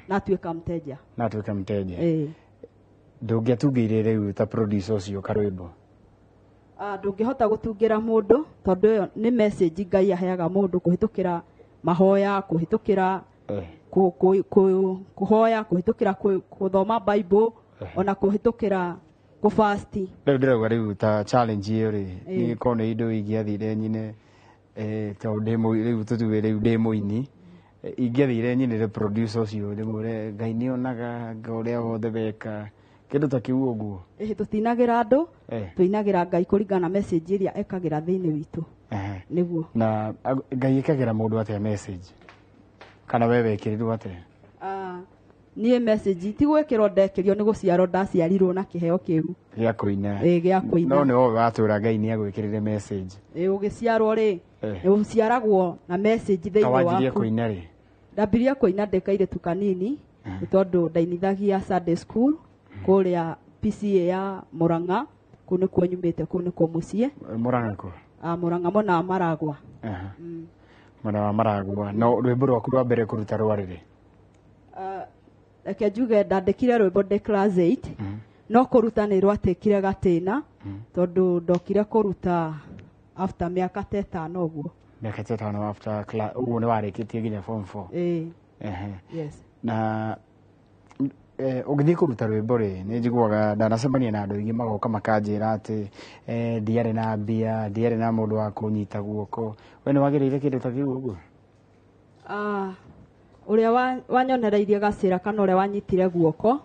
na atuĩka mteja. Na atuĩka mteja. Ndũngĩatungĩire rĩu ta producer ũcio karwĩmbo? Ndũngĩhota gũtungĩra mũndũ tondũ ĩyo nĩ message Ngai aheaga mũndũ kũhĩtũkĩra mahoya, kũhĩtũkĩra kũhoya, kũhĩtũkĩra gũthoma Bible ona kũhĩtũkĩra kũfasti. Rĩu ndĩrauga rĩu ta challenge ĩyo rĩ niĩ korwo nĩ indo ingĩathire nyine tondũ rĩu tũtue rĩu ndĩ mũini ingĩathire nyinĩre producer ũcio ndĩmwĩre Ngai nĩonaga ũrĩa wothe weka kĩndũ ta kĩu ũguo. Tũtinagĩra andũ, tũinagĩra Ngai kũringana na message ĩrĩa ekagĩra thĩinĩ witũ. Nĩguo. Na Ngai ĩkagĩra mũndũ atĩa message? Kana we wekĩrirwo atĩa? Niĩ message ti gwĩkĩrwo ndekĩrio nĩ gũciarwo ndaciarirwo na kĩheo kĩu gĩa kũina. Gĩa kũina. No nĩ wowe watũra Ngai nĩ agwĩkĩrire message. Ũgĩciarwo rĩ ũciaragwo na message thĩinĩ waku. Wanjirie kũina rĩ? Ndambirie kũina ndĩ kairĩtu kanini nĩ tondũ ndainithagia Sunday school kũrĩa PCA ya Murang'a, kũu nĩkuo nyumĩte, kũu nĩkuo mũciĩ. Murang'a kũ? Murang'a mwena wa Maragwa. Mwena wa Maragwa. No rwĩmbo rwaku rwa mbere kũruta rwarĩ rĩ? Reke njuge ndandĩkire rwĩmbo ndĩ class 8 no kũruta nĩ rwatĩkire gatĩna tondũ ndokire kũruta after mĩaka ta ĩtano ũguo. Mĩaka ta ĩtano after class ũguo nĩ warĩkĩtie nginya form 4? Yes. Na ũgĩthiĩ kũruta rwĩmbo rĩ nĩ njiguaga ndanacemania na andũ aingĩ magoka makanjĩra atĩ ndiarĩ na mbia, ndiarĩ na mũndũ wa kũnyita guoko. We nĩ wagĩrĩire kĩndũ ta kĩu ũguo? Ũrĩa wanyonereirie gacĩra kana ũrĩa wanyitire guoko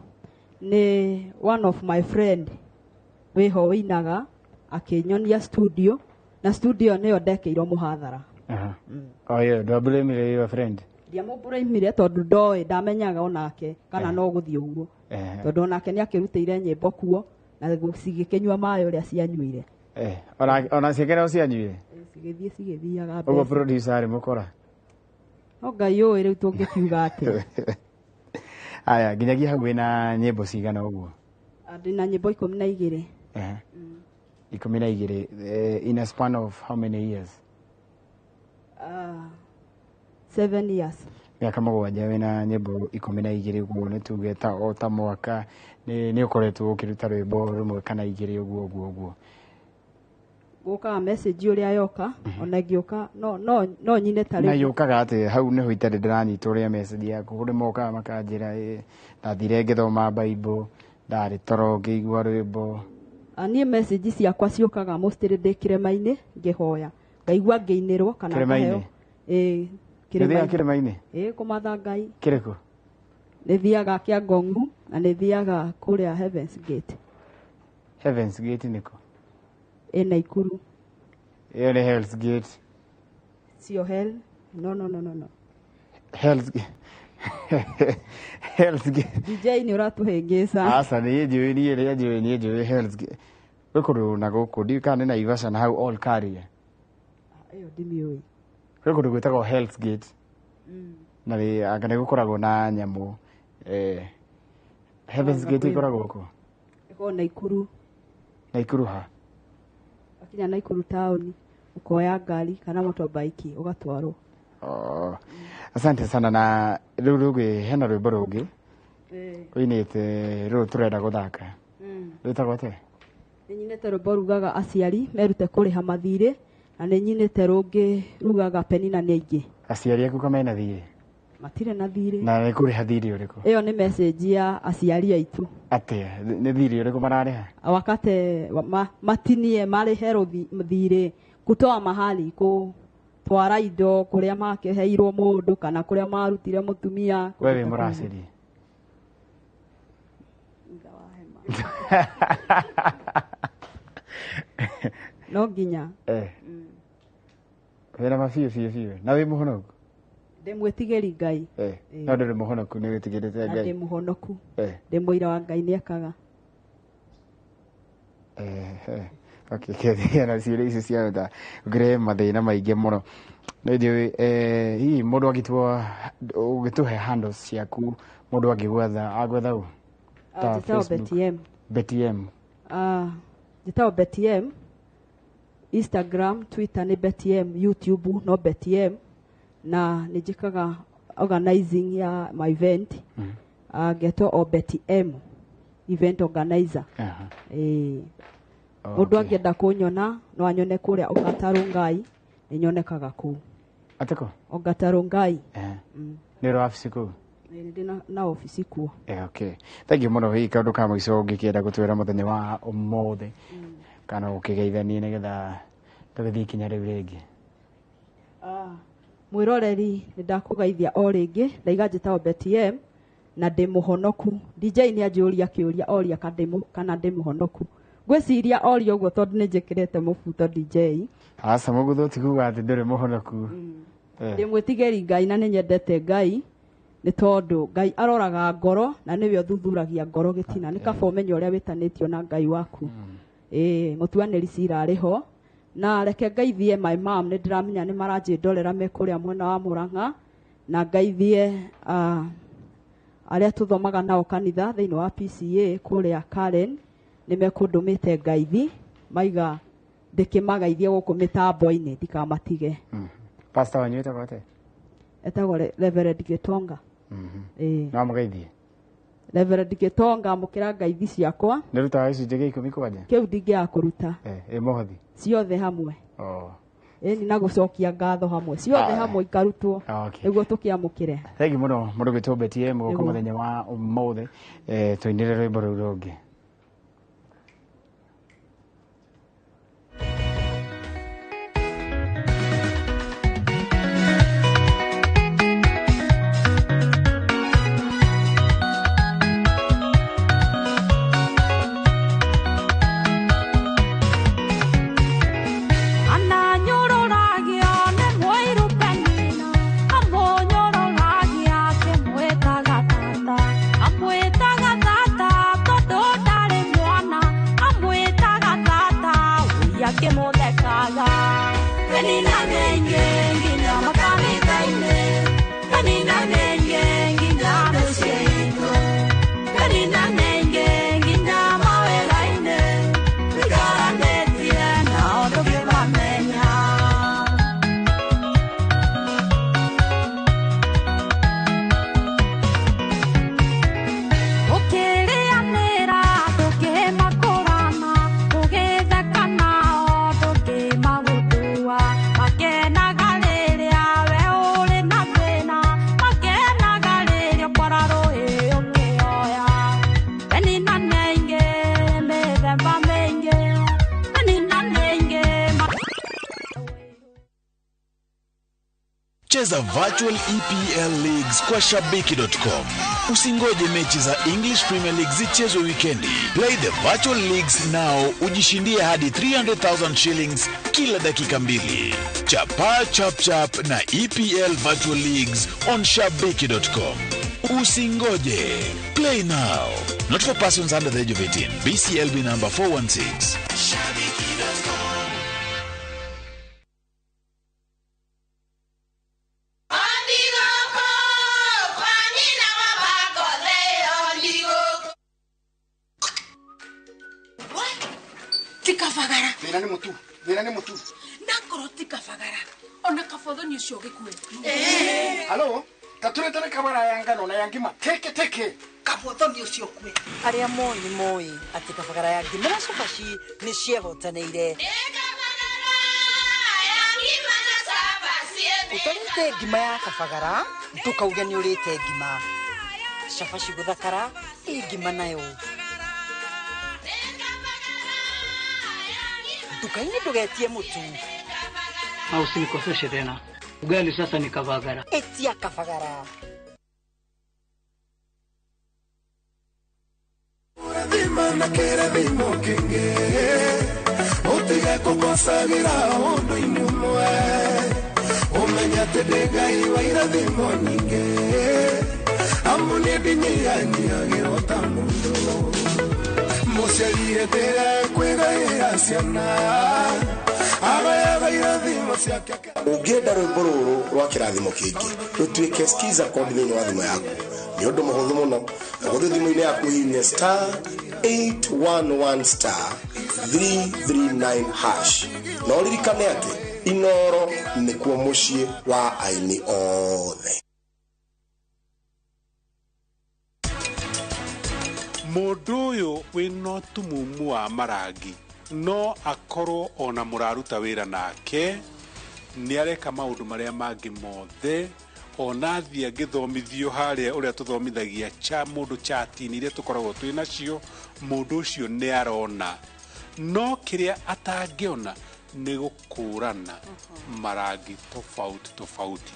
nĩ one of my friend wĩho wĩinaga akĩnyonia studio na studio nĩyo ndekĩirwo mũhathara. Oh yeah, ndwablamire your friend? Ndiamũblamire tondũ ndoĩ ndamenyaga onake kana no gũthiĩ ũguo tondũ onake nĩ akĩrutĩire nyĩmbo kuo na cigĩkĩnyua maĩ ũrĩa cianyuire. Ona ciake no cianyuire? Cigĩthiĩ cigĩthiaga mbeca. Ũguo producer arĩ mũkora? No Ngai ũĩ rĩu tũngĩkiuga atĩa. Aya, nginyagia hau wĩna nyĩmbo cigana ũguo? Ndĩna nyĩmbo 12. 12 in a span of how many years? 7 years. Mĩaka 7 wĩna nyĩmbo 12 ũguo nĩ tuge ta o ta mwaka nĩ ũkoretwo ũkĩruta rwĩmbo rũmwe kana 2 ũguo ũguo ũguo. Gũkaga message ũrĩa yoka ona ĩngĩũka no nyine ta rĩu. Na yũkaga atĩ hau nĩho itarĩ ndĩranyita ũrĩa message yaku kũrĩ mokaga makanjĩra ndathire ngĩthoma Bible ndarĩ toro ngĩigua rwĩmbo. Niĩ message ciakwa ciũkaga mostly ndĩ kĩrĩma-inĩ ngĩhoya, ngaigua ngĩinĩrwo kana Kĩrĩma-inĩ? ngaheo. Ĩĩ. Nĩũthiaga kĩrĩma-inĩ? Ĩĩ, kũmatha Ngai. Kĩrĩkũ? Nĩ thiaga Kĩangongu na nĩ thiaga kũrĩa Heavens Gate. Heavens Gate nĩkũ? Ĩ Naikuru. Ĩyo nĩ Hell's Gate. Sio hell. No, no, no, no, no. Hell's Gate. Hell's Gate. DJ nĩ ũratũhĩngĩca. Aca niĩ njũĩ, niĩ rĩa njũĩ, niĩ njũĩ Hell's Gate. Gwĩ kũndũ na gũkũ ndiũĩ kana nĩ Naivasha na hau All Carrier. Ĩyo ndimĩũĩ. Gwĩ kũndũ gwĩtagwo Hell's Gate. Na nĩ anga nĩ gũkoragwo na nyamũ. Heaven's Anga Gate kwĩna. ĩkoragwo kũ? Ĩkoragwo Naikuru. Naikuru ha? Wakinya Naikuru taũni ũkoya ngari kana motorbike ũgatwarwo. Oh. Asante sana. Na rĩu rũngĩ hena rwĩmbo rũngĩ ũinĩte rũrũ tũrenda gũthaka. Rwĩtagwo atĩa? Nĩ nyinĩte rwĩmbo rugaga aciari merute kũrĩha mathirĩ, na nĩ nyinĩte rũngĩ rugaga Penina nĩ aingĩ. Aciari aku ka mena thirĩ? Matirĩ na thirĩ. Na nĩ kũrĩha thirĩ ũrĩkũ? Ĩyo nĩ message ya aciari aitũ. Atĩa? Nĩ thirĩ ũrĩkũ mararĩha? Wakate matinie marĩhe thirĩ, kutoa mahali, kũtwara indo kũrĩa makĩheirwo mũndũ kana kũrĩa marutire mũtumia. We wĩ mũracĩri? No nginya. Wĩna ma biũ biũ biũ. Na wĩ mũhonoku? Ndĩ mwĩtigĩri Ngai. No ndũrĩ mũhonoku, nĩ wĩtigĩrĩte Na Ngai. ndĩ mũhonoku. Ndĩ mũira wa Ngai nĩekaga. Okay, kethia na ciũria icio cia tha ũkĩrehe mathĩna maingĩ mũno. Nĩ njũĩ, hihi mũndũ angĩtua ũgĩtũhe handles ciaku mũndũ angĩgwetha agwetha ũ? Ta Njĩtagwo Facebook. Betty M. Betty M. Njĩtagwo Betty M. Instagram, Twitter nĩ Betty M, YouTube no Betty M. Na nĩ njĩkaga organizing ya my event. Ngetwo o Betty M event organizer. Mũndũ angĩenda kũnyona no anyone kũrĩa Ongata Rongai, nĩ nyonekaga kũu. Atĩkũ? Ongata Rongai. Nĩ ũrĩ wabici kũu? Nĩ ndĩ na obici kuo. Okay. Thank you mũno. Hihi kaũndũ ka mũico ũngĩkĩenda gũtwĩra mũthenya wa ũmũthĩ kana ũkĩgeithanie nĩgetha tũgĩthiĩ ikinya rĩu rĩngĩ? Mwĩroreri, nĩ ndakũgeithia o rĩngĩ, ndaiga njĩtagwo Betty M na ndĩ mũhonoku. DJ nĩ anjũria kĩũria oria kana ndĩ mũhonoku. Ngwĩciria oria ũguo tondũ nĩ njĩkĩrĩte mũbuto DJ. Aca, mũgutho ti kuga atĩ ndũrĩ mũhonoku. Ndĩ mwĩtigĩri Ngai na nĩ nyendete Ngai, nĩ tondũ Ngai aroraga ngoro na nĩwe ũthuthuragia ngoro gĩtina. Nĩ kaba ũmenye ũrĩa wĩtanĩtio na Ngai waku. Mũtuanĩri cira arĩ ho. Na reke ngaithie my mom, nĩ ndĩramenya nĩ maranjĩndorera me kũrĩa mwena wa Mũrang'a, na ngaithie arĩa tũthomaga nao kanitha thĩinĩ wa PCA kũrĩa Karen, nĩ mekũndũmĩte ngaithi, maiga ndĩkĩmagaithie gũkũ mĩtambo-inĩ ndikamatige. Pastor wanyu etagwo atĩa? Etagwo Reverend Gĩtonga. No amũgeithie? Reverend Gĩtonga, amũkĩra ngaithi ciakwa. Nĩ rutaga gĩcunjĩ gĩa ikũmi kwanja? Kĩu ndingĩaga kũruta. Ĩ mũhothi? Ciothe hamwe. Ĩni na gũcokia ngatho hamwe. Ciothe hamwe ikarutwo. Nĩguo tũkĩamũkĩre. Thank you mũno mũndũ gwĩtwo Betty M gũka Nĩguo. mũthenya wa ũmũthĩ. Tũinĩre rwĩmbo rũu rũngĩ. Makenaga Cheza virtual EPL leagues kwa shabiki.com. Usingoje mechi za English Premier League zichezwe wikendi. Play the virtual leagues now, ujishindie hadi 300,000 shillings kila dakika mbili. Chapa chap chap na EPL virtual leagues on shabiki.com. Usingoje. Play now. Not for persons under the age of 18. BCLB number 416. Tikabagara. Thĩna nĩ mũtu, thĩna nĩ mũtu. Nakorwo ti kabagara ona kabothoni ũcio ũgĩkue. Halo, tatũrethere kabara ya ngano na ya ngima teke teke. Kabothoni ũcio ũkue. Arĩa moĩ nĩ moĩ atĩ kabagara ya ngima na cabaci nĩ ciehotanĩire. Ũtarĩte ngima ya kabagara ndũkauge nĩ ũrĩte ngima. Cabaci gũthakara ĩ ngima nayo. Nduka-inĩ ndũgetie mũtu. Na usinikoseshe tena. Ugali sasa ni kabagara. Etia kabagara. Urathima na kĩrathimo kĩngĩ ũtige kũkosagira ũndũ-inĩ ũmwe ũmenye atĩ ndĩ Ngai wa irathimo nyingĩ amu nĩ ndinyihanyiagĩrwo ta mũndũ mũciari etĩre kwĩgaĩra ciana agayaga irathimo ciake. Ũngĩenda rwĩmbo rũrũ rwa kĩrathimo kĩngĩ rũtuĩke skiza code thĩinĩ wa thimũ yaku nĩ ũndũ mũhũthũ mũno. Ũgũthiĩ thimũ-inĩ yaku hihinye star 811 star 339 hash na ũririkane atĩ Inoro nĩkuo mũciĩ wa aini othe. Mũndũ ũyũ wĩna ũtumumu wa marangi no akorwo ona mũraruta wĩra nake nĩ areka maũndũ marĩa mangĩ mothe ona athiĩ angĩthomithio harĩa ũrĩa tũthomithagia cha mũndũ chatini iria tũkoragwo twĩ nacio mũndũ ũcio nĩ arona no kĩrĩa atangĩona nĩ gũkũrana marangi tofauti tofauti.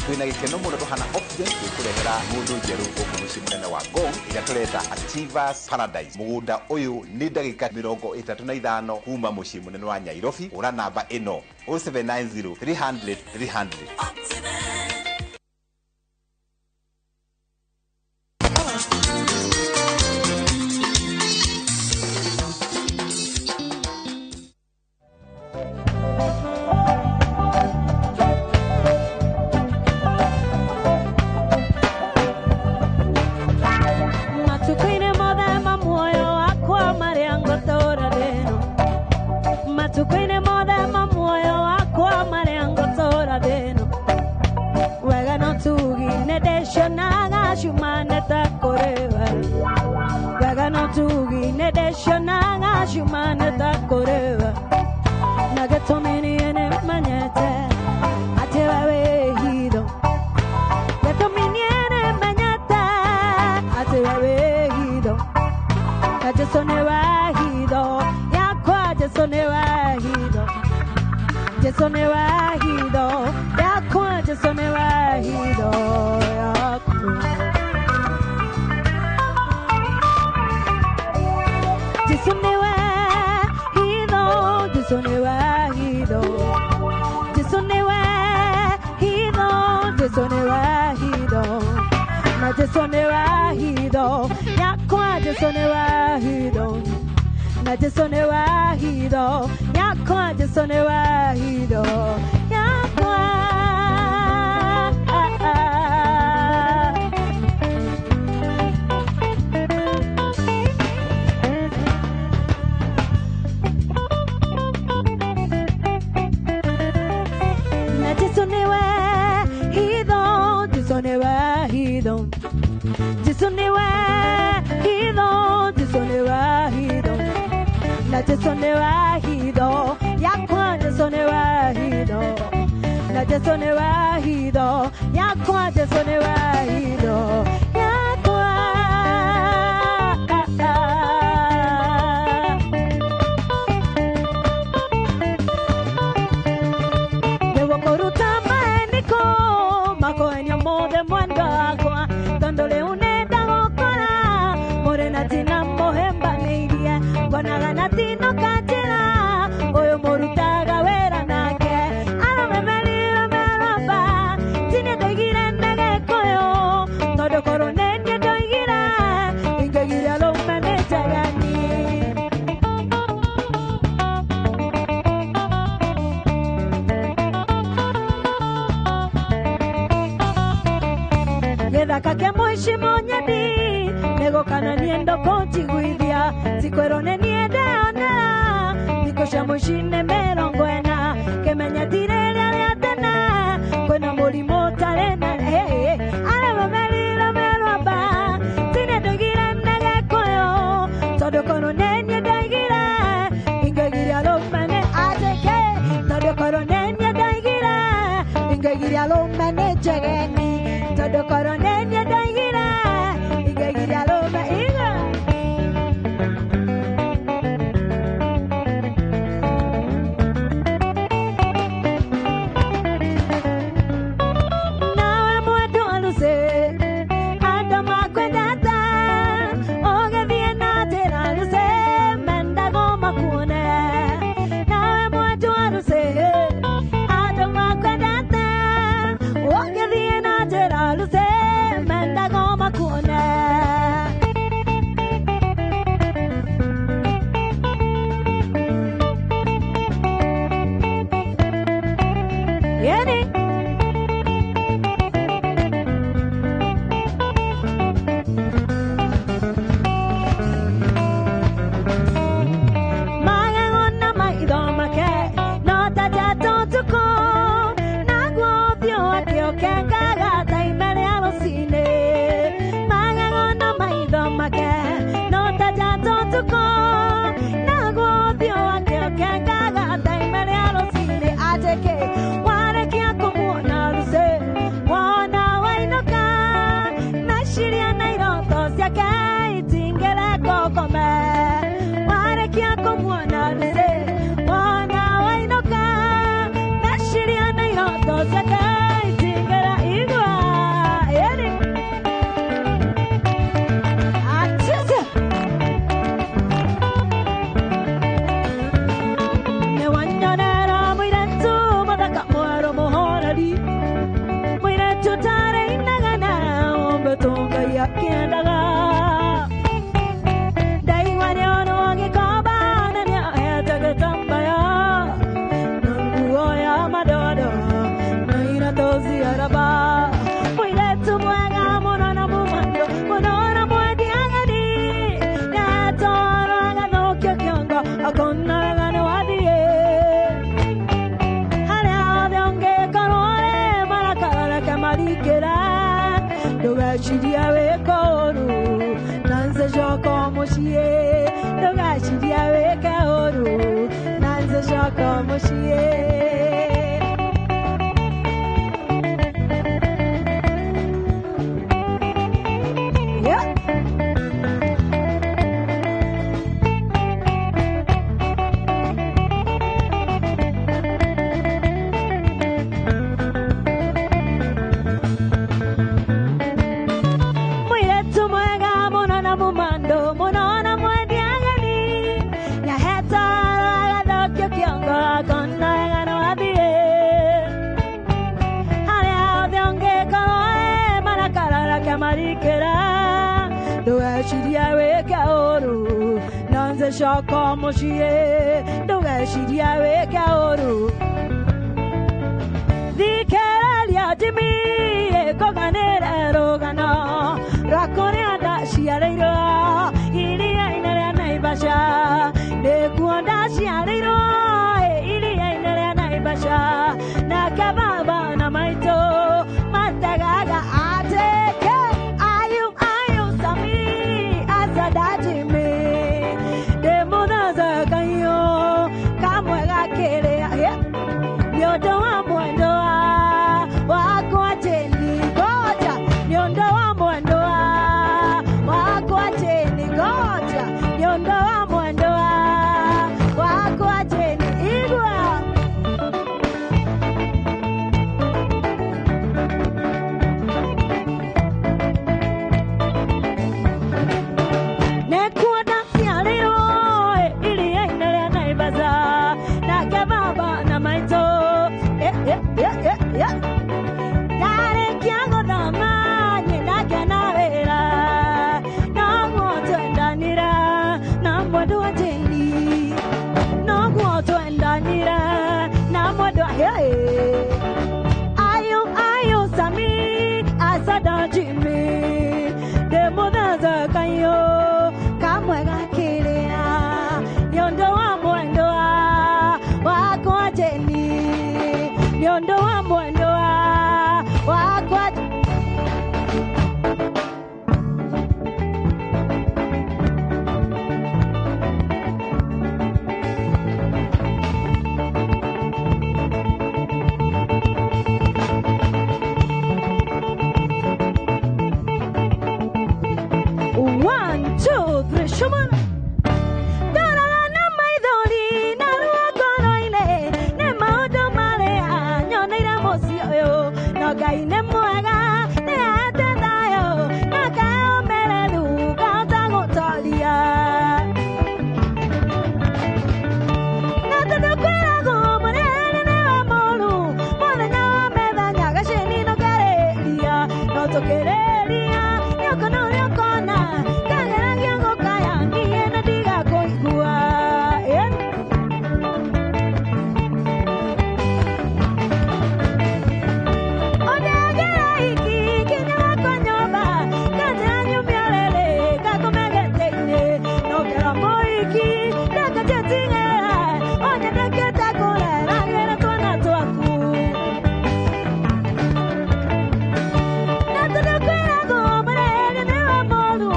Twina gĩkeno mũno tũhana Oxygen twĩkũrehera mũndũ njerũ gũkũ mũciĩ mũnene wa Ngong ĩrĩa tũreta Achievers Paradise. Mũgũnda ũyũ nĩ ndagĩka 35 kuma mũciĩ mũnene wa Nairobi. Ũra namba ĩno 0790 300 300. na tina mũhĩmbanĩirie ngonaga na tino kanjĩra ũyũ mũrutaga wĩra nake arũme merire meramba tine ndoigire na Gĩkũyũ tondũ korwo nĩ niĩ ndoigire ingĩoigire arũme nĩ njegeni. Gĩthaka kĩa mũici mũnyendi nĩgũkana niĩ ndũkũnjiguithia tikwĩrwo nĩ niĩ ndeyonera thikũ cia mũici nĩ 40 kĩmenye ti rĩrĩa rĩa tene kwĩna mũrimũ ũtarĩ na arũme merire meramba tine ndoigire na Gĩkũyũ tondũ korwo nĩ niĩ ndoigire ingĩoigire arũme nĩ atĩkĩ tondũ korwo nĩ niĩ ndoigire ingĩoigire arũme nĩ njegeni tondũ korwo nĩ niĩ ndoigire ingĩoigire arũme iga. Nawe mwendwa Lucy andũ makwendete ũgĩthiĩ na njĩra Lucy mendagwo makuone. Nawe mwendwa Lucy andũ makwendete ũgĩthiĩ na njĩra Lucy mendagwo makuone. Yani magego na maitho make no ta njata ũtukũ naguo ũthiũ wake ũkengaga ta ime rĩa rũcinĩ. Magego na maitho make no ta njata ũtukũ naguo ũthiũ wake ũkengaga ta ime rĩa rũcinĩ. Atĩkĩ warĩkia kũmuona Lucy wona wainũka meciria na iroto ciake itingĩreka ũkome. Warĩkia kũmuona Lucy wona wainũka meciria na iroto ciake itingĩra igua. Ĩni atĩte nĩ wanyonera mũirĩtu mũthaka mwerũ mũhoreri mũirĩtu ũtarĩ inegene ũmbĩtwo Ngai akĩendaga ndaigua nĩonwo gĩkomba na nĩohete gĩtambaya na nguo ya madodo na iratũ cia raba mũirĩtu mwega mũno na mũmando mũno na mwendi ageni ndatwarwo agathũkio kĩongo akona wega nĩ wathiĩ harĩa hothe ũngĩkorwo rĩ marakara reke marikĩre ndũgecirie wĩke ũru na nzicoka mũciĩ ndũgecirie wĩke ũru na nzicoka mũciĩ. Yeah. Mũirĩtu mwega mũno na mũmando mũno na mwendi ageni nĩahetwo agathũkio kĩongo akona wega nĩ wathiĩ harĩa hothe ũngĩkorwo ĩ marakara reke marikĩre ndũgecirie wĩke ũru na nzicoka mũciĩ ndũgecirie wĩke ũru. Thikĩrĩria Jimmy kũganĩre rũgano rwa kũrĩa ndaciarĩirwo iria-inĩ rĩa Naivasha nĩkuo ndaciarĩirwo iria-inĩ rĩa Naivasha nake baba na maitũ mategaga atĩkĩ ayu ayu sami azada Jimmy ndĩ mũthacakaio kamwe gakĩrĩa nĩ ũndũ wa mwendwa wakwa Jane ngoja nĩ ũndũ wa 2 3 shumana. Ndorara na maithori na ruo ngoro-inĩ, nĩ maũndũ marĩa nyoneire mũciĩ ũyũ, no Ngai nĩ mwega, nĩ ahete thayũ, na akaũmĩrĩru ngahota gũtoria. Na tondũ kwĩragwo mũrĩre nĩwe mũũru, mũthenya wa methanya gacini ndũkĩrĩria, no tũkĩrĩria nĩũkona ũrĩa ũkona, kageragia gũkaya niĩ na ndigakũigua. Ũndegera iki kinya wakwa nyũmba, kanjĩra nyumia rĩrĩ ngakome gĩtĩ-inĩ, no ngera mũhiki ndakĩtie tigĩra, ũnyendekete kũreragĩra twana twaku. Na tondũ kwĩragwo mũrĩre nĩwe mũũru,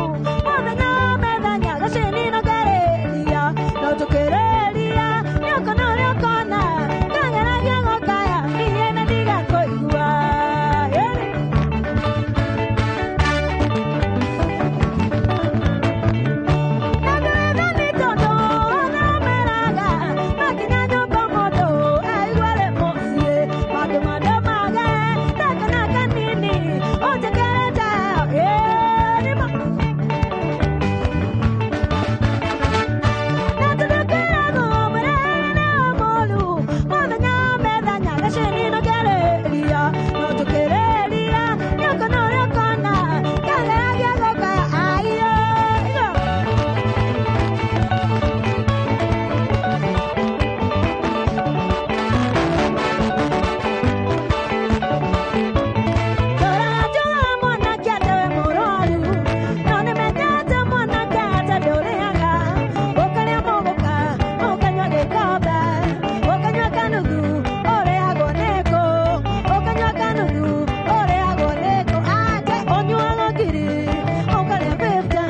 mũthenya wa methanya gacini ndũkĩrĩria, no tũkĩrĩria nĩũkona ũrĩa ũkona, kageragia gũkaya niĩ na ndigakũigua. Na thutha nĩ tondũ ona meraga, makinya nyũmba mũndũ aigua arĩ mũciĩ, mangĩ mandũmage ndakana kanini, ũnjĩkĩrĩte nĩma. Na tondũ kwĩragwo mũrĩre nĩwe mũũru, mũthenya wa methanya gacini ndũkĩrĩria, no tũkĩrĩria nĩũkona ũrĩa ũkona, kageragia gũkaya aiyo. Ndũranjũra mwanake atĩ wĩ mũrwaru, no nĩmenyete mwanake atĩ ndũrĩaga, ũkarĩa mũgũka, ũkanyua gĩkombe, ũkanyua kanuthu, ũrĩagwo nĩkũ, ũkanyua kanuthu, ũrĩagwo nĩkũ, ate ũnyuaga ngiri, ũkarĩa 50,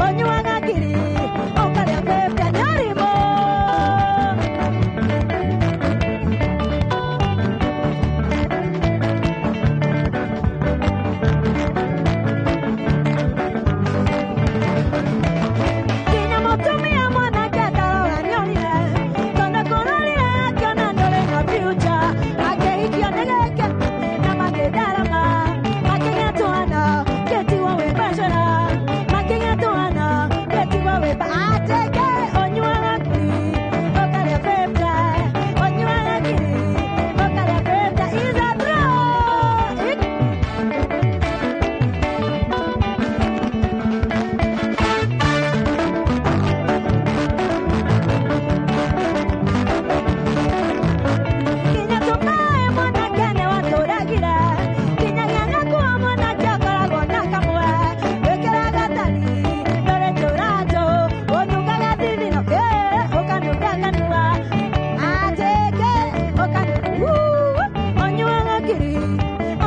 ũnyuaga ngiri, ũkarĩa 50, nĩ ũrimũ. Kinya mũtumia mwanake atarora nĩorire, tondũ kũrorire akĩona ndũrĩ na future, akĩhikio nĩ gĩkĩ na magĩtharama, makĩgĩa twana gĩtigwo wĩ bachelor, makĩgĩa twana gĩtigwo wĩ atĩke ũnyuaga ngiri, ũkarĩa 50, ũnyuaga ngiri, ũkarĩa 50, is a bro. Kinya tũmaĩ mwanake nĩwatũragire, kinyagia gakuo mwanake ũkoragwo na kamwe, wĩkĩraga tari ndũrĩ njũranjũ, ũnungaga thithino, ũkanunga kanua, atĩkĩ ũnyuaga ngiri,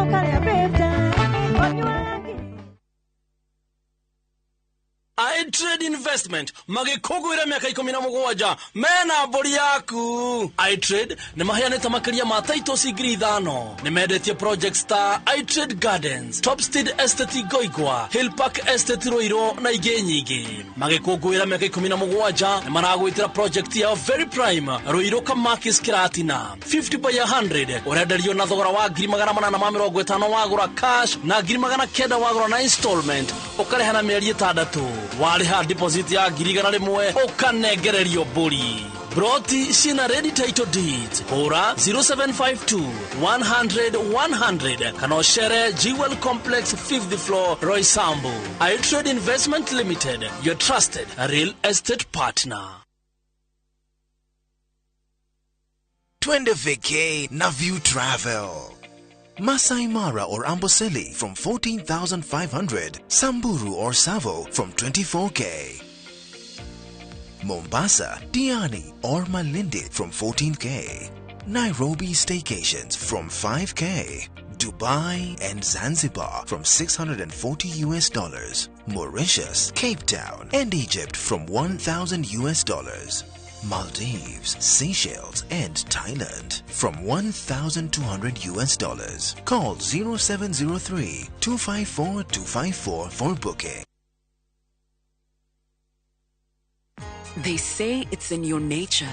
ũkarĩa 50, ũnyuaga ngiri. iTrade Investment magĩkũngũĩra mĩaka 17 mena mbũri yaku. iTrade nĩ maheanĩte makĩria ma titles 5,000. Nĩ mendetie projects ta iTrade Gardens, Topstead Estate Goigwa, Hill Park Estate Ruiru na ingĩ nyingĩ. Magĩkũngũĩra mĩaka 17 nĩ maragwĩtĩra project yao Very Prime Ruiru Kamakis Kiratina 50 by 100 ũrenderio na thogora wa 850,000 wagũra cash na 900,000 wagũra na installment ũkarĩha na mĩeri 6 warĩha deposit ya 100,000 ũkanengererio mbũri. Broti ciĩna ready title deeds. Hũra 0752 100 100 kana ũcere Jewel Complex 5th floor Roysambu. iTrade Investment Limited, your trusted real estate partner. Twende vacay na View Travel. Masai Mara or Amboseli from 14,500, Samburu or Savo from 24K. Mombasa, Diani or Malindi from 14K. Nairobi staycations from 5K. Dubai and Zanzibar from $640 US. Mauritius, Cape Town and Egypt from $1,000 US. Maldives, Seychelles and Thailand from $1,200 US. Call 0703 254 254 for booking. They say it's in your nature.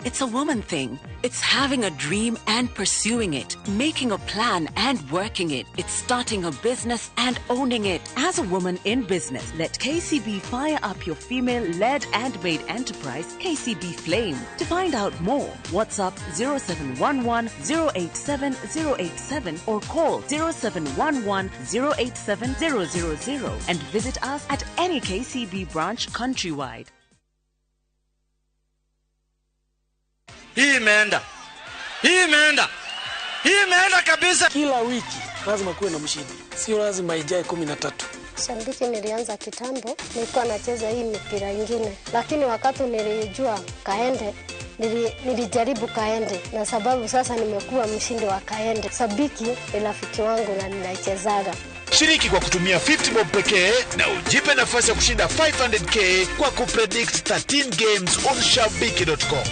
It's a woman thing. It's having a dream and pursuing it, making a plan and working it. It's starting a business and owning it. As a woman in business, let KCB fire up your female-led and made enterprise, KCB Flame. To find out more, WhatsApp 0711 087 087 or call 0711 087 000 and visit us at any KCB branch countrywide. Hii imeenda. Hii imeenda. Hii imeenda kabisa. Kila wiki lazima kuwe na mshindi, sio lazima ijae 13. Shabiki nilianza kitambo, nilikuwa nacheza hii mipira ingine, lakini wakati nilijua kaende, nilijaribu kaende, na sababu sasa nimekuwa mshindi wa kaende. Sabiki ni rafiki wangu na ninaichezaga. Shiriki kwa kutumia 50 bob pekee na ujipe nafasi ya kushinda 500k kwa kupredict 13 games on shabiki.com.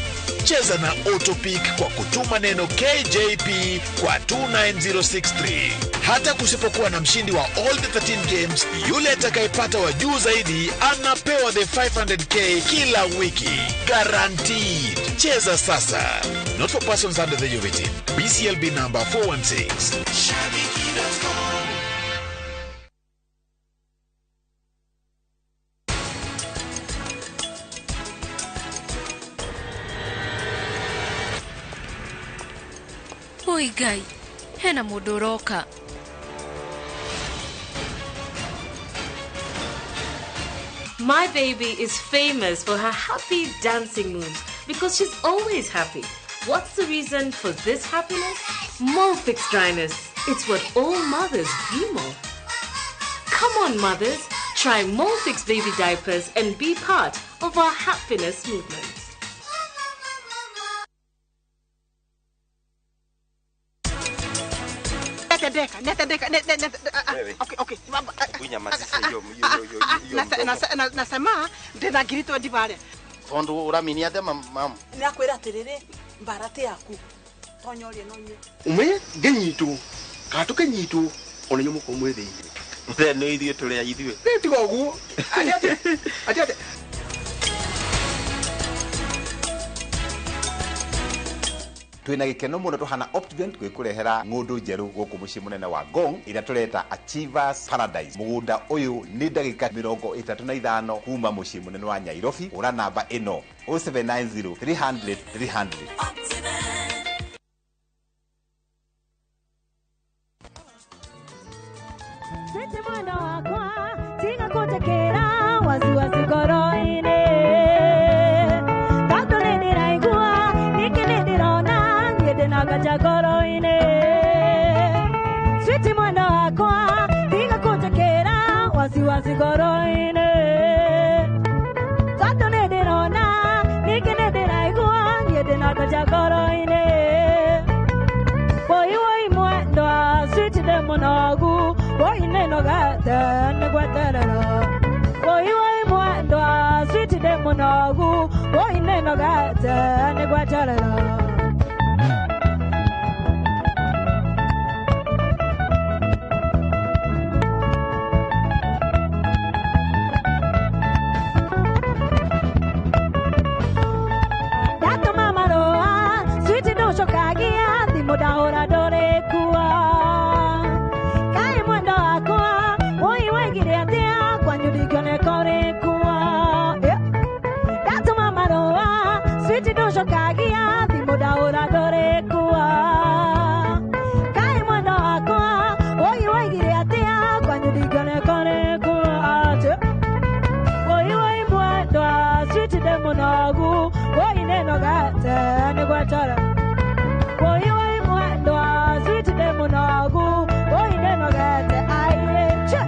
Cheza na Autopick kwa kutuma neno KJP kwa 29063. Hata kusipokuwa na mshindi wa all the 13 games, yule atakayepata wa juu zaidi anapewa the 500k kila wiki. Guaranteed. Cheza sasa. Not for persons under the age of 18. BCLB number 416. Shabiki.com. Oi Ngai, hena mũndũ ũroka. My baby is famous for her happy dancing moves because she's always happy. What's the reason for this happiness? Molfix dryness. It's what all mothers dream of. Come on, mothers. Try Molfix baby diapers and be part of our happiness movement. Nasema ndina ngiri 20 bare tondu uraminia atia mamu ni akwira atiriri mbara ti yaku tonyorie no nyue umenye nginyitwo kana tukinyitwo ona inyuĩ mũkorwo mwĩ thĩinĩ Mzee nĩ ithuĩ tũrĩ a ithuĩ. Tiga ũguo atĩ atĩ Twina gikeno muno tuhana Optivent gwikurehera ng'undu njeru guku mucii munene wa Ngong ira tureta Achievers Paradise. Mugunda uyu ni ndagika 35 kuma mucii munene wa Nairobi. Ura namba ino 0790 300 300. Sete mwenda wakwa tiga kutekera waziwazi ngoro-inĩ tondũ nĩndĩraigua ningĩ nĩndĩrona niĩ ndĩna nganja ngoro-inĩ. Switi mwenda wakwa tiga kũnjĩkĩra wasiwasi ngoro-inĩ tondũ nĩndĩrona ningĩ nĩndĩraigua niĩ ndĩna nganja ngoro-inĩ. Woi woi mwendwa switi ndĩ mũnogu woi nĩnogete nĩgweterera. Woi woi mwendwa switi ndĩ mũnogu woi nĩnogete nĩgweterera. Ndatũma marũa switi ndũcokagia thimũ ndahũra ndũrĩkua. Kaĩ mwendwa wakwa woi waigire atĩa kwanyu ndingĩoneka ũrĩkua. Ndatũma marũa switi ndũcokagia thimũ ndahũra ndũrĩkua. Kaĩ mwendwa wakwa woi waigire atĩa kwanyu ndingĩoneka ũrĩkua. Woi woi mwendwa switi ndĩ mũnogu woi nĩnogete nĩgweterera. Woi woi mwendwa switi ndĩ mũnogu woi nĩnogete aiĩ che.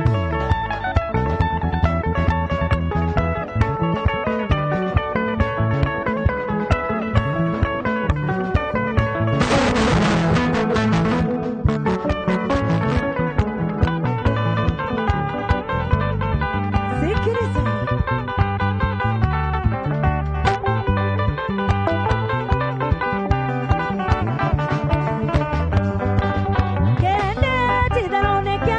Sikiriza. Kende titherũ nĩ kĩa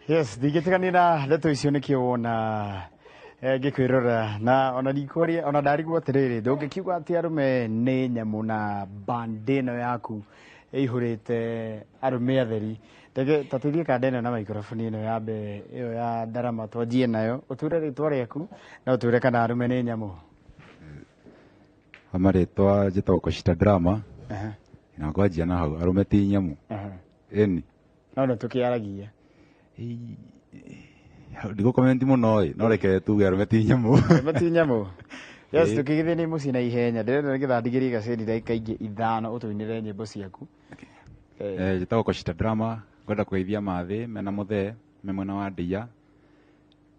Yes, ndingĩtigania na ndeto icio nĩkĩo wona ngĩkwĩrora na ona ndikũria ona ndarigwo atĩrĩrĩ, ndũngĩkiuga atĩ arũme nĩ nyamũ na band ĩno yaku ĩihũrĩte arũme atheri. Reke taturie kanda ĩno na maikroboni ĩno yambe ĩyo ya ndarama twanjie nayo, ũtwĩre rĩtwa rĩaku na ũtwĩre kana arũme nĩ nyamũ. Marĩtwa njĩtagwo Koshita Drama. Na ngwanjia na hau, arũme ti nyamũ. Ĩni. No nĩ tũkĩaragia. Ndigũkomenti mũno ĩ, no reke tuge arũme ti nyamũ. Arũme ti nyamũ. Yes, Ĩĩ. tũkĩgĩthiĩ nĩ mũciĩ na ihenya, ndĩrenda nĩgetha ndigĩrie gacĩni ndagĩka ingĩ 5 ũtũinĩre nyĩmbo ciaku. Njĩtagwo Koshita Drama, ngwenda kũgeithia Mathĩ mena Mũthee me mwena wa Ndia.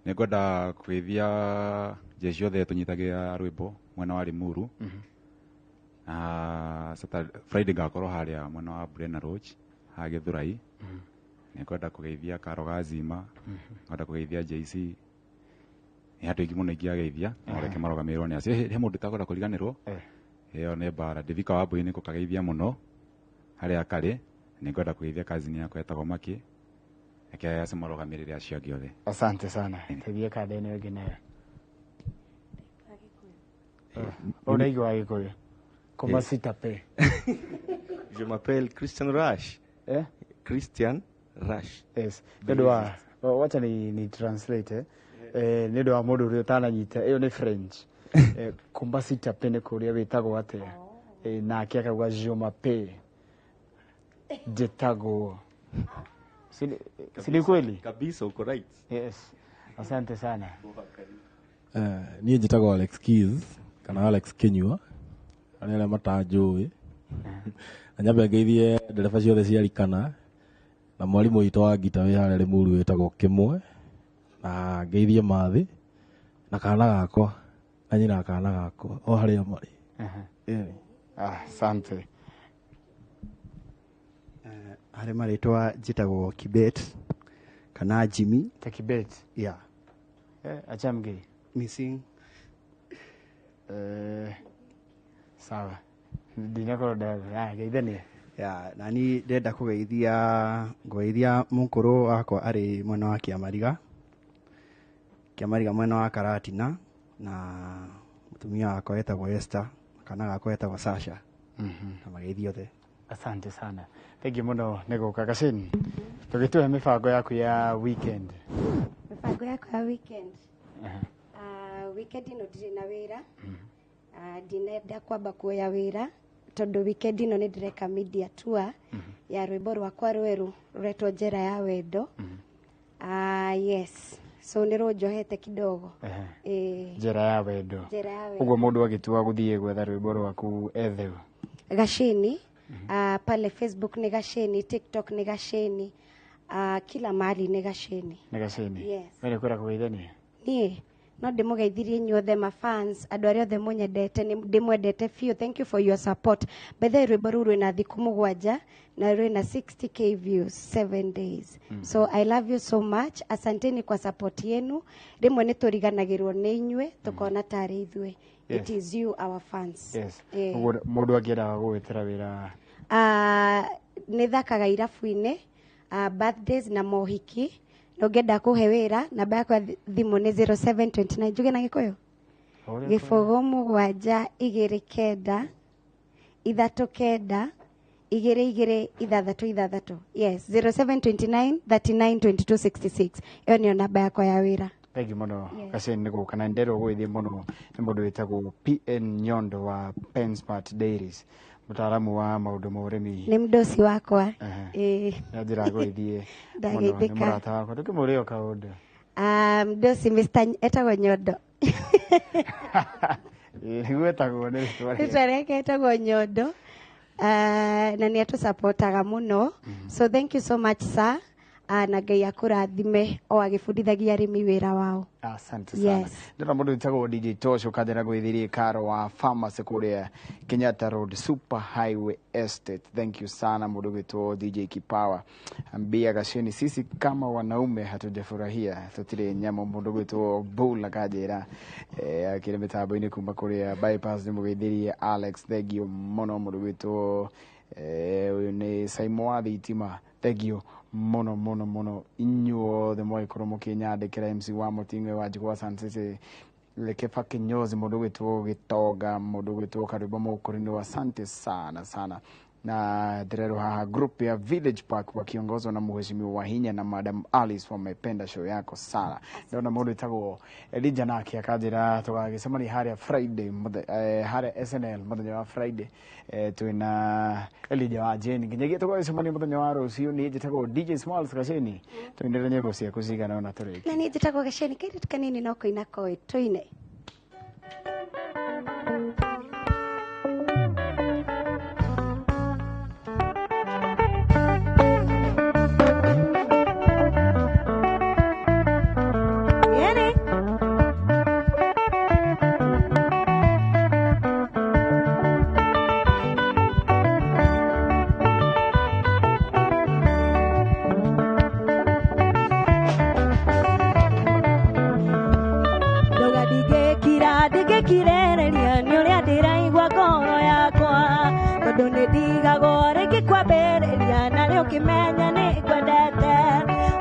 Nĩ ngwenda kũgeithia jeshi othe tũnyitagĩra rwĩmbo mwena wa Limuru. Na Saturday, Friday ngakorwo harĩa mwena wa Brena Lodge haha Gĩthũrai. Nĩ ngwenda kũgeithia Karo Gazima, ngwenda kũgeithia JC. Nĩ andũ aingĩ mũno ingĩageithia, no reke marũgamĩrĩrwo nĩ acio. He mũndũ ũtakwenda kũriganĩrwo, ĩyo nĩ mbara. Ndĩthika wa Mbui nĩ ngũkageithia mũno harĩa karĩ. Nĩ ngwenda kũgeithia cousin yakwa etagwo Maki. Reke acio marũgamĩrĩre acio angĩ othe. Asante sana. Teithia kanda ĩno ĩngĩ nayo. Ũraigua Gĩkũyũ? Comment s'il t'appelle? Je m'appelle Christian Rush. Eh? Christian Rush. Yes. Nĩ ũndũ wa wacha ni translate eh. Nĩ ũndũ wa mũndũ ũrĩa ũtananyita ĩyo nĩ French. Kumba sitape nĩ kũrĩa wĩtagwo atĩa? Nake akauga je m'appelle. Njĩtagwo. Si ni kweli? Kabisa, uko right. Yes. Asante sana. Niĩ njĩtagwo Alex Keys kana Alex Kinyua, arĩa arĩa matanjũĩ. Na nyambe ngeithie ndereba ciothe cia Rikana na mwarimũ witũ wa ngita wĩ harĩa Limuru wĩtagwo Kĩmwe, na ngeithie Mathĩ na kana gakwa na nyina wa kana gakwa o harĩa marĩ. Ĩni. Asante. Harĩ marĩtwa njĩtagwo Kibet kana Jimmy. Ta Kibet? Yeah. Achamgei. Missing. Sawa. Ndinakorwo ndageithania. Ya, nani ndĩrenda kũgeithia mũkũrũ wakwa arĩ mwena wa Kĩamariga. Kĩamariga mwena wa Karatina, na mũtumia wakwa etagwo Esther, kana gakwa etagwo Sasha. Na mageithio othe. Asante sana. Thank you mũno nĩ gũka. Gacini, tũgĩtũhe mĩbango yaku ya weekend. Mĩbango yakwa ya weekend. Weekend ĩno ndirĩ na wĩra. Ndinenda kwamba kuoya wĩra tondũ weekend ĩno nĩ ndĩreka media tour ya rwĩmbo rwakwa rwerũ rũretwo Njera ya Wendo. Yes. So nĩ rũnjohete kidogo. Njera ya Wendo. Njera ya Wendo. Ũguo mũndũ agĩtua gũthiĩ gwetha rwĩmbo rwaku etheu. Gacini. Pale Facebook ni Gacini, TikTok ni Gacini, kila mahali ni Gacini. Nĩ Gacini. Yes. We nĩ kwenda kũgeithania? Niĩ no ndĩmũgeithirie inyuothe ma fans, andũ arĩa othe mũnyendete, nĩ ndĩmwendete biũ. Thank you for your support. By the way, rwĩmbo rũu rwĩna thikũ 7 na rwĩna 60k views 7 days. So I love you so much. Asanteni kwa support yenu. Rĩmwe nĩ tũriganagĩrwo nĩ inyuĩ, tũkona tarĩ ithuĩ. It is you, our fans. Yes. Ũguo mũndũ angĩenda gũgwĩtĩra wĩra? Nĩ thakaga irabu-inĩ, birthdays na mohiki. Na ũngĩenda kũhe wĩra, namba yakwa ya thimũ nĩ 0729, njuge na Gĩkũyũ? 0 7 2 9 3 9 2 2 6 6. Yes, 0729 39 22 66. Ĩyo nĩyo namba yakwa ya wĩra. Thank you mũno Gacini nĩ gũka, na nderwo gũgĩthiĩ mũno nĩ mũndũ wĩtagwo PN Nyondo wa Pensmart Dairies, mũtaaramu wa maũndũ ma ũrĩmi. Nĩ mũdosi wakwa. Nĩ njĩra gũgĩthiĩ mũno nĩ Ndageithĩka. mũrata wakwa, ndũkĩmũrĩe o kaũndũ. Mdosi Mr. etagwo Nyondo. Nĩguo etagwo nĩ rĩtwa rĩake. Rĩtwa rĩake etagwo Nyondo. Na nĩ atũsapotaga mũno. So thank you so much sir. Na Ngai akũrathime o agĩbundithagia arĩmi wĩra wao. Asante sana. Yes. Ndĩrona mũndũ wĩtagwo DJ Tosh ũkanjĩra gwĩthirie Karo wa Pharmacy kũrĩa Kenyatta Road Super Highway Estate. Thank you sana mũndũ wĩtwo DJ Kipawa. Ambia Gacini, sisi kama wanaume hatujafurahia, tutire nyamũ. Mũndũ gwĩtwo Bull akanjĩra akĩrĩ mĩtambo-inĩ kuma kũrĩa Bypass, nĩ mũgeithirie Alex, thank you mũno. Mũndũ gwĩtwo ũyũ nĩ Saimo wa thitima, Thank you muno muno muno inyuothe mwagĩkorwo mũkĩnyandĩkĩra. MC wa Mũting'oe wa Njigwa Sansese Keba Kinyozi, mũndũ gwĩtwo Gĩtonga, mũndũ gwĩtwo Karwĩmbo Mũkũrinũ, asante sana sana. Na ndĩrerwo haha group ya Village Park wakiongozwa na Mheshimiwa Wahinya na Madam Alice wamependa show yako sana. Ndona mũndũ wĩtagwo Elijah nake akanjĩra tũgagĩcemania harĩa Friday harĩa SNL mũthenya wa Friday, twĩna Elijah wa Jane. Nginyagia tũgagĩcemania mũthenya wa rũciũ, niĩ njĩtagwo DJ Smalls Gaceni, tũinĩre nyĩmbo ciaku cigana ũna tũrĩkie. Na niĩ njĩtagwo Gaceni, kairĩtu kanini no kũina koĩ, tũine. Yani. Ndauga ndigĩkira, ndingĩkirereria nĩ ũrĩa ndĩraigua ngoro yakwa, tondũ nĩ ndigagwo rĩngĩ kwambĩrĩria na rĩu ũkĩmenya nĩ ngwendete.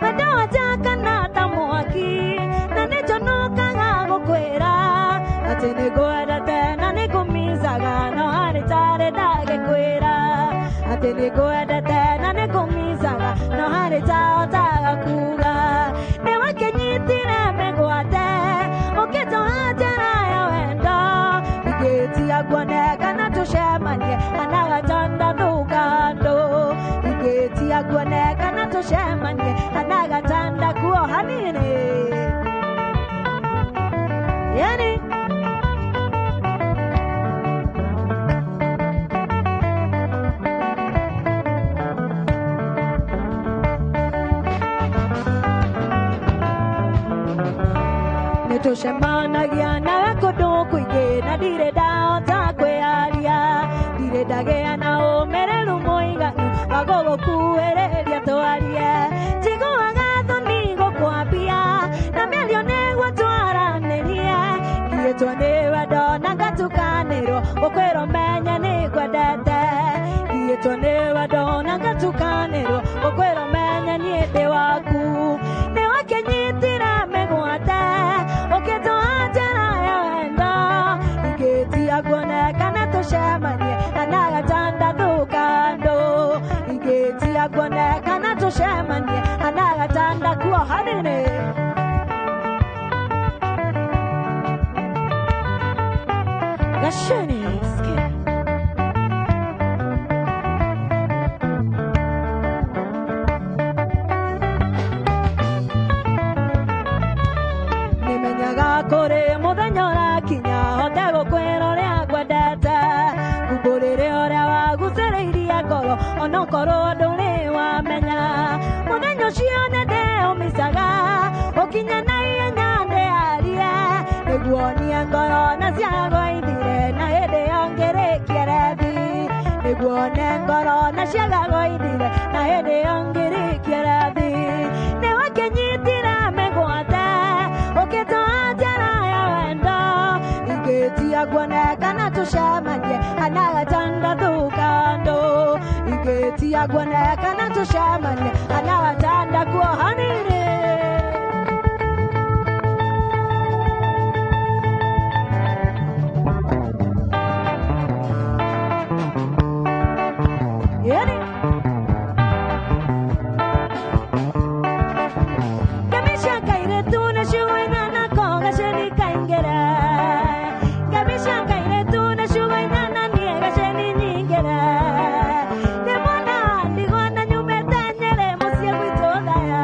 Wendo wa njakana ta mwaki na nĩ njonokaga gũkwĩra atĩ nĩ ngwendete na nĩ ngũmicaga, no harĩ tarĩ ndagĩkwĩra atĩ nĩ ngwendete na nĩ ngũmicaga, no harĩ tahotaga kuga. Nĩ wakĩnyitire mĩgwate ũkĩnjoha njĩra ya wendo, ingĩtia kuonekana tũcemanie kana gatanda thũkando, ingĩtia kuonekana tũcemanie kana gatanda kuo hanini yani. Nĩtũcemanagia nawe kũndũ kũingĩ na ndirĩ ndahota kwĩyaria, ndirĩ ndagĩa na ũmĩrĩru mũiganu wa gũgũkuhĩrĩria twarie. Njiguaga thoni gũkwambia na mĩario nĩguo twaranĩrie, ngiĩtwo nĩ wendo na ngatukanĩrwo gũkwĩrwo menye nĩ ngwendete, ngiĩtwo nĩ wendo na ngatukanĩrwo gũkwĩrwo menye niĩ ndĩ waku. Nĩ wakĩnyitire mĩgwate ũkĩnjoha njĩra ya wendo, ingĩtia kuonekana tũcemanie kana gatanda thũkando, ingĩtia kuonekana tũcemanie kana gatanda kuo hanini. Gaceni sikia. Nĩmenyaga kũrĩ mũthenya ũrakinya hote gũkwĩra ũrĩa ngwendete, ngumbũrĩre ũrĩa wagucĩrĩirie ngoro onokorwo ndũrĩ wamenya. Mũthenya ũcio nĩ ndĩũmicaga ũkinye na ihenya ndĩarie, nĩguo nie ngoro na ciagagwo ithire na hĩndĩ ĩyo ngĩrĩkie rethi, nĩguo one ngoro na ciagagwo ithire na hĩndĩ ĩyo ngĩrĩkie rethi. Nĩ wakĩnyitire mĩgwate ũkĩnjoha njĩra ya wendo, ingĩtia kuonekana tũcemanie kana gatanda thũkando, ingĩtia kuonekana tũcemanie kana gatanda kuo hanini. Yani. Ngamisha kairetu na shuwainana ko gaceni kaingĩra, ngamisha kairetu na shuwainana niĩ gaceni nyingĩra, ndĩmona ndigona nyumĩte Nyĩrĩ mũciĩ gwitũ Thaya,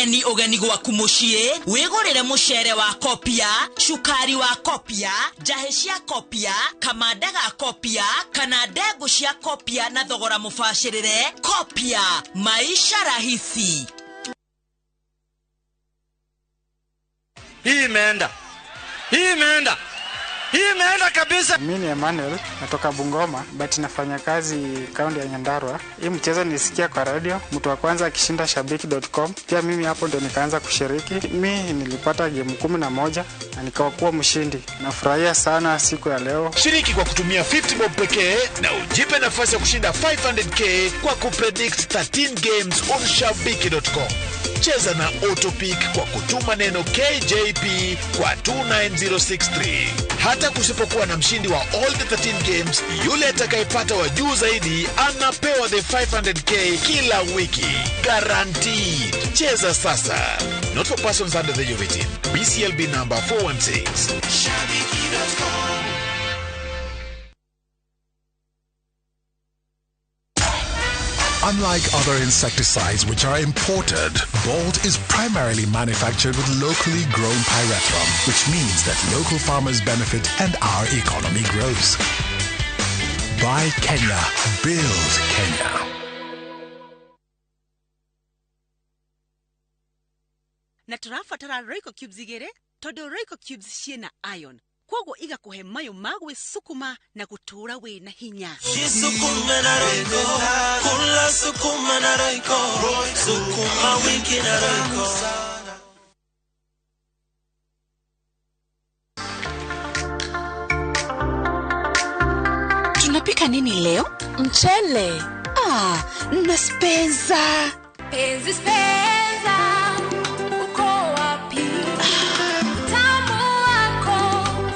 Ageni ũgeni gwaku mũciĩ, wĩgũrĩre mũcere wa Kopia, cukari wa Kopia, njahĩ cia Kopia, kamanda ga Kopia kana ndengũ cia Kopia na thogora mũbacĩrĩre. Kopia, maisha rahisi. Hii imeenda. Hii imeenda. Hii imeenda kabisa. Mimi ni Emmanuel, natoka Bungoma, but nafanya kazi kaunti ya Nyandarua. Hii mchezo nilisikia kwa radio, mtu wa kwanza akishinda shabiki.com. Pia mimi hapo ndo nikaanza kushiriki. Mimi nilipata game 11 na nikawa mshindi. Nafurahia sana siku ya leo. Shiriki kwa kutumia 50 bob pekee na ujipe nafasi ya kushinda 500k kwa kupredict 13 games on shabiki.com. Cheza na Autopick kwa kutuma neno KJP kwa 29063. Hata kusipokuwa na mshindi wa all the 13 games, yule atakayepata wa juu zaidi anapewa the 500k kila wiki. Guaranteed. Cheza sasa. Not for persons under the age of 18. BCLB number 416. Shabiki.com. Unlike other insecticides which are imported, Bolt is primarily manufactured with locally grown pyrethrum, which means that local farmers benefit and our economy grows. Buy Kenya, build Kenya. Na tũrabatara Royco cubes igĩrĩ tondũ Royco cubes ciĩna iron, koguo igakũhe mayũ ma gwĩcukuma na gũtũũra wĩna hinya. Jisukume na Royco, kula sukuma na Royco, sukuma wiki na Royco. Tunapika nini leo? Mchele. Ah, na spenza. Penzi spenza, uko wapi? Utamu wako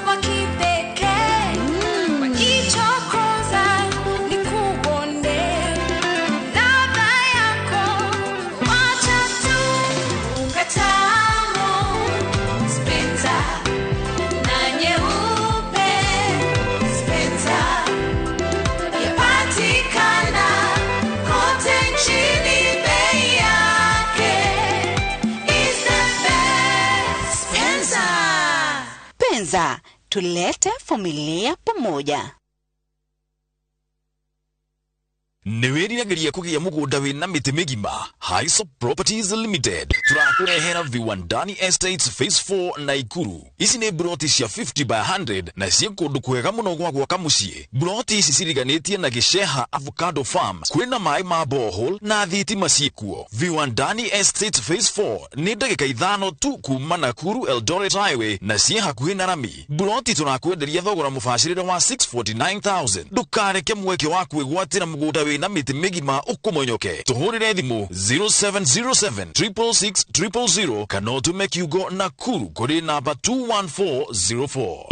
wa kipekee. Wakichokoza nikubonde. Ladha yako wacha tu ukatamu. Spenza na nyeupe. Spenza yapatikana kote nchini, bei yake is the best. Spenza. Penza, tulete familia pamoja. Nĩ wĩriragĩria kũgĩa mũgũnda wĩna mĩtĩ mĩgima? Hisop Properties Limited tũrakũrehera Viwandani Estates Phase 4 Naikuru. Ici nĩ mburoti cia 50 by 100 na ciĩ kũndũ kwega mũno gwa gwaka mũciĩ. Mburoti ici ciriganĩtie na Gĩceha Avocado Farm, kwĩna maĩ ma borehole na thitima ciĩkuo. Viwandani Estates Phase 4 nĩ ndagĩka 5 tu kuma Nakuru Eldoret Highway na ciĩ hakuhĩ na rami. Mburoti tũrakwenderia thogora mũbacĩrĩre wa 649,000. Ndũkareke mweke wa kwĩgwatĩra mũgũnda wĩna mĩtĩ mĩgima ũkũmonyoke. Tũhũrĩre thimũ 0707 666 000 kana ũtũme kiugo Nakuru kũrĩ namba 21404.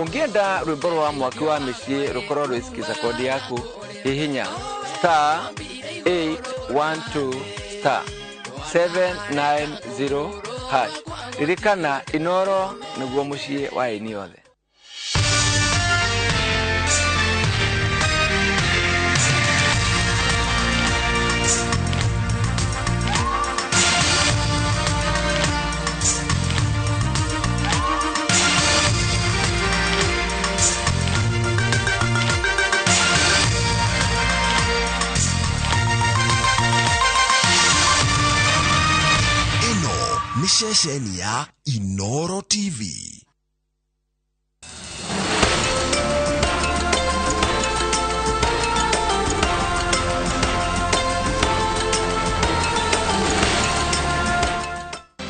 Ũngĩenda rwĩmbo rwa mwaki wa mĩciĩ rũkorwo rwĩsikiza kodi yaku, hihinya star 812 star 790 hash. Ririkana Inoro nĩguo mũciĩ wa aini othe. Ĩno nĩ ceceni ya Inoro TV.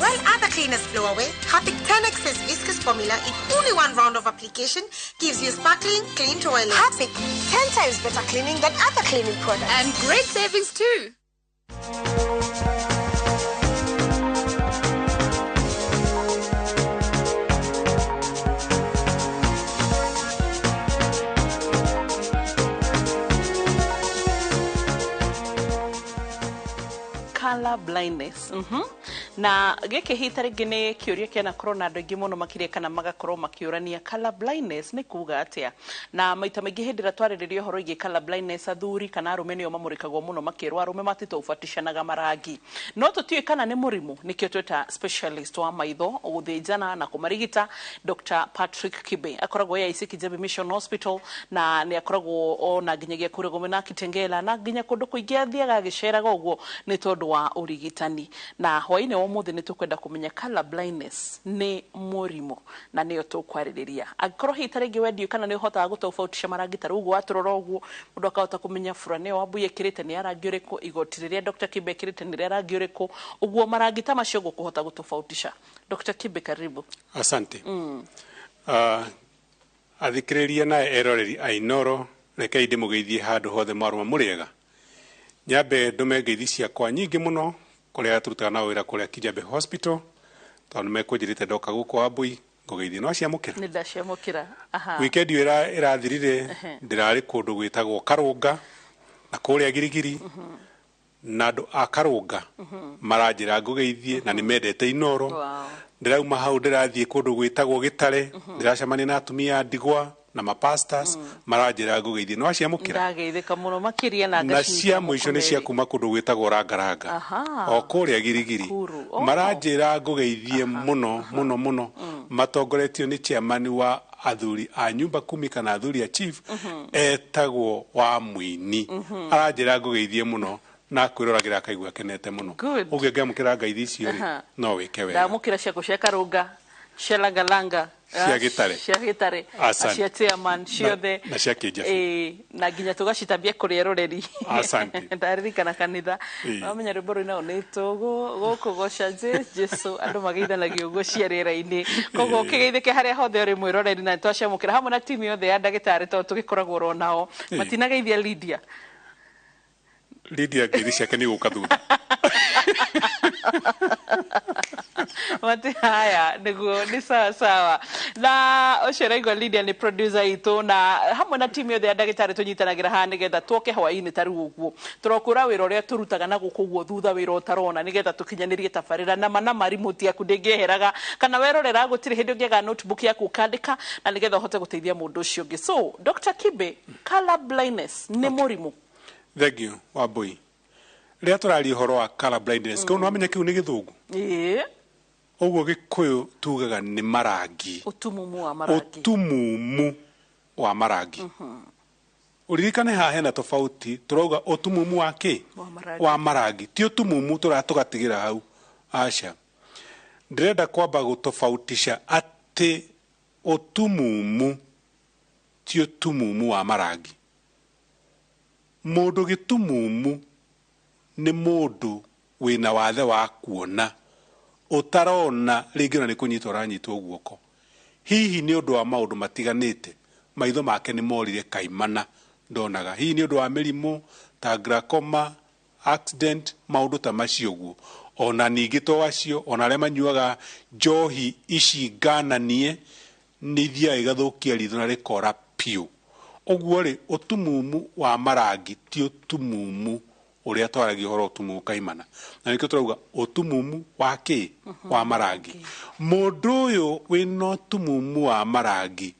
While other cleaners blow away, Harpic 10X's viscous formula in only one round of application gives you sparkling, clean toilet. Harpic, 10 times better cleaning than other cleaning products. And great savings too. Color blindness. Na gĩkĩ hihi ta rĩngĩ nĩ kĩũria kĩanakorwo na andũ aingĩ mũno makĩria kana magakorwo makĩũrania color blindness nĩ kuga atĩa. Na maita maingĩ hĩndĩ ĩrĩa twarĩrĩria ũhoro wĩgiĩ color blindness, athuri kana arũme nĩo mamũrĩkagwo mũno, makĩrwo arũme matitofauticanaga marangi. No tũtiũĩ kana nĩ mũrimũ, nĩkĩo tweta specialist wa maitho, gũthĩnjana na kũmarigita, Dr. Patrick Kibe. Akoragwo AIC Kijabe Mission Hospital na nĩ akoragwo ona nginyagia kũrĩa Gomena, Kitengela na nginya kũndũ kũingĩ athiaga agĩceraga ũguo nĩ tondũ wa ũrigitani. Na hwaĩ-inĩ wa ũmũthĩ nĩ tũkwenda kũmenya color blindness nĩ mũrimũ, na nĩyo tũkwarĩrĩria. Angĩkorwo hihi ta rĩngĩ wendio kana nĩ ũhotaga gũtofautisha marangi, ta rĩu ũguo watũrora ũguo mũndũ akahota kũmenya burana ĩyo Wambui ĩkĩrĩte nĩ ya rangi ũrĩkũ, igoti rĩrĩa Dr. Kibe ekĩrĩte nĩ rĩa rangi ũrĩkũ, ũguo marangi ta macio ũguo kũhota gũtofautisha. Dr. Kibe, karibu. Asante. Athikĩrĩria na eroreri a Inoro, rekei ndĩmũgeithie handũ hothe mwarũma mũrĩega. Nyambe ndũme ngeithi ciakwa nyingĩ mũno kũrĩa tũrutaga na wĩra kũrĩa Kijabe Hospital, tondũ nĩmekũnjĩrĩte ndoka gũkũ Wambui ngũgeithie. No ciamũkĩra? Nĩ ndaciamũkĩra. Aha. Wikendi ĩyo ĩrathirire ndĩrarĩ kũndũ gwĩtagwo Karũnga na kũrĩa Girigiri, na andũ a Karũnga maranjĩra ngũgeithie na nĩ mendete Inoro. Ndĩrauma hau ndĩrathiĩ kũndũ gwĩtagwo Gĩtare, ndĩracemania na atumia a ndigwa na mapastors, maranjĩra ngũgeithie. No aciamũkĩra? Ndageithĩka mũno makĩria na Na ngacinyita cia mũico nĩ cia mũkomeri. kuma kũndũ gwĩtagwo Rangaranga, o kũrĩa Girigiri. Nakuru. Oh. Maranjĩra ngũgeithie mũno mũno mũno, matongoretio nĩ chairman wa athuri a nyumba kumi kana athuri a chief, etagwo wa Mũini. Aranjĩra ngũgeithie mũno na kwĩroragĩra akaigua akenete mũno. Good. Ũguo ngĩamũkĩra ngeithi icio rĩ, no wĩke wega. Ndamũkĩra ciaku cia Karũnga, cia Langalanga, Cia Gĩtare. cia Gĩtare na Asante. cia chairman ciothe Na cia Kĩnjabi. Ĩĩ, na nginya tũgacitambia kũrĩ eroreri. Asante. Ndaririkana kanitha, wamenya rwĩmbo rũu nao nĩ tũgũkũgoca Jesu, andũ mageithanagia ũguo cia rĩera-inĩ. Koguo ũkĩgeithĩke harĩa hothe ũrĩ mwĩroreri, na nĩtwaciamũkĩra hamwe na timu yothe ya ndagĩtarĩ tondũ tũgĩkoragwo oro nao. Matinageithia Lydia. Lydia ngeithi ciake nĩ gũka thutha. Mati haya nĩguo nĩ sawa sawa. Na ũcio ũraigua Lydia nĩ producer itũ, na hamwe na timu yothe ya ndagĩtarĩ tũnyitanagĩra haha nĩgetha twoke hwaĩ-inĩ ta rĩu ũguo tũrokũra wĩra ũrĩa tũrutaga na gũkũ ũguo thutha, wĩra ũtarona, nĩgetha tũkinyanĩrie tabarĩra nama na remote yaku ndĩngĩeheraga kana werorera gũtirĩ hĩndĩ ũngĩaga notebook yaku ũkandĩka na nĩgetha ũhote gũteithia mũndũ ũcio ũngĩ. So Dr. Kibe, color blindness nĩ mũrimũ? Thank you, Wambui. Rĩrĩa tũraria ũhoro wa color blindness, kĩu nĩwamenya kĩu nĩ Gĩthũngũ. Ĩĩ. Ũguo Gĩkũyũ tugaga nĩ marangi. Ũtumumu wa marangi. Ũtumumu wa marangi. Ũririkane haha hena tofauti, tũrauga ũtumumu wa kĩ? Wa marangi. Wa marangi. Ti ũtumumu tũgatigĩra hau. Aca. Ndĩrenda kwamba gũtofautisha atĩ ũtumumu ti ũtumumu wa marangi. Mũndũ gĩtumumu nĩ mũndũ wĩna wathe wa kuona ũtarona rĩngĩ ona nĩ kũnyitwo ũranyitwo guoko, hihi nĩ ũndũ wa maũndũ matiganĩte, maitho make nĩ morire kaimana ndonaga, hihi nĩ ũndũ wa mĩrimũ ta glaucoma, accident, maũndũ ta macio ũguo. Ona ningĩ to acio, ona arĩa manyuaga njohi ici ngananie nĩ ithiaga igathũkia ritho na rĩkora piũ. Ũguo rĩ, ũtumumu wa marangi ti ũtumumu ũrĩa twaragia ũhoro ũtumumu kaimana, na nĩkĩo tũrauga ũtumumu wa kĩ? Wa marangi. Mũndũ ũyũ wĩna ũtumumu wa marangi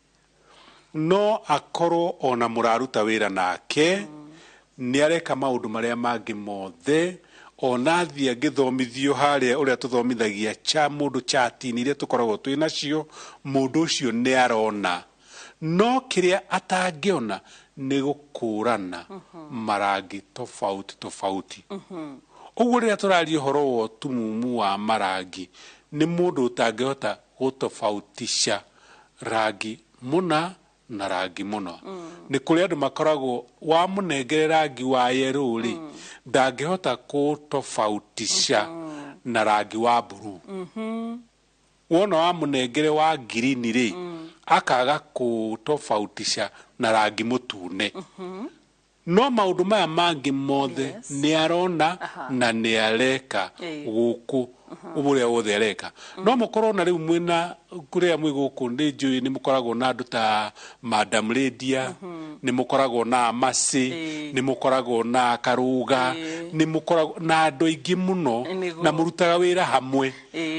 no akorwo ona mũraruta wĩra nake, nĩ areka maũndũ marĩa mangĩ mothe, ona athiĩ angĩthomithio harĩa ũrĩa tũthomithagia cha mũndũ chatini iria tũkoragwo twĩ nacio, mũndũ ũcio nĩ arona, no kĩrĩa atangĩona nĩ gũkũrana marangi tofauti tofauti. Ũguo rĩrĩa tũraria ũhoro wa ũtumumu wa marangi, nĩ mũndũ ũtangĩhota gũtofautisha rangi mũna na rangi mũna. Nĩ kũrĩ andũ makoragwo wamũnengere rangi wa yerũ rĩ, ndangĩhota kũtofautisha na rangi wa mburuu. Wona wamũnengere wa ngirini rĩ, akaga kũtofautisha na rangi mũtune. No maũndũ maya mangĩ mothe nĩ arona na nĩ areka gũkũ Ũrĩa wothe areka no mũkorwo na rĩu mwĩna kũrĩa mwĩ gũkũ nĩ njũĩ nĩ mũkoragwo na andũ ta Madam Lydia, nĩ mũkoragwo na Amasi, nĩ mũkoragwo na Karũga, nĩ mũkoragwo na andũ aingĩ mũno na mũrutaga wĩra hamwe,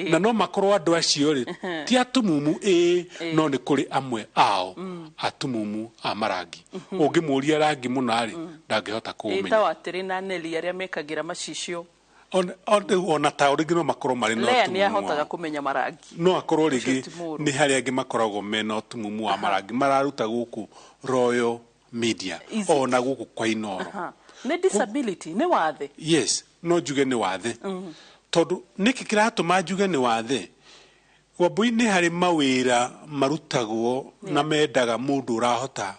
na no makorwo andũ acio rĩ ti atumumu ĩĩ, no nĩ kũrĩ amwe ao atumumu a marangi. Ũngĩmũria rangi mũna rĩ, ndangĩhota kũũmenya. Ĩtagwo atĩrĩ na Neli arĩa mekagĩra macicio. Ona ta rĩngĩ no makorwo marĩ na Lea nĩ ũtumumu ahotaga wao. kũmenya marangi. No akorwo Ũcio rĩngĩ ti mũũru. nĩ harĩa angĩ makoragwo mena ũtumumu wa marangi mararuta gũkũ Royal Media Is it? ona gũkũ kwa Inoro. Aha. Nĩ disability, nĩ wathe? Yes, no njuge nĩ wathe, tondũ nĩkĩ kĩratũma njuge nĩ wathe, Wambui? Nĩ harĩ mawĩra marutagwo na mendaga mũndũ ũrahota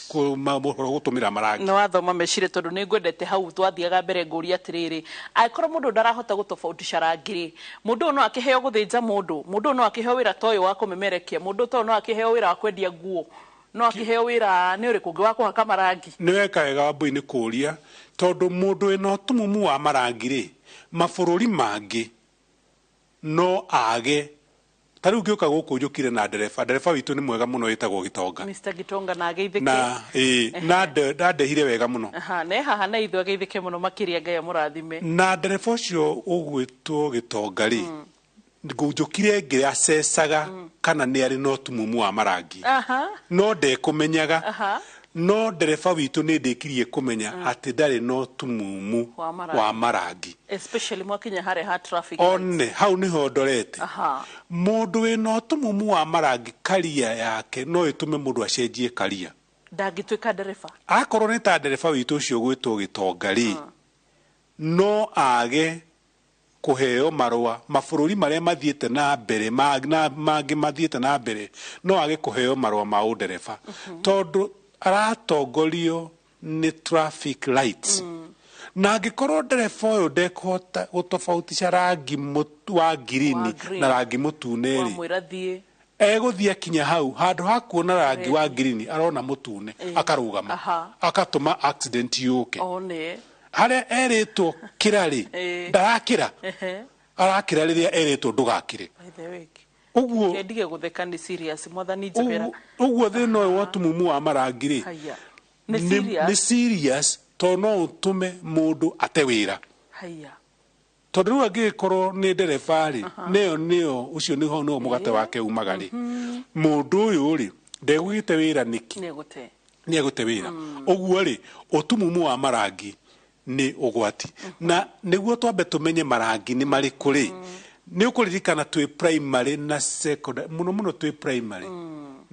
gũtũmĩra marangi. Nĩ wathoma meciria, tondũ nĩ ngwendete. Hau twathiaga mbere ngũria atĩrĩrĩ, angĩkorwo mũndũ ndarahota gũtofautisha rangi rĩ, mũndũ ũyũ no akĩheo gũthĩnja mũndũ, mũndũ ũyũ no akĩheo wĩra ta ũyũ wa kũmemerekia, mũndũ ta ũyũ no akĩheo wĩra wa kwendia nguo, no akĩheo wĩra nĩ ũrĩkũ ũngĩ wa kũhaka marangi? Nĩ weka wega, Wambui, nĩ kũũria, tondũ mũndũ wĩna ũtumumu wa marangi rĩ, mabũrũri mangĩ no age. Ta rĩu ngĩũka gũkũ njũkire na ndereba. Ndereba witũ nĩ mwega mũno, wĩtagwo Gĩtonga. Mr Gitonga, na ageithĩke. Na ĩĩ, na ndandehire wega mũno. Aha, ne haha na ithuĩ, ageithĩke mũno makĩria, Ngai amũrathime. Na ndereba ũcio ũgwĩtwo Gĩtonga rĩ, njũkire ngĩacecaga kana nĩ arĩ na ũtumumu wa marangi, no ndekũmenyaga. No ndereba witũ nĩ ndĩkirie kũmenya atĩ ndarĩ na ũtumumu wa marangi. Wa marangi. Especially mwakinya harĩa ha traffic. One hau nĩho ndorete. Mũndũ wĩna ũtumumu wa marangi, karia yake no ĩtũme mũndũ acenjie karia. Ndangĩtuĩka ndereba. Akorwo nĩ ta ndereba witũ ũcio gwĩtwo Gĩtonga rĩ, no age kũheo marũa mabũrũri marĩa mathiĩte na mbere, mangĩ mathiĩte na mbere, no age kũheo marũa ma ũndereba, tondũ aratongorio nĩ traffic lights. Na angĩkorwo ndereba ũyũ ndekũhota gũtofautisha rangi wa ngirini Wa green. na rangi mũtune rĩ, wamwĩra thiĩ, egũthiĩ akinya hau, handũ ha kuona rangi wa ngirini arona mũtune, akarũgama, akatũma accident yũke. One. Harĩa erĩtwo kĩra rĩ, ndarakĩra, arakĩra rĩrĩa erĩtwo ndũgakĩre. By the way, ũguo ndige gũtheka, nĩ serious, mwathani njabĩra. Ũguo thĩna ũyũ wa ũtumumu wa marangi rĩ, Haya, nĩ nĩ serious. Serious, tondũ no ũtũme mũndũ ate wĩra. Haya. Tondũ rĩu angĩgĩkorwo nĩ ndereba rĩ, nĩyo ũcio nĩho nĩho mũgate wake umaga rĩ, mũndũ ũyũ rĩ, ndegũgĩte wĩra nĩkĩ? Nĩ egũte. Nĩ egũte wĩra. Ũguo rĩ, ũtumumu wa marangi nĩ ũgwati, na nĩguo twambe tũmenye marangi nĩ marĩkũ rĩ, nĩ ũkũririkana twĩ primary na secondary, mũno mũno twĩ primary,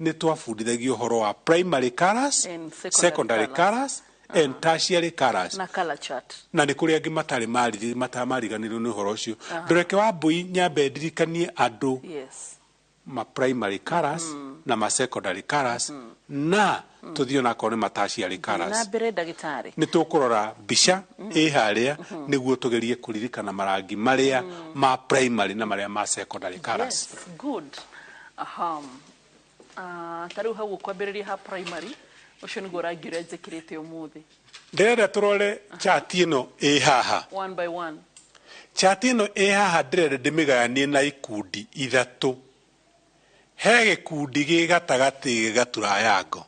nĩ twabundithagio ũhoro wa primary colours, and secondary secondary colours. Colours and tertiary colours. Na color chart. Na nĩ kũrĩ angĩ matarĩ matamariganĩrwo nĩ ũhoro ũcio. Ndũreke wa mbũi, nyambe ndirikanie andũ ma primary colours na ma secondary colours, na tũthiĩ onakorwo nĩ ma tertiary Na colours. mbere, ndagĩtarĩ. Nĩ tũkũrora mbica ĩ harĩa nĩguo tũgerie kũririkana marangi marĩa ma primary na marĩa ma secondary colours. Yes, good. Aha. Ta rĩu hau ũkwambĩrĩria ha primary, ũcio nĩguo rangi ũrĩa njĩkĩrĩte ũmũthĩ. Ndĩrenda tũrore chati ĩno ĩ haha. One by one. Chati ĩno ĩ haha ndĩrenda ndĩmĩgayanie na ikundi ithatũ. He gĩkundi gĩ gatagatĩ gĩgaturayango,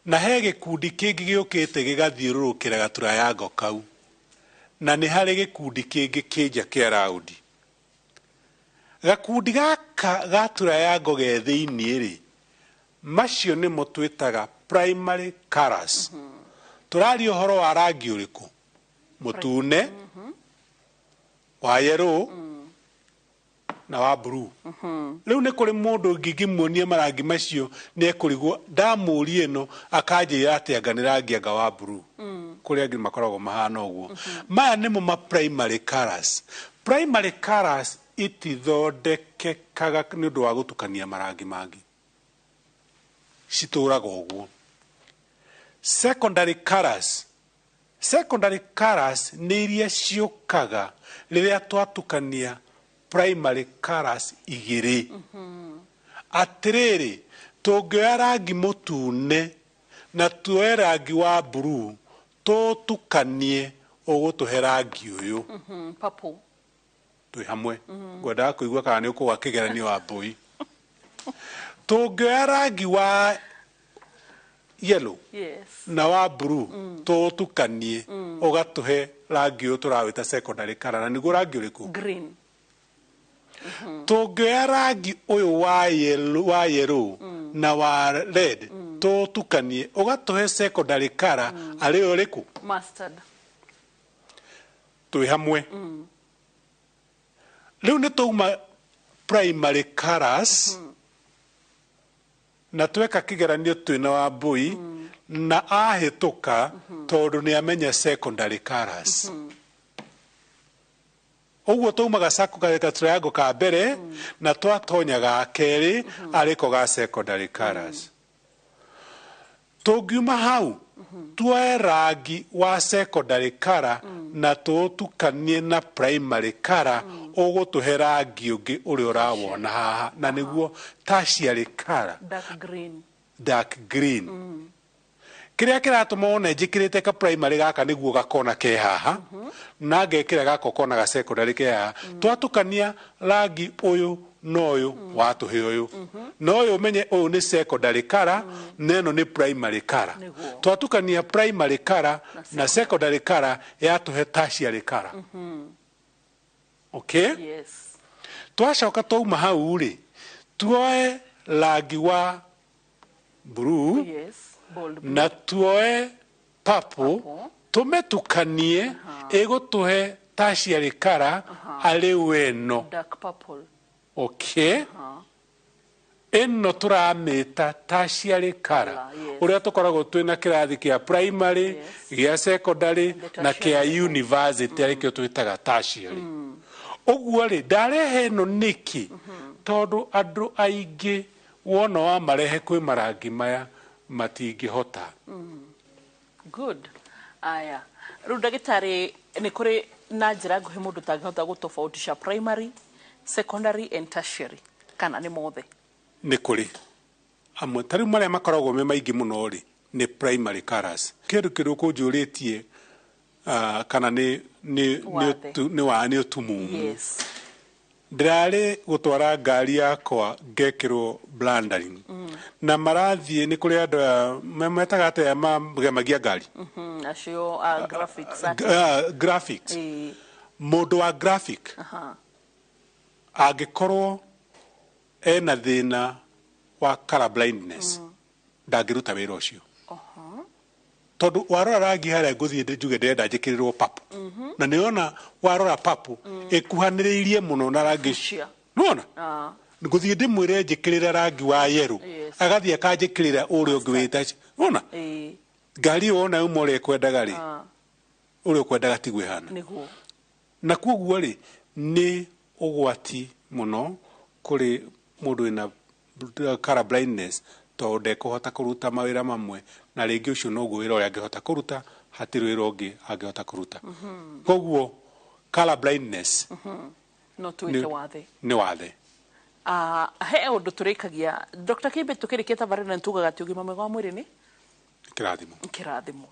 na he gĩkundi kĩngĩ gĩũkĩte gĩgathiũrũrũkĩra gaturayango kau, na nĩ harĩ gĩkundi kĩngĩ kĩnja kĩa raundi. Gakundi gaka gaturayango ge thĩiniĩ rĩ, macio nĩmo twĩtaga primary colours. Tũraria ũhoro wa rangi ũrĩkũ? Mũtune, wa yellow na wa blue. Rĩu nĩ kũrĩ mũndũ ngingĩmuonia marangi macio nĩ ekũrigwo. Ndamũria ĩno akanjĩra atĩ anga nĩ rangi anga wa blue. Kũrĩ angĩ makoragwo mahana ũguo. Maya nĩmo ma primary colours. Primary colours itithondekekaga nĩ ũndũ wa gũtukania marangi mangĩ, citũraga ũguo. Secondary colours, secondary colours nĩ iria ciũkaga rĩrĩa twatukania primary colours igĩrĩ. Atĩrĩrĩ, tũngĩoya rangi mũtune na tuoe rangi wa blue tũtukanie, Ũgũtũhe rangi ũyũ. Purple. Twĩ hamwe? Ngwendaga kũigua kana nĩ ũkũgwa kĩgeranio wa mbũi. Tũngĩoya rangi wa yellow na wa blue, tũũtukanie, ũgatũhe rangi ũyũ tũrawĩta secondary color. Na nĩguo rangi ũrĩkũ? Green. Tũngĩoya rangi ũyũ wa yellow, wa yellow na wa red, tũũtukanie, ũgatũhe secondary color arĩ ũrĩkũ? Mustard. Twĩ hamwe? Rĩu nĩ twauma primary colors na tweka kĩgeranio twĩna wa mbũi na ahĩtũka, tondũ nĩ amenya secondary colors. Ũguo taumaga ka triangle ka mbere na twatonya ga kerĩ, arĩko ga secondary colors. Tũngiuma hau tuoe rangi wa secondary color na tũũtukanie na primary color, ũgũtũhe rangi ũngĩ ũrĩa ũrawona haha, na nĩguo tertiary color. Dark green. Dark green. Kĩrĩa kĩratũma wone njĩkĩrĩte ka primary gaka nĩguo gakona ke haha, na ngekĩra gaka kona ga secondary ke haha, twatukania rangi ũyũ na ũyũ, watũhe ũyũ. Na ũyũ ũmenye ũyũ nĩ secondary color na ĩno nĩ primary color. Twatukania primary color na secondary color, yatũhe tertiary color. Okay? Yes. Twacoka twauma hau rĩ, tuoe rangi wa blue Yes. Bold blue. na tuoe purple, tũmĩtukanie, ĩgũtũhe tertiary color arĩ weno. Dark purple. Okay, ĩno tũramĩta tertiary color. Ũrĩa tũkoragwo twĩna kĩrathi kĩa primary, gĩa secondary na kĩa university, arĩkĩo twĩtaga tertiary. Ũguo rĩ, ndarehe ĩno nĩkĩ? Tondũ andũ aingĩ wona wamarehe kwĩ marangi maya matingĩhota. Good. Aya, rĩu ndagĩtarĩ, nĩ kũrĩ na njĩra nguhĩ mũndũ ũtangĩhota gũtofautisha primary, secondary and tertiary, kana nĩ mothe? Nĩ kũrĩ amwe, ta rĩu marĩa makoragwo me maingĩ mũno rĩ, nĩ primary colors. Kĩndũ kĩrĩa ũkũnjũrĩtie, kana nĩ Wathe. nĩ wa nĩ ũtumumu. Ndĩrarĩ gũtwara ngari yakwa ngekĩrwo branding na marathiĩ, nĩ kũrĩ andũ aya metaga atĩa magemagia ngari? Acio graphics. Graphics. Mũndũ wa graphic angĩkorwo ena thĩna wa color blindness, ndangĩruta wĩra ũcio, tondũ warora rangi harĩa ngũthiĩ njuge ndĩrenda njĩkĩrĩrwo purple, na nĩona warora purple ĩkuhanĩrĩirie mũno na rangi Fuchsia. Nĩwona? Ah. Ngũthiĩ ndĩmwĩre njĩkĩrĩre rangi wa yellow, agathiĩ akanjĩkĩrĩra ũrĩa ũngĩ wĩta, nĩwona? Ngari ĩyo wona yuma ũrĩa ĩkwendaga rĩ, ũrĩa ũkwendaga tiguo ĩhana. Na koguo rĩ, nĩ ũgwati mũno kũrĩ mũndũ wĩna color blindness, tondũ ndekũhota kũruta mawĩra mamwe, na rĩngĩ ũcio noguo wĩra ũrĩa angĩhota kũruta, hatirĩ wĩra ũngĩ angĩhota kũruta. Koguo color blindness No tuĩte wathe. Nĩ wathe. He ũndũ tũrĩkagia, Dr. Kimbe, tũkĩrĩkia tabarĩra nĩ tugaga atĩ ũgima mwega wa mwĩrĩ nĩ kĩrathimo. Kĩrathimo.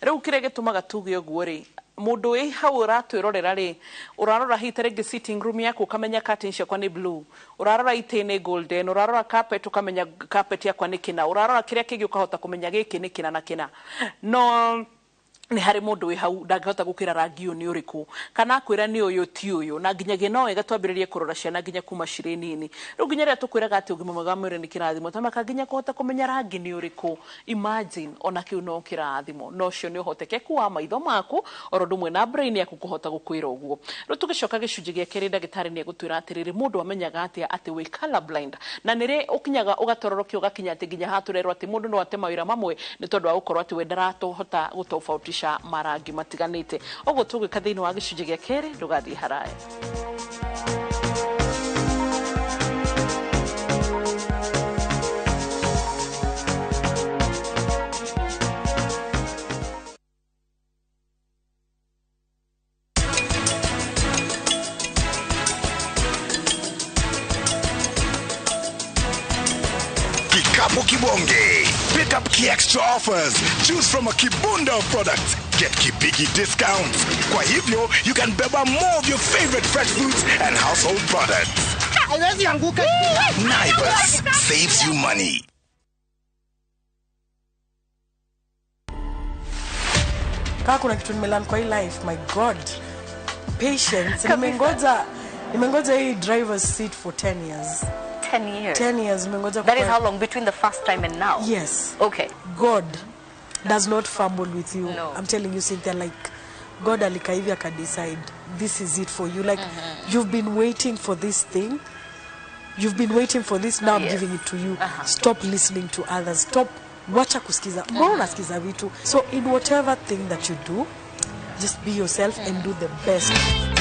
Rĩu kĩrĩa gĩtũmaga tuge ũguo rĩ, mũndũ wĩ hau ũratwĩrorera rĩ, ũrarora hihi ta rĩngĩ sitting room yaku ũkamenya curtain ciakwa nĩ blue, ũrarora itĩ nĩ golden, ũrarora carpet ũkamenya carpet yakwa nĩ kĩna, ũrarora kĩrĩa kĩngĩ ũkahota kũmenya gĩkĩ nĩ kĩna na kĩna, no nĩ harĩ mũndũ wĩ hau ndangĩhota gũkĩra rangi ũyũ nĩ ũrĩkũ, kana akwĩra nĩ ũyũ ti ũyũ. Na nginyagia no wega twambĩrĩrie kũrora ciana nginya kuma cirĩ nini. Rĩu nginya rĩrĩa tũkwĩraga atĩ ũgima mwega wa mwĩrĩ nĩ kĩrathimo, tamaka nginya kũhota kũmenya rangi nĩ ũrĩkũ, imagine, ona kĩu no kĩrathimo. No ũcio nĩ ũhotekeku wa maitho maku oro ũndũ ũmwe na brain yaku kũhota gũkwĩra ũguo. Rĩu tũgĩcoka gĩcunjĩ gĩa kerĩ, ndagĩtarĩ nĩ egũtwĩra atĩrĩrĩ, mũndũ amenyaga atĩa atĩ wĩ color blind, na nĩrĩ ũkinyaga ũgatororokio ũgakinya atĩ nginya haha tũrerwo atĩ mũndũ no ate mawĩra mamwe nĩ tondũ wa gũkorwo atĩ we ndarahota gũtofautisha marangi matiganĩte. Ũguo tũgwĩka thĩinĩ wa gĩcunjĩ gĩa kerĩ, ndũgathiĩ haraya. Kikapu Kibonge. Pick up key extra offers. Choose from a Kibunda of products. Get Kibiki discounts. Kwa hivyo, you can beba more of your favorite fresh fruits and household products. Haiwezi anguka. Naivas saves you money. Kaa kuna kitu nimelearn kwa hii life, my God, patience. Nimengoja hii driver's seat for 10 years. 10 years. 10 years nimengoja. That is how long between the first time and now? Yes. Okay. God does not fumble with you. No. I'm telling you, Cynthia, like God alikaa hivi akadecide this is it for you. Like you've been waiting for this thing. You've been waiting for this. Now I'm giving it to you. Stop listening to others. Stop wacha kusikiza. Mbona unasikiza vitu? So in whatever thing that you do, just be yourself and do the best.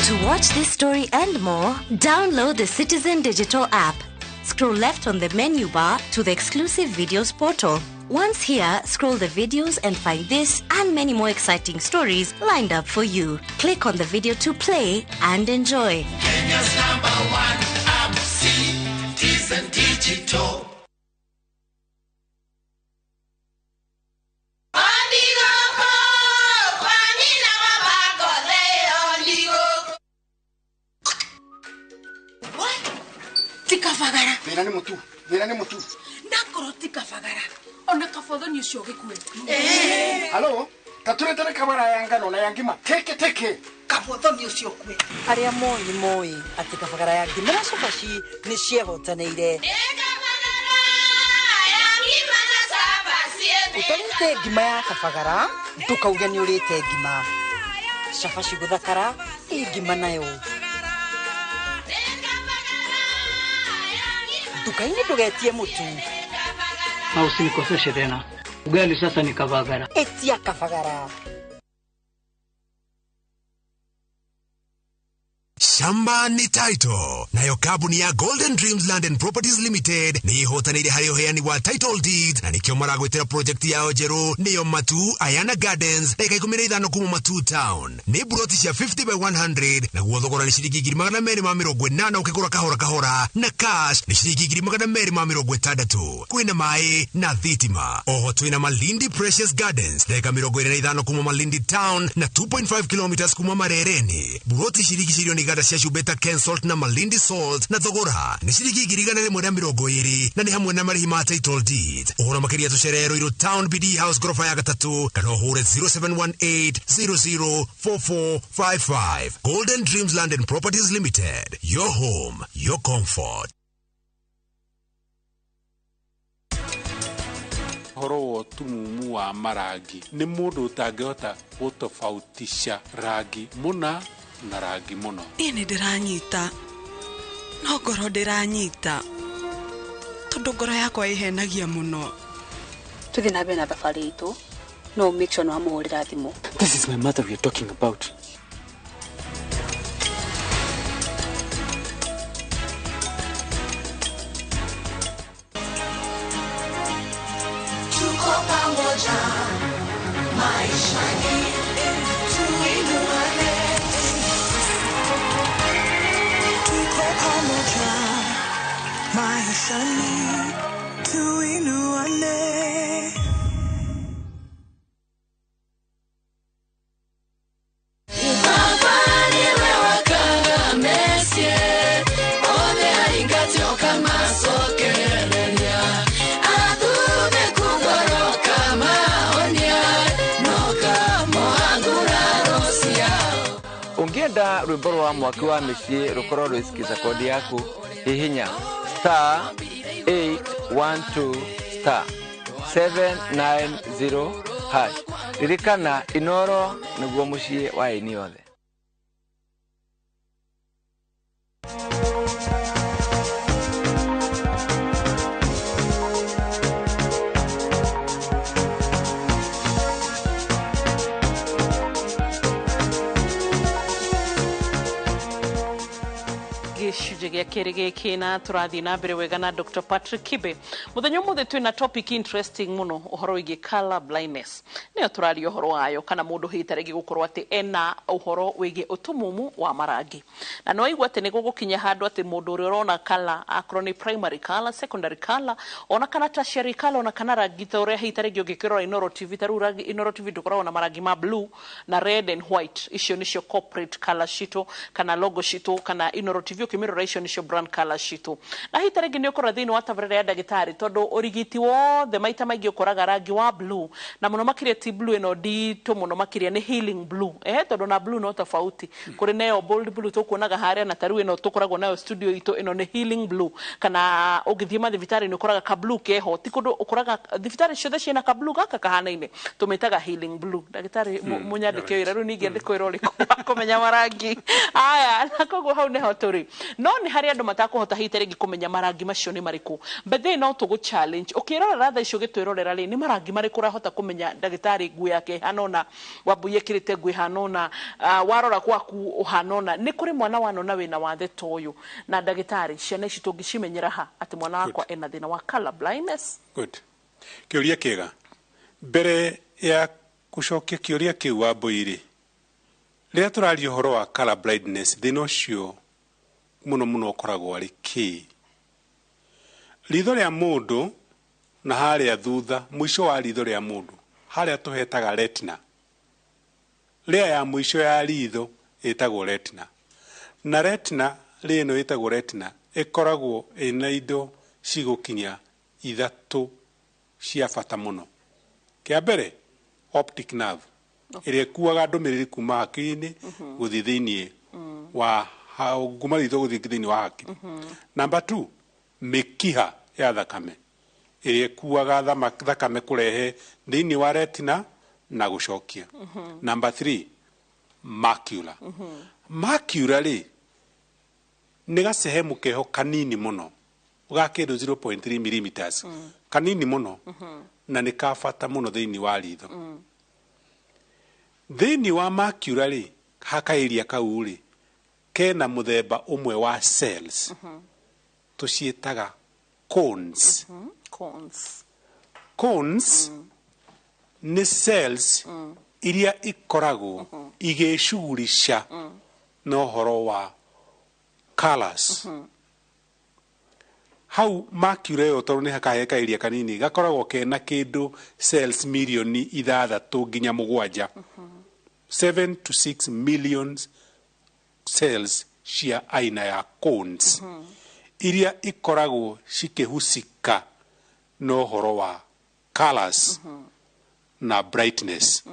To watch this story and more, download the Citizen Digital app. Scroll left on the menu bar to the exclusive videos portal. Once here, scroll the videos and find this and many more exciting stories lined up for you. Click on the video to play and enjoy. Kenya's number one app, Citizen Digital. Tikabagara. Thĩna nĩ mũtu. Thĩna nĩ mũtu. Ndakorwo tikabagara. Ona kabothoni ũcio ũgĩkue. Halo, ta tũretere kabara ya ngano na ya ngima. Teke teke. Kabothoni ũcio ũkue. Arĩa moĩ moĩ atĩ kabagara ya ngima na cabaci nĩ ciehotanĩire. Ũtarĩte ngima ya kabagara ndũkauge nĩ ũrĩte ngima. Cabaci gũthakara ĩ ngima nayo. Nduka-inĩ ndũgetie mũtu. Na usinikoseshe tena. Ugali sasa ni kabagara. Etia kabagara. Shamba ni title. Nayo kambuni ya Golden Dreams Land and Properties Limited nĩ ihotanĩire harĩ ũheani wa title deed na nĩkĩo maragwĩtĩra project yao njerũ nĩyo Matu Ayana Gardens ndagĩka 15 kuma Matu Town. Nĩ buroti cia 50 by 100 naguo thogora nĩ ciringi 280 ũkĩgũra kahora kahora na cash nĩ ciringi 260. Kwĩna maĩ na thitima. Oho twĩna Malindi Precious Gardens ndagĩka 25 kuma Malindi Town na 2.5 kilometers kuma Marereni. Buroti cirigicĩirio nĩ iganda cia cumbĩ ta Kensalt na Malindi Salt na thogora nĩ ciringi 120 na nĩ hamwe na marĩhi ma title deed. Ũhoro makĩria tũcerere Ruiru Town BD House ngoroba ya gatatũ kana ũhũre 0718 004455. Golden Dreams Land and Properties Limited. Your home, your comfort. Ũhoro wa ũtumumu wa marangi nĩ mũndũ ũtangĩhota gũtofautisha rangi mũna na rangi mũno. Niĩ nĩ ndĩranyita no ngoro ndĩranyita tondũ ngoro yakwa ĩhenagia mũno. Tũthiĩ na mbere na thabarĩ itũ no make sure nĩ wamũhũrĩra thimũ. This is my mother we are talking about. Tuko pamoja maishani, tuinuane. Tuko pamoja maishani, tuinuane. Ũngĩenda rwĩmbo rwa mwaki wa mĩciĩ rũkorwo rwĩsikiza kodi yaku, hihinya star 812 star 790 hash. Ririkana Inoro nĩguo mũciĩ wa aini othe. Gĩcunjĩ Gĩcunjĩ gĩa kerĩ gĩkĩ na tũrathiĩ na mbere wega na Dr. Patrick Kibe. Mũthenya ũmũthĩ twĩna topic interesting mũno, ũhoro wĩgiĩ color blindness. Nĩyo tũraria ũhoro wayo, kana mũndũ hihi ta rĩngĩ gũkorwo atĩ ena ũhoro wĩgiĩ ũtumumu wa marangi. Na nĩ waigua atĩ nĩ gũgũkinya handũ atĩ mũndũ ũrĩa ũrona color, akorwo nĩ primary color, secondary color, ona kana tertiary color, ona kana rangi ta ũrĩa hihi ta rĩngĩ ũngĩkĩrora Inooro TV, ta rĩu rangi Inooro TV tũkoragwo na marangi ma blue na red and white. Icio nĩcio corporate color citũ kana logo citũ, kana Inooro TV ũkĩmĩrora, icio nĩcio brand color citũ. Na hihi ta rĩngĩ nĩ ũkora thĩinĩ wa tabarĩra ya ndagĩtarĩ, tondũ ũrigiti wothe maita maingĩ ũkoraga rangi wa blue, na mũno makĩria ti blue ĩno nditũ mũno, makĩria nĩ healing blue, tondũ na blue no tofauti, kũrĩ nayo bold blue tũkuonaga harĩa, na tarĩu ĩno tũkoragwo nayo studio itũ, ĩno nĩ healing blue. Kana ũngĩthiĩ mathibitarĩ nĩ ũkoraga ka blue keho, ti kũndũ ũkoraga thibitarĩ ciothe ciĩna ka blue gaka kahanaine, tũmĩtaga healing blue. Ndagĩtarĩ, mũnyandĩke wĩra rĩu, ningĩ andĩkwo wĩra ũrĩkũ wa kũmenya marangi aya? Na koguo hau nĩho tũrĩ, no nĩ harĩ andũ matakũhota hihi ta rĩngĩ kũmenya marangi macio nĩ marĩkũ. But then no tũgũ challenge ũkĩrorera thaa icio, ũgĩtwĩrorera rĩ, nĩ marangi marĩkũ ũrahota kũmenya? Ndagĩtarĩ, nguo yake ĩhana ũna, Wambui ĩkĩrĩte nguo ĩhana ũna, warora gwaku ũhana ũna, nĩ kũrĩ mwana wanona wĩna wathe ta ũyũ? Na ndagĩtarĩ, ciana ici tũngĩcimenyera ha atĩ mwana wakwa ena thĩna wa color blindness? Good. Kĩũria kĩega. Mbere ya gũcokia kĩũria kĩu, Wambui rĩ, rĩrĩa tũraria ũhoro wa color blindness, thĩna ũcio mũno mũno ũkoragwo arĩ kĩ? Ritho rĩa mũndũ na harĩa thutha, mũico wa ritho rĩa mũndũ harĩa tũhetaga retina, rĩa ya mũico ya ritho ĩtagwo retina, na retina rĩ ĩno ĩtagwo retina ĩkoragwo ĩna indo cigũkinya ithatũ cia bata mũno. Kĩa mbere, optic nerve, ĩrĩa ĩkuaga ndũmĩrĩri kuma hakiri-inĩ gũthiĩ thĩiniĩ wa kuma ritho gũthiĩ thĩiniĩ wa hakiri. Number 2, mĩkiha ya thakame ĩrĩa ĩkuaga thakame kũrehe thĩiniĩ wa retina na gũcokia. Number 3, macula. Macula rĩ, nĩ gacehemu keho kanini mũno ga kĩndũ 0.3 millimeters, kanini mũno, na nĩ ka bata mũno thĩiniĩ wa ritho. Thĩiniĩ wa macula rĩ, hakaĩria kau rĩ, kena mũthemba ũmwe wa cells tũciĩtaga cones. Cones. Cones nĩ cells iria ikoragwo igĩcugurisha na ũhoro wa colors. Hau macula ĩyo, tondũ nĩ hakahe kaĩria kanini, gakoragwo kena kĩndũ cells mirioni 6 nginya 7, 7 to 6 million cells cia aina ya cones, iria ikoragwo cikĩhusika na ũhoro wa colors na brightness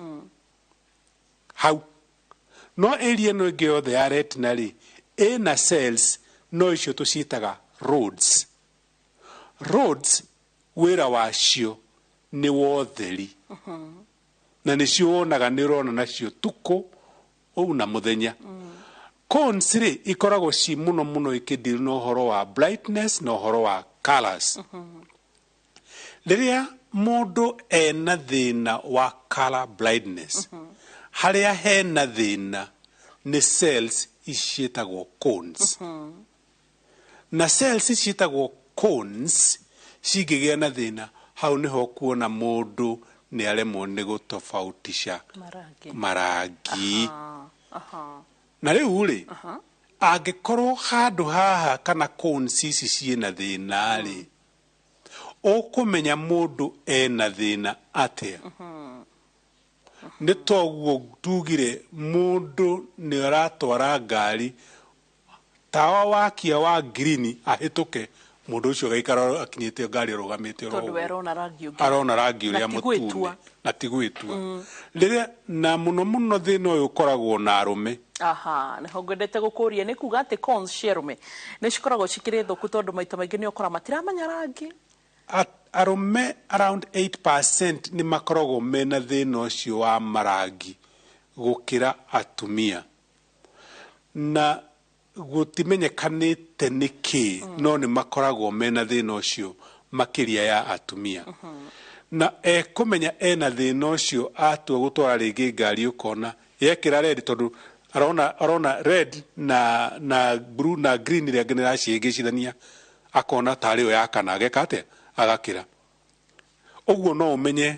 hau. No area ĩno ĩngĩ yothe ya retina rĩ, ĩna cells, no icio tũciĩtaga rods. Rods wĩra wacio nĩ wotheri, na nĩcio wonaga, nĩ ũrona nacio tukũ ũu na mũthenya. Cones rĩ, ikoragwo ci mũno mũno ikĩdeal na ũhoro wa brightness na ũhoro wa colors. Rĩrĩa mũndũ ena thĩna wa color blindness, harĩa hena thĩna nĩ cells ici ciĩtagwo cones, na cells ici ciĩtagwo cones cingĩgĩa na thĩna, hau nĩho kuona mũndũ nĩ aremwo nĩ gũtofautisha marangi. Marangi. Na rĩu rĩ, angĩkorwo handũ haha kana cones ici ciĩna thĩna rĩ, ũkũmenya mũndũ ena thĩna atĩa? Nĩ toguo tugire mũndũ nĩ aratwara ngari, tawa wakia wa green ahĩtũke, mũndũ ũcio agaikara akinyĩte ngari arũgamĩte oro tondũ ũguo. We arona rangi ũngĩ. Arona rangi Na ũrĩa ti mũtune. gwĩtua. Na ti gwĩtua. Rĩrĩa na mũno mũno thĩna ũyũ ũkoragwo na arũme. Aha, nĩho ngwendete gũkũria, nĩ kuga atĩ cones cia arũme nĩ cikoragwo cikĩrĩ thũku, tondũ maita maingĩ nĩ ũkora matiramenya rangi? Arũme around 8% nĩ makoragwo mena thĩna ũcio wa marangi gũkĩra atumia, na gũtimenyekanĩte nĩkĩ, no nĩ makoragwo mena thĩna ũcio makĩria ya atumia. Na ekũmenya ena thĩna ũcio atua gũtwara rĩngĩ ngari, ũkona yekĩra red, tondũ Arona red na blue na green ĩrĩa angĩ nĩracihĩngĩcithania, akona tarĩ yo ya kana, ageka atĩa? Agakĩra. Ũguo no ũmenye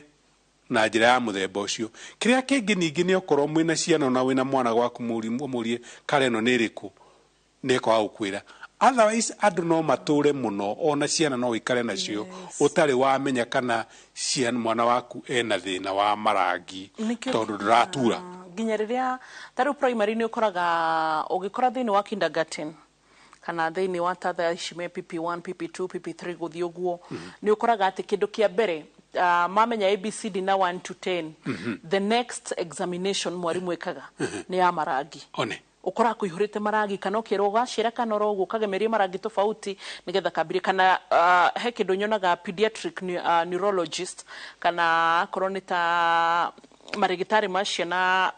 na njĩra ya mũthemba ũcio. Kĩrĩa kĩngĩ ningĩ nĩ okorwo mwĩna ciana na wĩna mwana gwaku, mũrie kara ĩno nĩ ĩrĩkũ, nĩ ekwaga gũkwĩra. Otherwise andũ no matũre mũno, ona ciana no ũikare nacio ũtarĩ wamenya kana ciana mwana waku ena thĩna wa marangi, tondũ ndũratura. Nginya rĩrĩa ta rĩu primary nĩ ũkoraga, ũgĩkora thĩinĩ wa kindergarten kana thĩinĩ wa ta thaa ici me PP1, PP2, PP3 gũthiĩ ũguo, nĩ ũkoraga atĩ kĩndũ kĩa mbere mamenya ABCD na 1 to 10, the next examination mwarimũ ĩkaga nĩ ya marangi. One. Ũkoraga kũihũrĩte marangi, kana ũkerwo ũgacĩra kana oro ũguo ũkagemeria marangi tofauti nĩgetha kambirie. Kana he kĩndũ nyonaga pediatric neurologist, kana akorwo nĩ ta marĩgĩtarĩ ma ciana,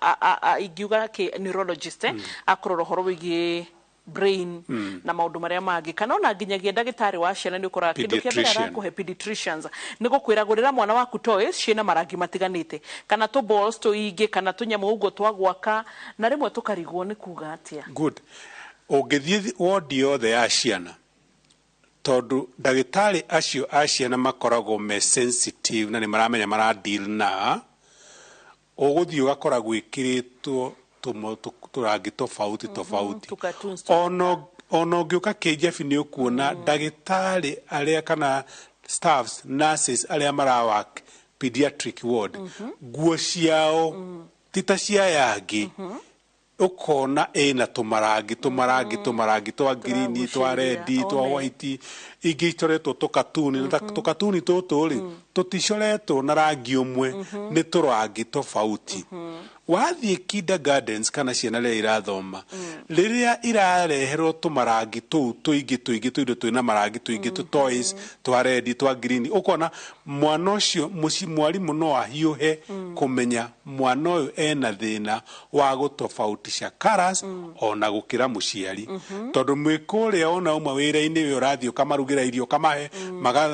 ingiuga kĩ neurologist, akũrora ũhoro wĩgiĩ brain na maũndũ marĩa mangĩ, kana ona nginyagia ndagĩtarĩ wa ciana, nĩ ũkoraga kĩndũ kĩa mbere Pediatrician. arakũhe, pediatricians, nĩ gũkwĩra gũrĩra mwana waku toys ciĩna marangi matiganĩte, kana tũ balls tũingĩ, kana tũnyamũ ũguo twa gwaka, na rĩmwe tũkarigwo nĩ kuga atĩa. Good. Ũngĩthiĩ wodi yothe ya ciana, tondũ ndagĩtarĩ acio a ciana makoragwo me sensitive na nĩ maramenya mara deal na ũgũthiĩ ũgakora gwĩkĩrĩtwo tũrangi tofauti tofauti. Tũ cartoons. Ona ũngĩũka kĩnjabi nĩ ũkuona ndagĩtarĩ arĩa kana staffs, nurses arĩa marawork pediatric ward, nguo ciao ti ta cia yangĩ. Ũkona ĩna tũmarangi tũmarangi tũmarangi twa green, twa red, twa white, ingĩ icoretwo tũkatuni. Na tũkatuni tũtũ rĩ, tũticoretwo na rangi ũmwe, nĩ tũrangi tofauti. Wathiĩ kindergartens kana ciana rĩrĩa irathoma, rĩrĩa irareherwo tũmarangi tũu tũingĩ tũingĩ, tũindo twĩna marangi tũingĩ, tũ toys twa red, twa green, ũkona mwana ũcio mũci mwarimũ no ahiũhe kũmenya mwana ũyũ ena thĩna wa gũtofautisha colours ona gũkĩra mũciari, tondũ mwĩ kũrĩa ona uma wĩra-inĩ we ũrathiĩ ũkamarugĩra irio, ũkamahe,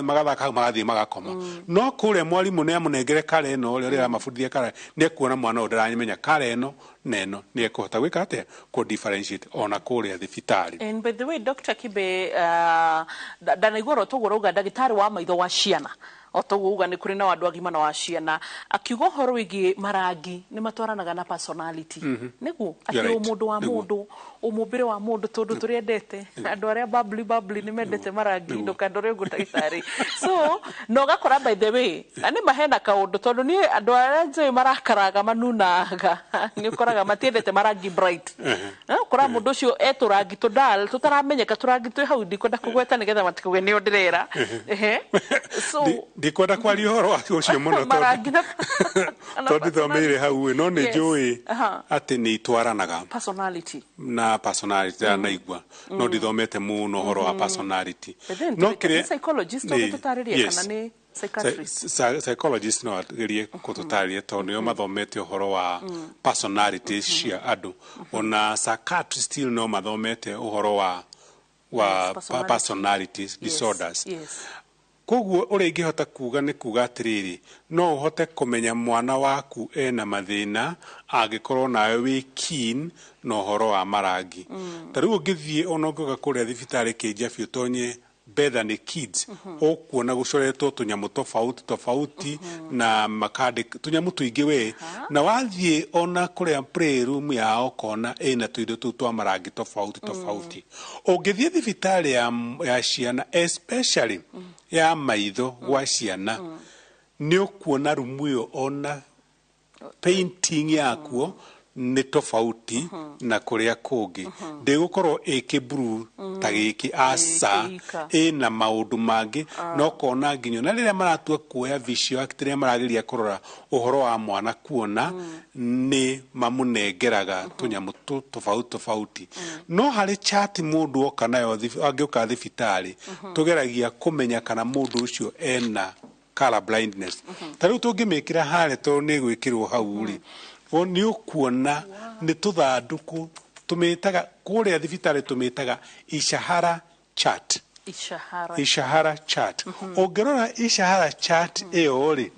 magathaka hau, magathiĩ magakoma. No kũrĩa mwarimũ nĩ amũnengere kara ĩno, ũrĩa aramabundithia kara, nĩ ekuona mwana ũyũ ndaramenya kara ĩno na ĩno, nĩ ekũhota gwĩka atĩa? Kũ differentiate ona kũrĩa thibitarĩ. And by the way, Dr. Kibe, ndanaigua ro toguo rauga ndagĩtarĩ wa maitho wa ciana, o toguo uga nĩ kũrĩ na andũ agima na wa ciana, akiuga ũhoro wĩgiĩ marangi nĩ matwaranaga na personality. Nĩguo atĩ You're right. ũmũndũ wa Nĩguo. mũndũ, ũmũmbĩre wa mũndũ, tondũ tũrĩendete andũ arĩa bubbly bubbly nĩ mendete marangi. Ndũkandore ũguo, ndagĩtarĩ. So na ũgakora, by the way, na nĩ mahena kaũndũ, tondũ niĩ andũ arĩa njũĩ marakaraga manunaga, nĩ ũkoraga matiendete marangi bright. Ũkora mũndũ ũcio etũrangi tũdal tũtaramenyeka, tũrangi twĩ hau, ndikwenda kũgweta nĩgetha matikauge nĩo ndĩrera. Ehe. So Ndikwenda kwaria ũhoro wa ũcio mũno tondũ marangi na tondũ thomeire hau ĩ, no nĩ njũĩ atĩ nĩ itwaranaga personality. Na personality ndanaigua, no ndithomete mũno ũhoro wa personality. But then No nĩ kĩrĩa psychologist ũgĩtũtarĩrie kana nĩ psychiatrist? Psychologist no agerie kũtũtarĩria, tondũ nĩo mathomete ũhoro wa personalities cia andũ. Ona psychiatrist still no mathomete ũhoro wa Yes, personality. Personalities disorders. Koguo ũrĩa ingĩhota kuga nĩ kuga atĩrĩrĩ, no ũhote kũmenya mwana waku ena mathĩna angĩkorwo nawe wĩ keen na ũhoro wa marangi. Ta rĩu ũngĩthiĩ, ona ũngĩũka kũrĩa thibitarĩ Kĩnjabi, ũtonye Bethany Kids, ũkuona gũcoretwo tũnyamũ tofauti tofauti na makandĩ tũnyamũ tũingĩ we. Na wathiĩ ona kũrĩa playroom yao, ũkona ĩna tũindo tũu twa marangi tofauti tofauti. Ũngĩthiĩ thibitarĩ ya ciana, especially ya maitho gwa ciana, nĩ ũkuona rumu ĩyo ona painting yakuo nĩ tofauti na kũrĩa kũngĩ. Ndĩgũkorwo ĩkĩ blue ta gĩkĩ, aca. Ĩkĩika. Ĩna maũndũ mangĩ, na ũkona nginya na rĩrĩa maratua kuoya visual act, rĩrĩa marageria kũrora ũhoro wa mwana kuona, nĩ mamũnengeraga tũnyamũ tofauti tofauti. No harĩ chart mũndũ oka nayo angĩũka thibitarĩ, tũgeragia kũmenya kana mũndũ ũcio ena color blindness. Ta rĩu tũngĩmĩkĩra harĩa, tondũ nĩ ĩgwĩkĩrwo hau rĩ, nĩ ũkuona nĩ tũthandũkũ tũmĩtaga kũrĩa thibitarĩ, tũmĩtaga Ishahara chart. Ishahara. Ishahara chart. Ũngĩrora Ishahara chart ĩyo rĩ,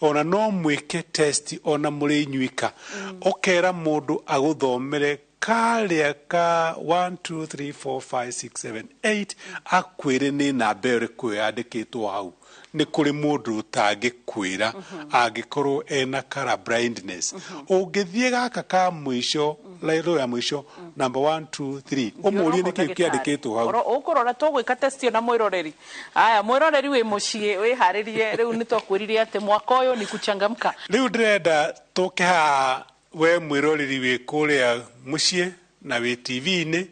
Ona no mwĩke test ona mũrĩ inyuika, ũkera mũndũ agũthomere karĩa ka 1 2 3 4 5 6 7 8, akwĩre nĩ namba ĩrĩkũ yandĩkĩtwo hau. Nĩ kũrĩ mũndũ ũtangĩkwĩra angĩkorwo ena color blindness. Ũngĩthiĩ gaka ka mũico, rairo ya mũico, number 1 2 3, ũmũrie nĩkĩĩ kĩandĩkĩtwo hau. Ũkũrora tũgwĩka test ĩyo na mwĩroreri. Aya, mwĩroreri wĩ mũciĩ, wĩharĩrie. Rĩu nĩ twakwĩrire atĩ mwaka ũyũ ni kuchangamka. Rĩu ndĩrenda tũke haha, we mwĩroreri wĩ kũrĩa mũciĩ na wĩ TV-inĩ,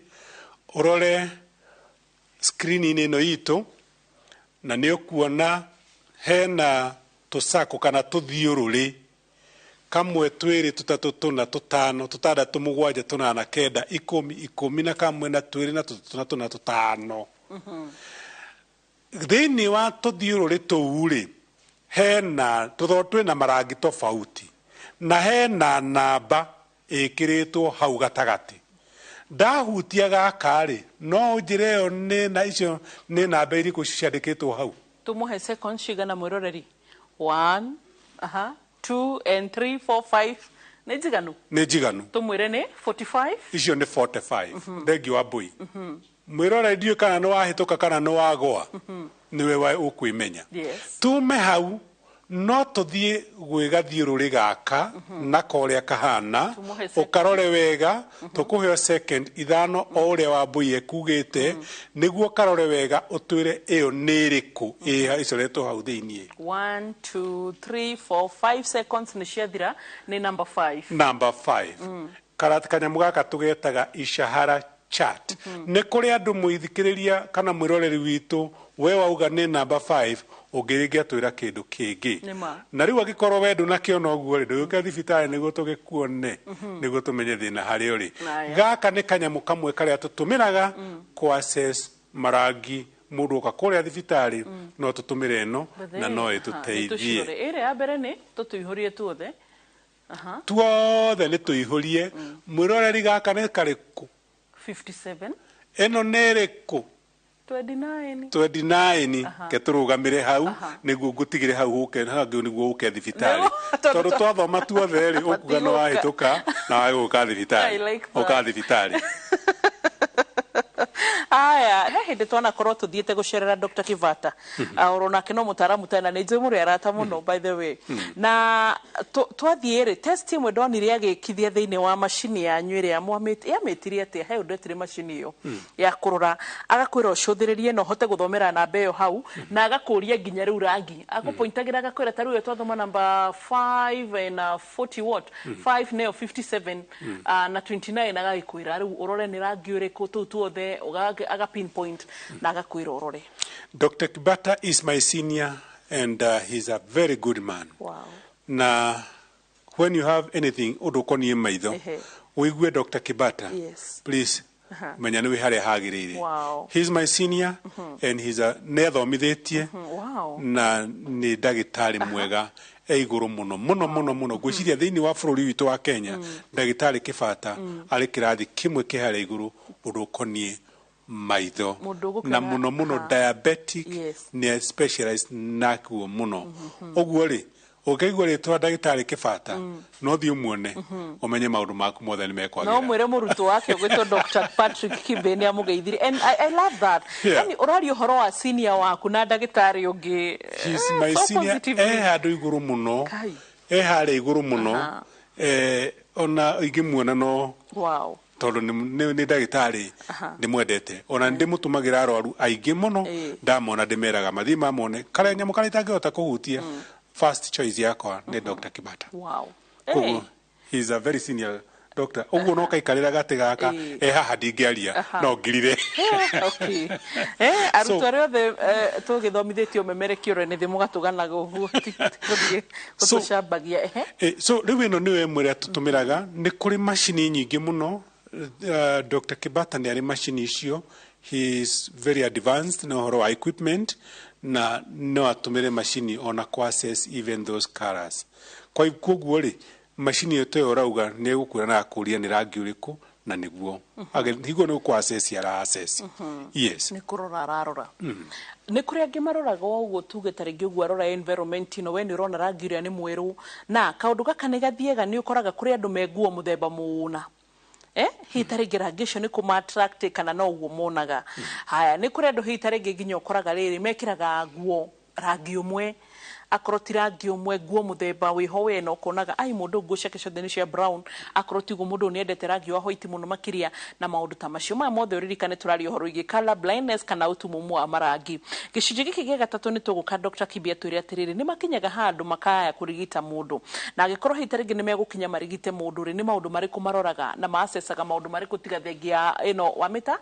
ũrore screen-inĩ ĩno itũ, na nĩ ũkuona hena tũcako kana tũthiũrũrĩ, kamwe, twĩrĩ, tũtatũ, tũna, tũtano, tũtandatũ, mũgwanja, tũnana, kenda, 10, 11, na twĩrĩ, na tũtatũ, na tũna, tũtano. Thĩinĩ wa tũthiũrũrĩ tũu rĩ, hena tũtho twĩna marangi tofauti, na hena namba ĩkĩrĩtwo hau gatagatĩ. Ndahutia gaka rĩ, no ũnjĩre ĩyo nĩ na icio nĩ namba irĩkũ ciandĩkĩtwo hau? Tũmũhe seconds cigana mwĩroreri? 1, aha, 2 and 3, 4, 5, nĩ njiganu. Nĩ njiganu. Tũmwĩre nĩ 45. Icio nĩ 45. Thengiũ wa mbũi. Mwĩroreri, ndiũĩ kana nĩ wahĩtũka kana nĩ wagũa, nĩwe wa ũkwĩmenya. Tume hau, no tũthiĩ gwĩ gathiũrũrĩ gaka na korĩa kahana. Tũmũhe second. Ũkarore wega. Tũkũheo second 5, o ũrĩa wa mbũi ekugĩte, nĩguo karore wega, ũtwĩre ĩyo nĩ ĩrĩkũ ĩ ĩcoretwo hau thĩiniĩ. 1, 2, 3, 4, 5 seconds nĩ ciathira. Nĩ number 5. Number 5. Karati kanyamũ gaka tũgetaga Ishahara chart. Nĩ kũrĩ andũ, mũithikĩrĩria kana mwĩroreri witũ, we wauga nĩ namba 5, ũngĩ rĩngĩ atwĩra kĩndũ kĩngĩ. Nĩ ma. Na rĩu angĩkorwo we ndũnakĩona ũguo rĩ, ndũgĩũke thibitarĩ nĩguo tũgĩkuone, nĩguo tũmenye thĩna harĩa ũrĩ. Aya. Gaka nĩ kanyamũ kamwe karĩa tũtũmĩraga kũ assess marangi. Mũndũ oka kũrĩa thibitarĩ, no tũtũmĩre ĩno na no ĩtũteithie. Ĩtũteithie. Ĩrĩa ya mbere nĩ tũtũihũrie tuothe. Aha. Tuothe nĩ tũihũrie. Mwĩroreri, gaka nĩ karĩkũ? 57. Ĩno nĩ ĩrĩkũ? 29. 29. Ke tũrũgamĩre hau, nĩguo ngũtigĩre hau, ũke hangĩ nĩguo ũke thibitarĩ. Tondũ tondũ twathoma tuothe rĩ, ũkuga nĩ wahĩtũka na wagũka I thibitarĩ. like that. Ũka thibitarĩ. Aya, he hĩndĩ twanakorwo tũthiĩte gũcerera Dr. Kivata. Oro nake no mũtaaramu tena, nĩ njũĩ mũrĩ arata mũno, by the way. Na twathiĩ rĩ, test ĩmwe ndonire agĩkithia thĩinĩ wa macini yanyu ĩrĩa yamĩtirie atĩa, he ũndũ etire macini ĩyo ya kũrora, agakwĩra ũcũthĩrĩrie na ũhote gũthomera namba ĩyo hau, na agakũria nginya rĩu rangi agũpointagĩra, agakwĩra ta rĩu ĩyo twathoma namba 5 and 40 what, 5 nĩyo 57 na 29, agagĩkwĩra rĩu ũrore nĩ rangi ũrĩkũ tũu tuothe, aga pinpoint na agakwĩra ũrore. Dr. Kibata is my senior and he's a very good man. Na when you have anything ũndũ ũkoniĩ maitho, ũigue Dr. Kibata, please menya nĩ wĩ harĩa hagĩrĩire. He's my senior and he's a nĩ athomithĩtie na nĩ ndagĩtarĩ mwega, e igũrũ mũno mũno mũno mũno. Ngwĩciria thĩinĩ wa bũrũri witũ wa Kenya, ndagĩtarĩ Kĩbata arĩ kĩrathi kĩmwe kĩ harĩa igũrũ ũndũ ũkoniĩ maitho. Mũndũ ũgũkĩona- Na mũno mũno diabetic, nĩ specialized nakuo mũno. Ũguo rĩ, ũngĩigua rĩtwa ndagĩtarĩ Kĩbata, no thiĩ ũmuone, ũmenye maũndũ maku mothe nĩ No mekwagĩra. mwĩre mũrutwo wake ũgwĩtwo Dr. Patrick Kibe nĩ amũgeithirie, and I love that. Yani ũraria ũhoro wa senior waku na ndagĩtarĩ ũngĩ He's my so senior, positively. e handũ igũrũ mũno. Kai. E harĩa igũrũ mũno. Ona ingĩmuona no tondũ nĩ ndagĩtarĩ ndĩmwendete, ona nĩ ndĩmũtũmagĩra arwaru aingĩ mũno. Ndamona ndĩmeraga mathiĩ mamone karĩa nyamũ karĩa itangĩhota kũhutia, first choice yakwa nĩ Dr. Kibata. Koguo he is a very senior doctor. Ũguo no kaikarĩra gatĩ gaka e haha, ndingĩaria, no ngirire. Okay. Arutwo arĩa othe tũgĩthomithĩtio memerekio nĩ thĩ mũgatũganaga ũguo, ti gũthiĩ gũtũcambagia. Ehe. So rĩu ĩno nĩyo ĩmwe ĩrĩa tũtũmĩraga. Nĩ kũrĩ macini nyingĩ mũno. Dr. Kibata nĩ arĩ macini icio. He is very advanced na ũhoro wa equipment, na no atũmĩre macini ona kũ assess even those colors. Kwa koguo rĩ, macini ĩyo ta ĩyo ũrauga nĩ ĩgũkwĩra na akũria nĩ rangi ũrĩkũ. Na nĩguo hingo nĩ gũkũ assess ara assess. Yes. Nĩ kũrora ararora. Nĩ kũrĩ angĩ maroraga ũguo, tuge ta rĩngĩ ũguo arora environment ĩno, we nĩ ũrona rangi ũrĩa nĩ mwerũ, na kaũndũ gaka nĩ gathiaga, nĩ ũkoraga kũrĩ andũ me nguo mũthemba mũna, hihi ta rĩngĩ rangi ũcio nĩ kũma attract kana no ũguo monaga. Haya, nĩ kũrĩ andũ hihi ta rĩngĩ nginya ũkoraga rĩrĩ mekĩraga nguo rangi ũmwe, akorwo ti rangi ũmwe, nguo mũthemba wĩho we, na ũkonaga ai mũndũ nguo ciake ciothe nĩ cia brown, akorwo tiguo mũndũ ũyũ nĩendete rangi wa white mũno makĩria, na maũndũ ta macio maya mothe. Ũririkane tũraria ũhoro wĩgiĩ color blindness kana ũtumumu wa marangi. Gĩcunjĩ gĩkĩ gĩa gatatũ nĩ tũgũka Dr. Kibe atwĩre atĩrĩrĩ, nĩ makinyaga handũ makaya kũrigita mũndũ, na angĩkorwo hihi ta rĩngĩ nĩ megũkinya marigite mũndũ rĩ, nĩ maũndũ marĩkũ maroraga na maacecaga maũndũ marĩkũ tiga thengia ĩno wamĩta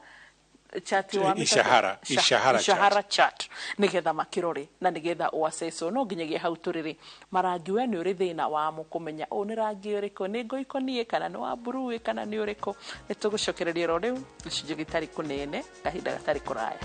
chart wa Ishahara, Ishahara. Ishahara chart, nigetha makirore na nigetha ũacecwo. No nginyagia hau tũrĩrĩ marangi, we nĩ ũrĩ thĩna wamo kũmenya ũũ nĩ rangi ũrĩkũ, nĩ ngoikoniĩ kana nĩ wa blue kana nĩ ũrĩkũ. Nĩ tũgũcokereria ro rĩu gĩcunjĩ gĩtarĩ kũnene, kahinda gatarĩ kũraya.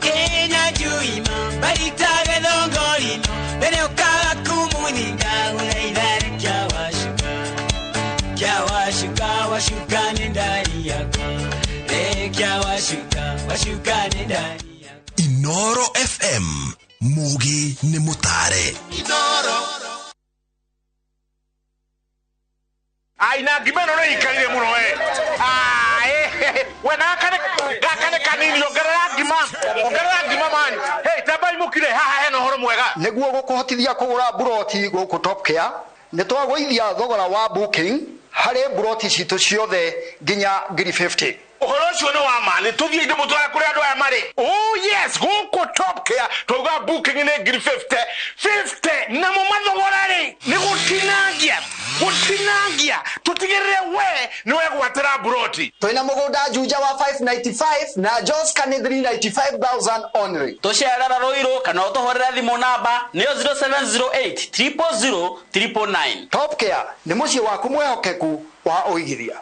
Kenya juima baitaga thongorino mbere ukaga kumuthinga gũthaitha kĩa wacuka kĩa wacuka wacuka nĩ ndari yakwa rekia wacuka wacuka nĩ ndari. Inoro FM, Mugi nĩ mũtare. Inoro. Ai, na ngima ĩno nĩ ikarire mũno we. Ai, we gaka nĩ kanini, ongerera ngima, ongerera ngima man. Hey, tambai mũkire haha, hena ũhoro mwega. Nĩguo gũkũhotithia kũgũra mburoti gũkũ Top Care, nĩ twagũithia thogora wa booking harĩ mburoti citũ ciothe nginya ngiri 50. Ũhoro ũcio nĩ wa ma, nĩ tũthiĩ ndĩmũtware kũrĩa andũ aya marĩ. Oh yes, gũkũ Top Care twauga booking nĩ ngiri 50 50, namo mathogora rĩ nĩ gũtinangia gũtinangia, tũtigĩrĩre we nĩ wegwatĩra mburoti. Twĩna mũgũnda Juja wa 595 na Joska nĩ 395,000 only. Tũcerera Rũirũ kana ũtũhũrĩre thimũ namba nĩyo 0708 000 999. Top Care nĩ mũciĩ waku mwĩhokeku wa ũigithia.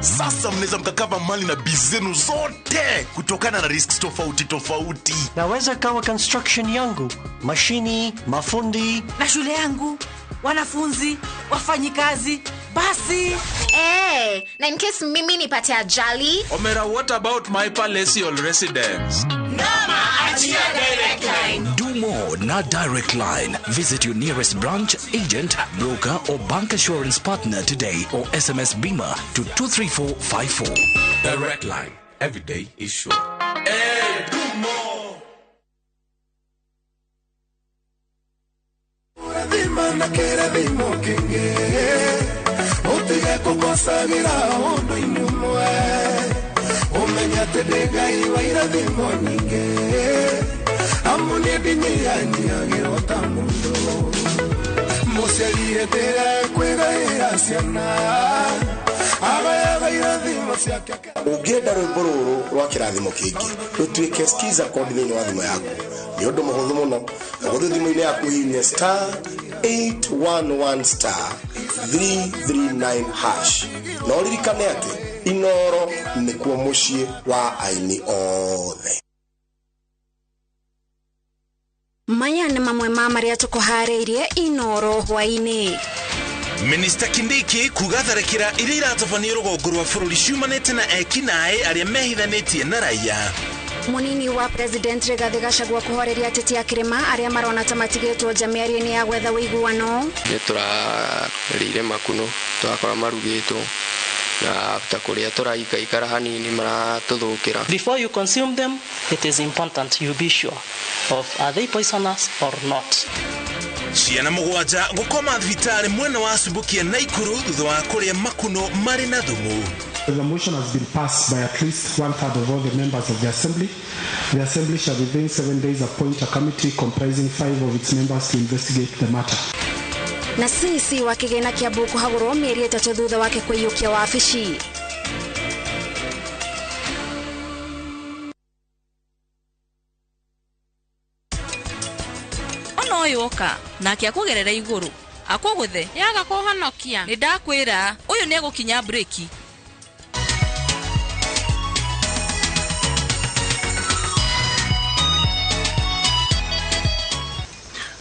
Sasa mnaweza mkakava mali na bizi zenu zote kutokana na risks tofauti tofauti. Naweza kawa construction yangu, mashini, mafundi na shule yangu, wanafunzi, wafanyikazi, basi. Na in case mimi nipate ajali. Omera, what about my palatial residence? Noma, achia Direct Line. Do more na Direct Line. Visit your nearest branch, agent, broker or bank assurance partner today or SMS BIMA to 23454. Direct Line. Every day is sure. Hey, do more. Utige kũkosagira ũndũ-inĩ ũmwe, ũmenye atĩ ndĩ Ngai wa irathimo nyingĩ, amu niĩ ndinyihanyiagĩrwo ta mũndũ. Mũciari hĩndĩ ĩrĩa ekwĩgaĩra ciana agayaga irathimo ciake. Ũngĩenda rwĩmbo rũrũ rwa kĩrathimo kĩngĩ rũtuĩke skiza code thĩinĩ wa thimũ yaku, nĩ ũndũ mũhũthũ mũno. Ũgũthiĩ thimũ-inĩ yaku hihinye star 811 star 339 hash, na ũririkane atĩ Inoro nĩkuo mũciĩ wa aini othe. Maya nĩ mamwe ma marĩa tũkũharĩirie Inoro hwaĩ-inĩ. Minista Kindiki kuga tharĩkĩra iria iratabanio rũgongo rwa bũrũri ciumanĩte na ekinaĩ arĩa mehithanĩtie na raia. Munini wa President Rigathi Gachagua kũhoreria ateti a kĩrĩma arĩa marona ta matigĩtwo nja mĩario-inĩ ya gwetha ũiguano. Nĩ tũrarĩire makuno twakora marugĩtwo na after kũrĩa tũraikaikara hanini maratũthũkĩra. Before you consume them, it is important you be sure of are they poisonous or not. Ciana mũgwanja gũkoma thibitarĩ mwena wa Subukia Naikuru thutha wa kũrĩa makuno marĩ na thumu. The motion has been passed by at least 1/3 of all the members of the Assembly. The Assembly shall within 7 days appoint a committee comprising 5 of its members to investigate the matter. Na CEC wa kĩgĩna Kiambu kũhagũrwo mĩeri 3 thutha wake kũiyũkia wabici. Ona ũyũ oka nake akũgerera igũrũ akũgũthe yaga kũhonokia. Nĩ ndakwĩra ũyũ nĩ egũkinya breki.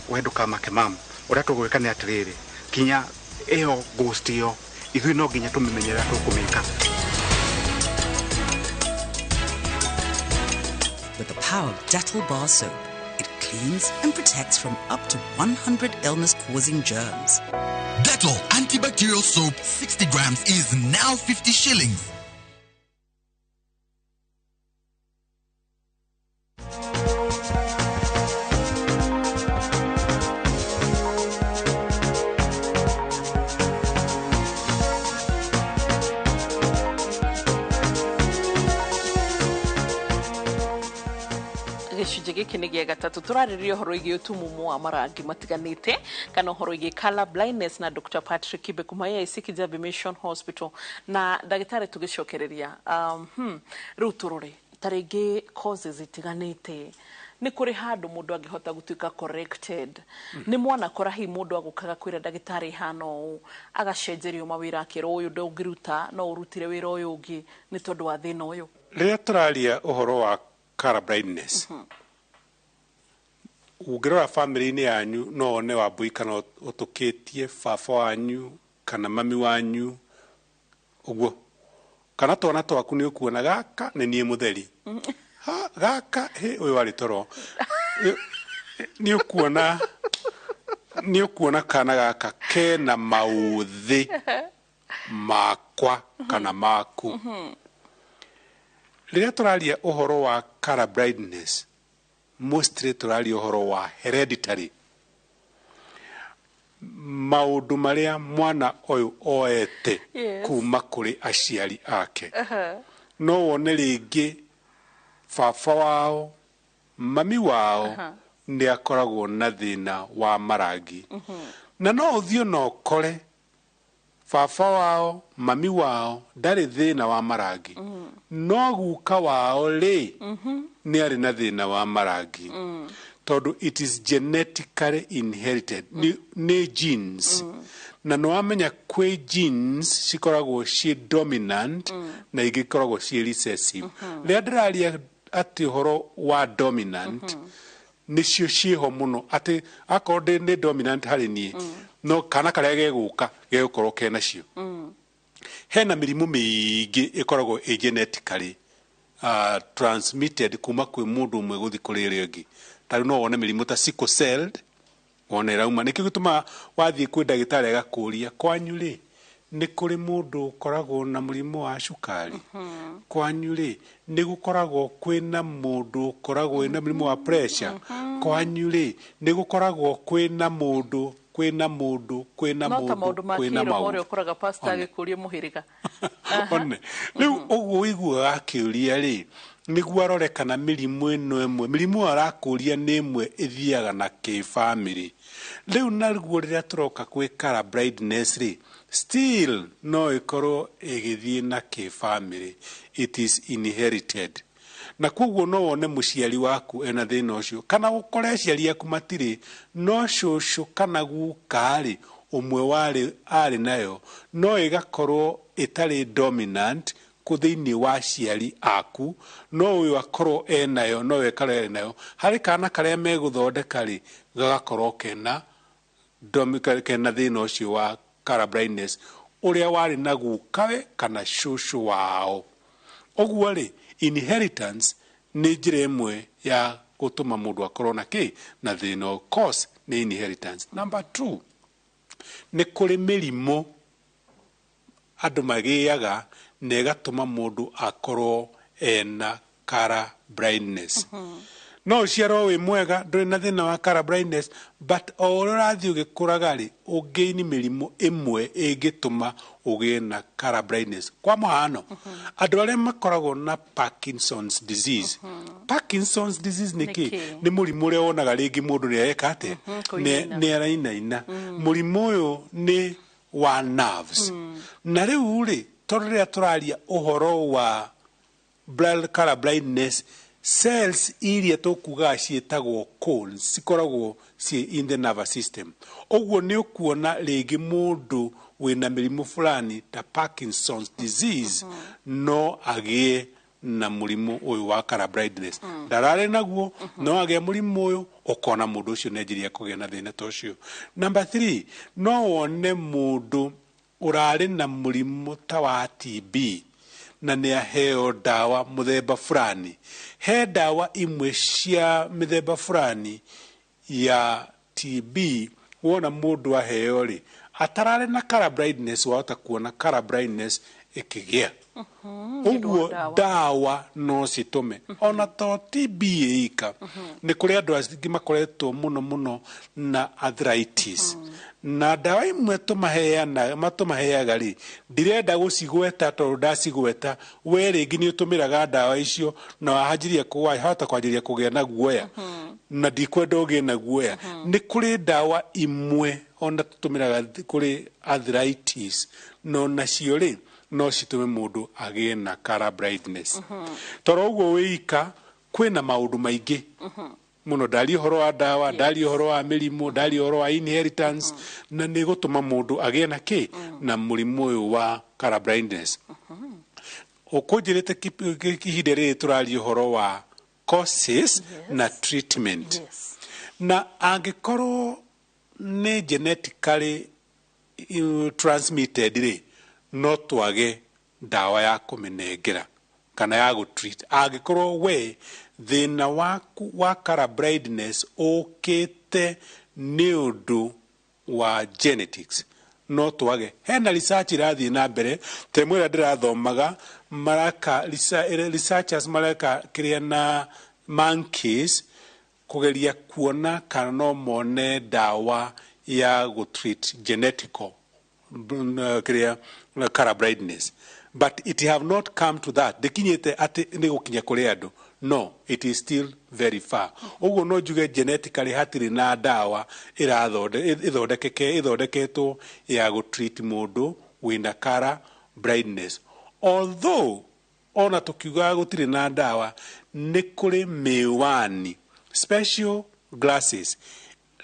We ndũkamake mam, ũrĩa tũgwĩka nĩ atĩrĩrĩ, kinya ĩyo ghost ĩyo ithuĩ no nginya tũmĩmenyerera tũkũmĩka. With the power of Dettol bar soap, it cleans and protects from up to 100 illness-causing germs. Dettol antibacterial soap 60 grams is now 50 shillings. Gĩcunjĩ gĩkĩ nĩ gĩa gatatũ tũrarĩrĩria ũhoro wĩgiĩ ũtumumu wa marangi matiganĩte kana ũhoro wĩgiĩ color blindness na Dr. Patrick Kibe kuma AIC Kijabe Mission Hospital na ndagĩtarĩ tũgĩcokereria rĩu tũrore ta rĩngĩ causes itiganĩte nĩ kũrĩ handũ mũndũ angĩhota gũtuĩka corrected. Nĩ mwana kora hihi mũndũ agũkaga kwĩra ndagĩtarĩ hana ũũ agacenjerio mawĩra akerwo ũyũ ndũngĩruta no ũrutire wĩra ũyũ ũngĩ nĩ tondũ wa thĩna ũyũ. Rĩrĩa tũraria ũhoro wa color blindness, ũngĩrora family-inĩ yanyu no wone Wambui kana ũtũkĩtie baba wanyu kana mami wanyu ũguo, kana twana twaku nĩ ũkuona gaka nĩ niĩ mũtheri, ha gaka hĩ ũyũ arĩ toro, nĩ ũkuona kana gaka kena maũthĩ makwa kana maku. Rĩrĩa tũraria ũhoro wa color blindness, mostly tũraria ũhoro wa hereditary, maũndũ marĩa mwana ũyũ oete kuma kũrĩ aciari ake. No wone rĩngĩ baba wao mami wao nĩ akoragwo na thĩna wa marangi, na no ũthiĩ na ũkore baba wao mami wao ndarĩ thĩna wa marangi, no guka wao rĩ nĩ arĩ na thĩna wa marangi, tondũ it is genetically inherited, nĩ genes. Na nĩ wamenya kwĩ genes cikoragwo ciĩ dominant na ingĩ ikoragwo ciĩ recessive. Rĩrĩa ndĩraria atĩ ũhoro wa dominant, nĩcio ciĩho mũno, atĩ akorwo nĩ dominant harĩ niĩ, no kana karĩa gegũka gegũkorwo kenacio. Hena mĩrimũ mĩingĩ ĩkoragwo ĩ genetically transmitted kuma kwĩ mũndũ ũmwe gũthiĩ kũrĩ ũrĩa ũngĩ. Ta rĩu no wone mĩrimũ ta sickle cell wone ĩrauma. Nĩkĩo gĩtũmaga wathiĩ kwĩ ndagĩtarĩ agakũria kwanyu rĩ nĩ kũrĩ mũndũ ũkoragwo na mũrimũ wa cukari, kwanyu rĩ nĩ gũkoragwo kwĩna mũndũ ũkoragwo wĩna mũrimũ wa pressure, kwanyu rĩ nĩ gũkoragwo kwĩna mũndũ kwĩna mũndũ kwĩna mũndũ kwĩna maũndũ ũkoraga pastor agĩkũria mũhĩrĩga. One rĩu ũguo ũiguaga akĩũria rĩ nĩguo arore kana mĩrimũ ĩno ĩmwe, mĩrimũ arakũria nĩ ĩmwe ĩthiaga na kĩbamĩrĩ. Rĩu naguo rĩrĩa tũroka kwĩ color blindness rĩ, still no ĩkorwo ĩgĩthiĩ na kĩbamĩrĩ, it is inherited. Na koguo no wone mũciari waku ena thĩna ũcio, kana ũkore aciari aku matirĩ, no cũcũ kana guka rĩ ũmwe warĩ arĩ nayo, no ĩgakorwo ĩtarĩ dominant kũ thĩinĩ wa aciari aku, no ũyũ akorwo enayo, no ĩkorwo enayo. Harĩ kana karĩa megũthondeka rĩ gagakorwo kena thĩna ũcio wa color blindness ũrĩa warĩ na gukawe kana cũcũ wao. Ũguo rĩ, inheritance nĩ njĩra ĩmwe ya gũtũma mũndũ akorwo na kĩ na thĩna. Cause nĩ inheritance. Number 2, nĩ kũrĩ mĩrimũ andũ magĩaga na ĩgatũma mũndũ akorwo ena color blindness. No ũciarwo wĩ mwega, ndũrĩ na thĩna wa color blindness, but o ũrĩa ũrathiĩ ũgĩkũraga rĩ, ũngĩini mĩrimũ ĩmwe ĩngĩtũma ũgĩe na color blindness. Kwa mũhano, andũ arĩa makoragwo na Parkinson's disease. Parkinson's disease nĩ kĩ? Nĩ kĩ? Nĩ mũrimũ ũrĩa wonaga rĩngĩ mũndũ nĩ areka atĩa? Kũinaina. Nĩ arainaina. Mũrimũ ũyũ nĩ wa nerves. Na rĩu rĩ, tondũ rĩrĩa tũraria ũhoro wa color blindness, cells iria tũkugaga ciĩtagwo cones cikoragwo ciĩ in the nervous system. Ũguo nĩ ũkuona rĩngĩ mũndũ wĩna mĩrimũ fulani ta Parkinson's disease no agĩe na mũrimũ ũyũ wa color blindness. Ndararĩ naguo, no agĩa mũrimũ ũyũ, ũkona mũndũ ũcio nĩ anjirie kũgĩa na thĩna ta ũcio. Number 3, no wone mũndũ ũrarĩ na mũrimũ ta wa TB na nĩ aheo ndawa mũthemba fulani. He ndawa imwe cia mĩthemba fulani ya TB wona mũndũ aheo rĩ, atararĩ na color blindness, wahota kuona color blindness ĩkĩgĩa. Ũguo ndawa no citũme ona to TB ĩika. Nĩ kũrĩ andũ angĩ makoretwo mũno mũno na arthritis, na ndawa imwe tũmaheaga rĩ, ndirenda gũcigweta tondũ ndacigweta we rĩngĩ nĩ ũtũmĩraga ndawa icio na wahota kwanjĩrĩria kũgĩa na guoya, na ndikwenda ũgĩe na guoya. Nĩ kũrĩ ndawa imwe ona tũtũmĩraga kũrĩ arthritis, no nacio rĩ no citũme mũndũ agĩe na color blindness. Toro ũguo wĩika, kwĩna maũndũ maingĩ mũno. Ndaria ũhoro wa ndawa, ndaria ũhoro wa mĩrimũ, ndaria ũhoro wa inheritance, na nĩ gũtũma mũndũ agĩe na kĩ? Na mũrimũ ũyũ wa color blindness. Ũkũnjĩrĩte ihinda rĩrĩ tũraria ũhoro wa causes na treatment. Na angĩkorwo nĩ genetically transmitted rĩ, no twage ndawa ya kũmĩnengera kana ya gũtreat. Angĩkorwo we thĩna waku wa color blindness ũkĩte nĩ ũndũ wa genetics, no twage. Hena research irathiĩ na mbere, ta ĩmwe ĩrĩa ndĩrathomaga, maraka researchers mareka kĩrĩa na monkeys kũgeria kuona kana no mone ndawa ya gũtreat genetical kĩrĩa color blindness, but it have not come to that. Ndĩkinyĩte atĩ nĩ gũkinya kũrĩ andũ. No it is still very far. Ũguo no njuge genetically hatirĩ na ndawa ĩthondeketwo ya gũtreat mũndũ wĩna color blindness, although ona tũkiugaga gũtirĩ na ndawa, nĩ kũrĩ mĩwani, special glasses,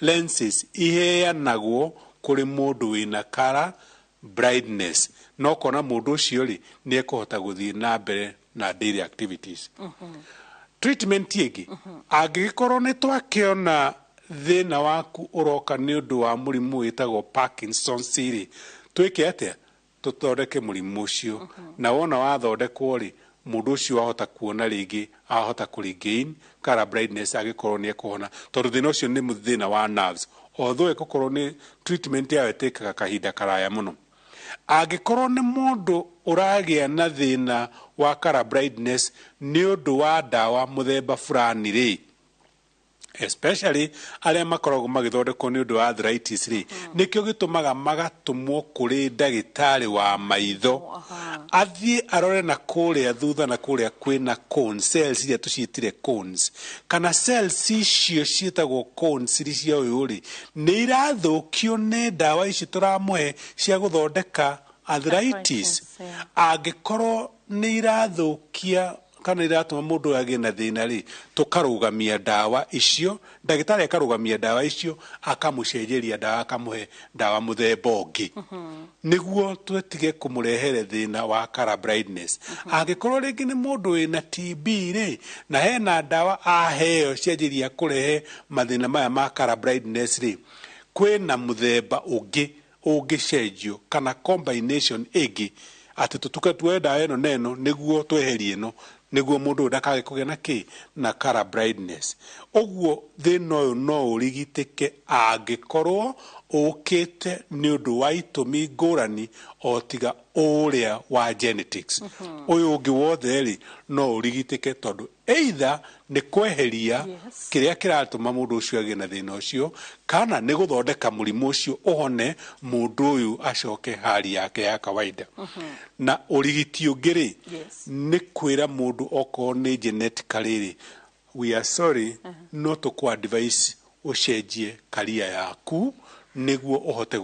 lenses iheanagwo kũrĩ mũndũ wĩna color blindness, no kona mũndũ ũcio rĩ nĩ ekũhota gũthiĩ na mbere na daily activities. Treatment ĩngĩ, angĩgĩkorwo nĩ twakĩona thĩna waku ũroka nĩ ũndũ wa mũrimũ wĩtagwo Parkinson's rĩ, twĩke atĩa? Tũthondeke mũrimũ ũcio, na wona wathondekwo rĩ, mũndũ ũcio ahota kuona rĩngĩ, ahota kũ regain color blindness angĩkorwo nĩ ekũhona, tondũ thĩna ũcio nĩ thĩna wa nerves, although ĩgũkorwo nĩ treatment yayo ĩtĩkaga kahinda karaya mũno. Angĩkorwo nĩ mũndũ ũragĩa na thĩna wa color blindness nĩ ũndũ wa ndawa mũthemba fulani rĩ, especially arĩa makoragwo magĩthondekwo nĩ ũndũ wa arthritis rĩ, nĩkĩo gĩtũmaga magatũmwo kũrĩ ndagĩtarĩ wa maitho, athiĩ arore na kũrĩa thutha, na kũrĩa kwĩna cones, cells iria tũciĩtire cones, kana cells icio ciĩtagwo cones cia ũyũ rĩ, nĩ irathũkio nĩ ndawa ici tũramũhe cia gũthondeka arthritis. Angĩkorwo nĩ irathũkia kana iratũma mũndũ ũyũ agĩe na thĩna rĩ, tũkarũgamia ndawa icio, ndagĩtarĩ akarũgamia ndawa icio, akamũcenjeria ndawa, akamũhe ndawa mũthemba ũngĩ, nĩguo tũtige kũmũrehere thĩna wa color blindness. Angĩkorwo rĩngĩ nĩ mũndũ wĩna TB rĩ, na hena ndawa aheo cianjĩria kũrehe mathĩna maya ma color blindness rĩ, kwĩna mũthemba ũngĩ ũngĩcenjio kana combination ĩngĩ, atĩ tũtuke tuoe ndawa ĩno na ĩno nĩguo tweherie ĩno, nĩguo mũndũ ũyũ ndakage kũgĩa na kĩ? Na color blindness. Ũguo thĩna ũyũ no ũrigitĩke angĩkorwo Ũkĩte nĩ ũndũ wa itũmi ngũrani o tiga ũrĩa wa genetics. Ũyũ ũngĩ wothe rĩ, no ũrigitĩke tondũ either nĩ kweheria kĩrĩa kĩratũma mũndũ ũcio agĩe na thĩna ũcio, kana nĩ gũthondeka mũrimũ ũcio ũhone, mũndũ ũyũ acoke hali yake ya kawaida. Na ũrigiti ũngĩ rĩ, nĩ kwĩra mũndũ okorwo nĩ genetically rĩ, we are sorry, no tũkũ advise ũcenjie career yaku nĩguo ũhote.